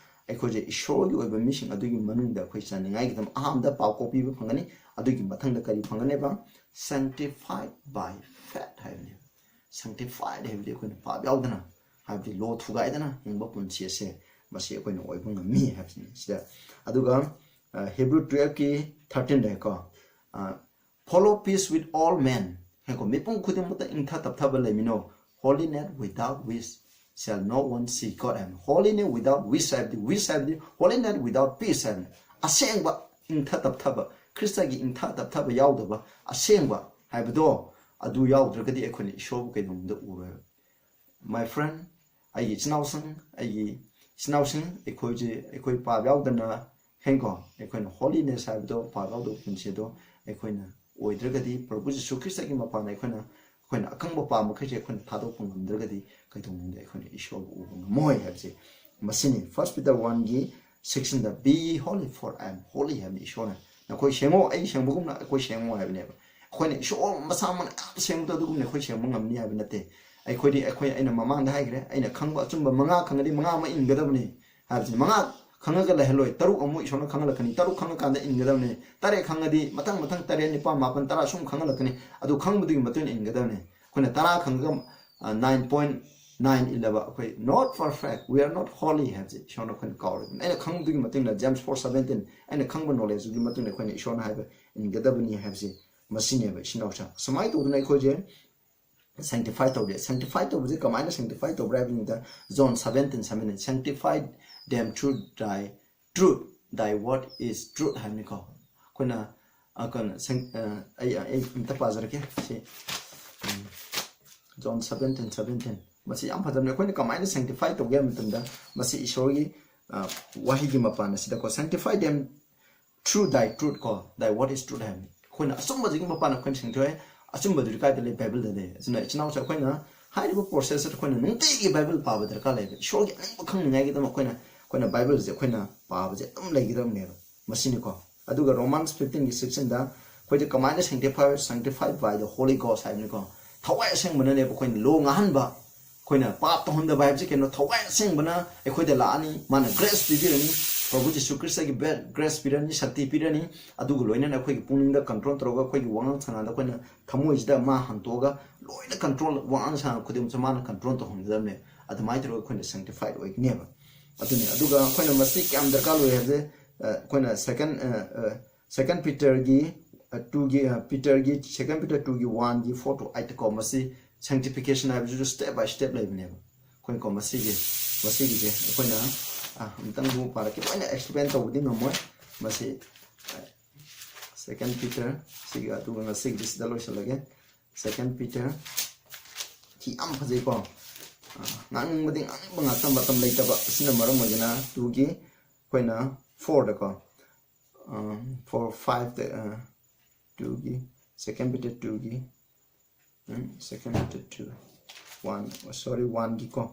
ꯑꯩꯈꯣꯏꯁꯦ ꯏꯁꯣꯔꯒꯤ ꯑꯣꯏꯕ ꯃꯤꯁꯤꯡ ꯑꯗꯨꯒꯤ ꯃꯅꯨꯡꯗ ꯑꯩꯈꯣꯏ ꯆꯟꯅꯤꯡꯉꯥꯏꯒꯤꯗꯃꯛ ꯑꯍꯥꯟꯕꯗ ꯄꯥꯞ ꯀꯣꯛꯄꯤꯕ ꯐꯪꯒꯅꯤ꯫ ꯑꯗꯨꯒꯤ ꯃꯊꯪꯗ ꯀꯔꯤ ꯐꯪꯒꯅꯦꯕ? Sanctified by faith ꯍꯥꯏꯕꯅꯦꯕ꯫ Sanctified ꯍꯥꯏꯕꯗꯤ ꯑꯩꯈꯣꯏꯅ ꯄꯥꯞ ꯌꯥꯎꯗꯅ, ꯍꯥꯏꯕꯗꯤ ꯂꯣ ꯊꯨꯒꯥꯏꯗꯅ ꯍꯤꯡꯕ ꯄꯨꯟꯁꯤ ꯑꯁꯦ, ꯃꯁꯤ ꯑꯩꯈꯣꯏꯅ ꯑꯣꯏꯕ ꯉꯝꯃꯤ ꯍꯥꯏꯕꯁꯤꯅꯤ ꯁꯤꯗ꯫ ꯑꯗꯨꯒ ꯍꯤꯕ꯭ꯔꯨ ꯇꯨꯌꯦꯜꯐꯀꯤ ꯊꯥꯔꯇꯤꯟꯗꯀꯣ, follow peace with all men ꯍꯥꯏꯀꯣ, ꯃꯤꯄꯨꯝ ꯈꯨꯗꯤꯡꯃꯛꯇ ꯏꯪꯊ ꯇꯞꯊꯕ ꯂꯩꯃꯤꯟꯅꯧ, holiness without which shall no one see God ꯍꯥꯏꯕꯅꯤ꯫ Holiness without which ꯍꯥꯏꯕꯗꯤ, which ꯍꯥꯏꯕꯗꯤ holiness without peace ꯍꯥꯏꯕꯅꯤ꯫ ꯑꯁꯦꯡꯕ ꯏꯪꯊ ꯇꯞꯊꯕ, ꯈ꯭ꯔꯤꯁꯇꯒꯤ ꯏꯪꯊ ꯇꯞꯊꯕ ꯌꯥꯎꯗꯕ ꯑꯁꯦꯡꯕ ꯍꯥꯏꯕꯗꯣ, ꯑꯗꯨ ꯌꯥꯎꯗ꯭ꯔꯒꯗꯤ ꯑꯩꯈꯣꯏꯅ ꯏꯁꯣꯔꯕꯨ ꯀꯩꯗꯧꯅꯨꯡꯗ ꯎꯔꯣꯏꯕ꯫ My friend, ꯑꯩꯒꯤ ꯏꯆꯤꯟ ꯏꯅꯥꯎꯁꯤꯡ, ꯑꯩꯒꯤ ꯏꯆꯤꯟ ꯏꯅꯥꯎꯁꯤꯡ, ꯑꯩꯈꯣꯏꯁꯦ, ꯑꯩꯈꯣꯏ ꯄꯥꯞ ꯌꯥꯎꯗꯅ ꯍꯦꯡꯀꯣ, ꯑꯩꯈꯣꯏꯅ holiness ꯍꯥꯏꯕꯗꯣ, ꯄꯥꯞ ꯌꯥꯎꯗꯕ ꯄꯨꯟꯁꯤ ꯑꯗꯣ ꯑꯩꯈꯣꯏꯅ ꯑꯣꯏꯗ꯭ꯔꯒꯗꯤ, ꯄ꯭ꯔꯚꯨ ꯖꯤꯁꯨ ꯈ꯭ꯔꯤꯁꯇꯒꯤ ꯃꯄꯥꯟꯗ ꯑꯩꯈꯣꯏꯅ, ꯑꯩꯈꯣꯏꯅ ꯑꯀꯪꯕ ꯄꯥꯝꯕ ꯃꯈꯩꯁꯦ ꯑꯩꯈꯣꯏꯅ ꯊꯥꯗꯣꯛꯄ ꯉꯝꯗ꯭ꯔꯒꯗꯤ, ꯀꯩꯗꯧꯅꯨꯡꯗ ꯑꯩꯈꯣꯏꯅ ꯏꯁꯣꯔꯕꯨ ꯎꯕ ꯉꯝꯃꯣꯏ ꯍꯥꯏꯕꯁꯦ ꯃꯁꯤꯅꯤ꯫ First Peter one ꯒꯤ sixteen the, "Be ye holy, for I am holy" ꯍꯥꯏꯕꯅꯤ ꯏꯁꯣꯔꯅ꯫ "ꯅꯈꯣꯏ ꯁꯦꯡꯉꯣ, ꯑꯩ ꯁꯦꯡꯕꯒꯨꯝꯅ ꯑꯩꯈꯣꯏ ꯁꯦꯡꯉꯣ" ꯍꯥꯏꯕꯅꯦꯕ꯫ ꯑꯩꯈꯣꯏꯅ ꯏꯁꯣꯔ ꯃꯁꯥꯃꯛꯅ ꯌꯥꯝ ꯁꯦꯡꯕꯗꯣ ꯑꯗꯨꯒꯨꯝꯅ ꯑꯩꯈꯣꯏ ꯁꯦꯡꯕ ꯉꯝꯅꯤ ꯍꯥꯏꯕ ꯅꯠꯇꯦ꯫ ꯑꯩꯈꯣꯏꯗꯤ, ꯑꯩꯈꯣꯏ, ꯑꯩꯅ ꯃꯃꯥꯡꯗ ꯍꯥꯏꯈ꯭ꯔꯦ, ꯑꯩꯅ ꯈꯪꯕ ꯑꯆꯨꯝꯕ ꯃꯉꯥ ꯈꯪꯉꯗꯤ ꯃꯉꯥ ꯑꯃ ꯏꯟꯒꯗꯕꯅꯤ ꯍꯥꯏꯕꯁꯦ꯫ ꯃꯉꯥ ꯈꯪꯉꯒ ꯂꯩꯍꯜꯂꯣꯏ, ꯇꯔꯨꯛ ꯑꯃꯨꯛ ꯏꯁꯣꯔꯅ ꯈꯪꯍꯜꯂꯛꯀꯅꯤ, ꯇꯔꯨꯛ ꯈꯪꯉꯀꯥꯟꯗ ꯏꯟꯒꯗꯕꯅꯤ꯫ ꯇꯔꯦꯠ ꯈꯪꯉꯗꯤ ꯃꯊꯪ ꯃꯊꯪ ꯇꯔꯦꯠ, ꯅꯤꯄꯥꯜ, ꯃꯥꯄꯜ, ꯇꯔꯥ ꯁꯨꯝ ꯈꯪꯍꯜꯂꯛꯀꯅꯤ꯫ ꯑꯗꯨ ꯈꯪꯕꯗꯨꯒꯤ ꯃꯇꯨꯡ ꯏꯟꯅ ꯏꯟꯒꯗꯕꯅꯤ꯫ ꯑꯩꯈꯣꯏꯅ ꯇꯔꯥ ꯈꯪꯉꯒ, ꯑ, nine point nine ꯏꯜꯂꯕ ꯑꯩꯈꯣꯏ not perfect, we are not holy ꯍꯥꯏꯕꯁꯦ ꯏꯁꯣꯔꯅ ꯑꯩꯈꯣꯏꯅ ꯀꯥꯎꯔꯤꯕꯅꯤ꯫ ꯑꯩꯅ ꯈꯪꯕꯗꯨꯒꯤ ꯃꯇꯨꯡ ꯏꯟꯅ, James four seventeen, ꯑꯩꯅ ꯈꯪꯕ knowledgeꯗꯨꯒꯤ ꯃꯇꯨꯡ ꯏꯟꯅ ꯑꯩꯈꯣꯏꯅ ꯏꯁꯣꯔꯅ ꯍꯥꯏꯕ ꯏꯟꯒꯗꯕꯅꯤ ꯍꯥꯏꯕꯁꯦ ꯃꯁꯤꯅꯦꯕ, ꯏꯆꯤꯟ ꯏꯅꯥꯎꯁꯤꯡ꯫ ꯁꯨꯃꯥꯏꯅ ꯇꯧꯗꯅ ꯑꯩꯈꯣꯏꯁꯦ sanctify ꯇꯧꯔꯦ꯫ Sanctify ꯇꯧꯕꯁꯦ ꯀꯃꯥꯏꯅ sanctify ꯇꯧꯕ꯭ꯔꯥ ꯍꯥꯏꯕ ꯃꯇꯝꯗ, John seventeen seventeen, "Sanctify them through thy truth, thy word is truth" ꯍꯥꯏꯕꯅꯤꯀꯣ꯫ ꯑꯩꯈꯣꯏꯅ, ꯑ, ꯀꯩꯅꯣ, ꯁꯦꯡ-, ꯑ, ꯑꯩ, ꯑꯩ ꯑꯝꯇ ꯄꯥꯖꯔꯛꯀꯦ꯫ ꯁꯤ, ꯎꯝ, John seventeen seventeen꯫ ꯃꯁꯤ ꯌꯥꯝ ꯐꯖꯕꯅꯦ꯫ ꯑꯩꯈꯣꯏꯅ ꯀꯃꯥꯏꯅ sanctify ꯇꯧꯒꯦ ꯍꯥꯏꯕ ꯃꯇꯝꯗ, ꯃꯁꯤ ꯏꯁꯣꯔꯒꯤ, ꯑ, ꯋꯥꯍꯩꯒꯤ ꯃꯄꯥꯟ ꯑꯁꯤꯗꯀꯣ, "Sanctify them through thy truth" ꯀꯣ, "Thy word is truth" ꯍꯥꯏꯕꯅꯤ꯫ ꯑꯩꯈꯣꯏꯅ ꯑꯆꯨꯝꯕꯁꯤꯒꯤ ꯃꯄꯥꯟ ꯑꯩꯈꯣꯏꯅ ꯁꯦꯡꯗꯣꯛꯑꯦ꯫ ꯑꯆꯨꯝꯕꯗꯨꯗꯤ ꯀꯥꯏꯗ ꯂꯩ? ꯕꯥꯏꯕꯜꯗ ꯂꯩ꯫ ꯑꯗꯨꯅ ꯏꯆꯤꯟ ꯏꯅꯥꯎꯁꯦ ꯑꯩꯈꯣꯏꯅ ꯍꯥꯏꯔꯤꯕ ꯄ꯭ꯔꯣꯁꯦꯁꯁꯤꯗ ꯑꯩꯈꯣꯏꯅ ꯅꯨꯡꯇꯤꯒꯤ ꯕꯥꯏꯕꯜ ꯄꯥꯕ ꯗꯔꯀꯥꯔ ꯂꯩꯕ꯫ ꯏꯁꯣꯔꯒꯤ ꯑꯅꯤꯡꯕ ꯈꯪꯅꯤꯡꯉꯥꯏꯒꯤꯗꯃꯛ ꯑꯩꯈꯣꯏꯅ ꯑꯩꯈꯣꯏꯅ ꯕꯥꯏꯕꯜꯁꯦ ꯑꯩꯈꯣꯏꯅ ꯄꯥꯕꯁꯦ ꯑꯗꯨꯝ ꯂꯩꯒꯗꯕꯅꯦꯕ꯫ ꯃꯁꯤꯅꯤꯀꯣ꯫ ꯑꯗꯨꯒ Romans fifteen ꯒꯤ sixteen ꯗ ꯑꯩꯈꯣꯏꯗ ꯀꯃꯥꯏꯅ sanctify sanctified by the Holy Ghost ꯍꯥꯏꯕꯅꯤꯀꯣ꯫ ꯊꯋꯥꯏ ꯑꯁꯦꯡꯕꯅꯅꯦꯕ ꯑꯩꯈꯣꯏꯅ ꯂꯣ ꯉꯥꯍꯟꯕ, ꯑꯩꯈꯣꯏꯅ ꯄꯥꯞ ꯇꯧꯍꯟꯗꯕ ꯍꯥꯏꯕꯁꯤ ꯀꯩꯅꯣ? ꯊꯋꯥꯏ ꯑꯁꯦꯡꯕꯅ ꯑꯩꯈꯣꯏꯗ ꯂꯥꯛꯑꯅꯤ, ꯃꯥꯅ ꯒ꯭ꯔꯦꯁ ꯄꯤꯕꯤꯔꯅꯤ, ꯄ꯭ꯔꯚꯨ ꯖꯤꯁꯨ ꯈ꯭ꯔꯤꯁꯇꯒꯤ ꯒ꯭ꯔꯦꯁ ꯄꯤꯔꯅꯤ, ꯁꯛꯇꯤ ꯄꯤꯔꯅꯤ꯫ ꯑꯗꯨꯒ ꯂꯣꯏꯅꯅ ꯑꯩꯈꯣꯏꯒꯤ ꯄꯨꯛꯅꯤꯡꯗ ꯀꯟꯇ꯭ꯔꯣꯜ ꯇꯧꯔꯒ ꯑꯩꯈꯣꯏꯒꯤ ꯋꯥꯉꯥꯡ ꯁꯉꯥꯡꯗ ꯑꯩꯈꯣꯏꯅ ꯊꯃꯣꯏꯁꯤꯗ ꯃꯥ ꯍꯟꯇꯣꯛꯑꯒ ꯂꯣꯏꯅ ꯀꯟꯇ꯭ꯔꯣꯜ, ꯋꯥꯉꯥꯡ ꯁꯉꯥꯡ ꯈꯨꯗꯤꯡꯃꯛꯁꯦ ꯃꯥꯅ ꯀꯟꯇ꯭ꯔꯣꯜ ꯇꯧꯍꯟꯒꯗꯕꯅꯦ꯫ ꯑꯗꯨꯃꯥꯏꯅ ꯇꯧꯔꯒ ꯑꯩꯈꯣꯏꯅ sanctified ꯑꯣꯏꯒꯅꯦꯕ꯫ ꯑꯗꯨꯅꯤ꯫ ꯑꯗꯨꯒ ꯑꯩꯈꯣꯏꯅ ꯃꯁꯤ ꯀꯌꯥꯝ ꯗꯔꯀꯥꯔ ꯑꯣꯏ ꯍꯥꯏꯕꯁꯦ, ꯑ, ꯑꯩꯈꯣꯏꯅ second, ꯑ, ꯑ, second Peter ꯒꯤ, ꯑ, two ꯒꯤ, ꯑ, Peter ꯒꯤ, second Peter two ꯒꯤ one ꯒꯤ four to eight ꯀꯣ, ꯃꯁꯤ sanctification ꯍꯥꯏꯕꯁꯤꯁꯨ step by step ꯂꯩꯕꯅꯦꯕ꯫ ꯑꯩꯈꯣꯏꯅꯀꯣ ꯃꯁꯤꯒꯤ, ꯃꯁꯤꯒꯤꯁꯦ ꯑꯩꯈꯣꯏꯅ, ꯑ, ꯑꯃꯨꯛꯇꯪꯕꯨ ꯄꯥꯔꯛꯀꯦ꯫ ꯂꯣꯏꯅ explain ꯇꯧꯕꯗꯤ ꯉꯝꯃꯣꯏ꯫ ꯃꯁꯤ, ꯑ, second Peter ꯁꯤꯒ, ꯑꯗꯨꯒ ꯉꯁꯤꯒꯤꯗꯤ ꯁꯤꯗ ꯂꯣꯏꯁꯤꯜꯂꯒꯦ꯫ Second Peter ꯁꯤ ꯌꯥꯝ ꯐꯖꯩꯀꯣ꯫ ꯑ, ꯉꯥꯡꯅꯤꯡꯕꯗꯤ ꯉꯥꯡꯅꯤꯡꯕ ꯉꯥꯛꯇ, ꯃꯇꯝ ꯂꯩꯇꯕ꯫ ꯑꯁꯤꯅ ꯃꯔꯝ ꯑꯣꯏꯗꯅ two ꯒꯤ ꯑꯩꯈꯣꯏꯅ four ꯗꯀꯣ, ꯑ, four, five ꯗ, ꯑ, two ꯒꯤ, second Peter two ꯒꯤ, ꯎꯝ, second Peter two, one, sorry, one ꯒꯤꯀꯣ,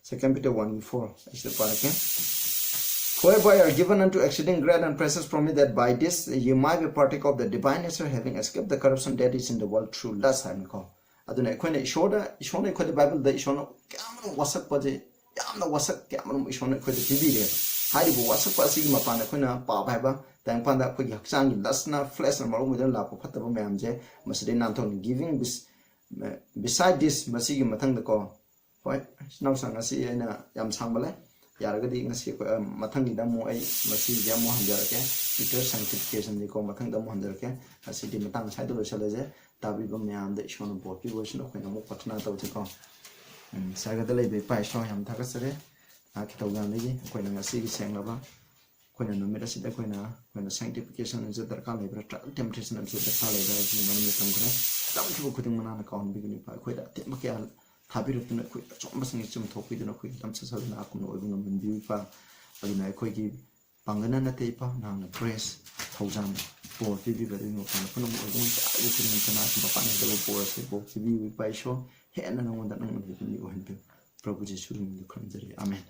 second Peter one ꯒꯤ four, ꯑꯩ ꯁꯤꯗ ꯄꯥꯔꯛꯀꯦ꯫ For by are given unto exceeding great and precious promise, that by this you might be partaker of the divine nature, having escaped the corruption that is in the world through lust ꯍꯥꯏꯕꯅꯤꯀꯣ꯫ ꯑꯗꯨꯅ ꯑꯩꯈꯣꯏꯅ ꯏꯁꯣꯔꯗ, ꯏꯁꯣꯔꯅ ꯑꯩꯈꯣꯏꯗ ꯕꯥꯏꯕꯜꯗ ꯏꯁꯣꯔꯅ ꯀꯌꯥꯃꯔꯨꯝ ꯋꯥꯁꯛꯄꯁꯦ, ꯌꯥꯝꯅ ꯋꯥꯁꯛ ꯀꯌꯥꯃꯔꯨꯝ ꯏꯁꯣꯔꯅ ꯑꯩꯈꯣꯏꯗ ꯄꯤꯕꯤꯔꯦꯕ꯫ ꯍꯥꯏꯔꯤꯕ ꯋꯥꯁꯛꯄ ꯑꯁꯤꯒꯤ ꯃꯄꯥꯟꯗ ꯑꯩꯈꯣꯏꯅ ꯄꯥꯞ ꯍꯥꯏꯕ ꯇꯥꯏꯕꯪꯄꯥꯟꯗ ꯑꯩꯈꯣꯏꯒꯤ ꯍꯛꯆꯥꯡꯒꯤ lust ꯅ, flesh ꯅ ꯃꯔꯝ ꯑꯣꯏꯗꯨꯅ ꯂꯥꯛꯄ ꯐꯠꯇꯕ ꯃꯌꯥꯝꯁꯦ ꯃꯁꯤꯗꯩ ꯅꯥꯟꯊꯣꯛꯅ giving bes-, beside this, ꯃꯁꯤꯒꯤ ꯃꯊꯪꯗꯀꯣ, ꯍꯣꯏ, ꯏꯅꯥꯎꯁꯥ, ꯉꯁꯤ ꯑꯩꯅ ꯌꯥꯝ ꯁꯥꯡꯕ ꯂꯩ꯫ ꯌꯥꯔꯒꯗꯤ ꯉꯁꯤ ꯑꯩꯈꯣꯏ, ꯑ, ꯃꯊꯪꯒꯤꯗ ꯑꯃꯨꯛ ꯑꯩ ꯃꯁꯤꯒꯤꯗꯤ ꯑꯃꯨꯛ ꯍꯟꯖꯔꯛꯀꯦ꯫ Peter sanctification ꯗꯤꯀꯣ, ꯃꯊꯪꯗ ꯑꯃꯨꯛ ꯍꯟꯖꯔꯛꯀꯦ꯫ ꯉꯁꯤꯗꯤ ꯃꯇꯥꯡ ꯁ꯭ꯋꯥꯏꯗ ꯂꯣꯏꯁꯤꯜꯂꯁꯦ꯫ ꯇꯥꯕꯤꯕ ꯃꯌꯥꯝꯗ ꯏꯁꯣꯔꯅ ꯕꯣꯔ ꯄꯤꯕ ꯑꯣꯏꯁꯅꯨ꯫ ꯑꯩꯈꯣꯏꯅ ꯑꯃꯨꯛ ꯄ꯭ꯔꯊꯅꯥ ꯇꯧꯁꯤꯀꯣ꯫ ꯎꯝ, ꯁꯍꯔꯒꯗ ꯂꯩꯕ ꯏꯄꯥ ꯏꯁꯣꯔ, ꯌꯥꯝ ꯊꯥꯒꯠꯆꯔꯤ꯫ ꯅꯍꯥꯛꯀꯤ ꯊꯧꯖꯥꯜꯗꯒꯤ ꯑꯩꯈꯣꯏꯅ ꯉꯁꯤꯒꯤ ꯁꯦꯡꯂꯕ, ꯑꯩꯈꯣꯏꯅ ꯅꯨꯃꯤꯠ ꯑꯁꯤꯗ ꯑꯩꯈꯣꯏꯅ, ꯑꯩꯈꯣꯏꯅ sanctification ꯑꯃꯁꯨ ꯗꯔꯀꯥꯔ ꯂꯩꯕ꯭ꯔꯥ, trial temptation ꯑꯃꯁꯨ ꯗꯔꯀꯥꯔ ꯂꯩꯕ꯭ꯔꯥ ꯍꯥꯏꯕꯁꯤ ꯃꯔꯝꯗ ꯇꯝꯈ꯭ꯔꯦ꯫ ꯇꯝꯈꯤꯕ ꯈꯨꯗꯤꯡꯃꯛ ꯅꯍꯥꯛꯅ ꯀꯥꯎꯍꯟꯕꯤꯒꯅꯨ ꯏꯄꯥ꯫ ꯑꯩꯈꯣꯏꯗ ꯑꯇꯦꯟꯕ ꯀꯌꯥ ꯊꯥꯕꯤꯔꯛꯇꯨꯅ, ꯑꯩꯈꯣꯏ ꯑꯆꯣꯟꯕꯁꯤꯡ ꯆꯨꯝꯊꯣꯛꯄꯤꯗꯨꯅ, ꯑꯩꯈꯣꯏꯒꯤ ꯂꯝꯆꯠ ꯁꯥꯖꯠ ꯅꯍꯥꯛꯀꯨꯝꯅ ꯑꯣꯏꯕ ꯉꯝꯍꯟꯕꯤꯌꯨ ꯏꯄꯥ꯫ ꯑꯗꯨꯅ ꯑꯩꯈꯣꯏꯒꯤ ꯄꯥꯡꯒꯜꯅ ꯅꯠꯇꯦ ꯏꯄꯥ, ꯅꯍꯥꯛꯅ grace, ꯊꯧꯖꯥꯜ, ꯄꯤꯕꯤꯕ ꯑꯗꯨꯒꯤ ꯃꯄꯥꯟꯗ ꯄꯨꯝꯅꯃꯛ ꯑꯣꯏꯕ ꯉꯝꯕ ꯈꯨꯗꯤꯡꯃꯛ ꯀꯅꯥꯁꯨ ꯃꯄꯥꯟ ꯍꯦꯟꯗꯕ ꯄꯣꯔꯁꯦ ꯄꯣꯛꯄꯤꯕꯤꯌꯨ ꯏꯄꯥ ꯏꯁꯣꯔ꯫ ꯍꯦꯟꯅ ꯅꯉꯣꯟꯗ ꯅꯪꯅ ꯂꯩꯕ ꯃꯤ ꯑꯣꯏꯍꯟꯕꯤꯌꯨ꯫ ꯄ꯭ꯔꯚꯨ ꯖꯤꯁꯨꯒꯤ ꯃꯤꯡꯗ ꯈꯨꯔꯨꯝꯖꯔꯤ, ꯑꯃꯦꯟ꯫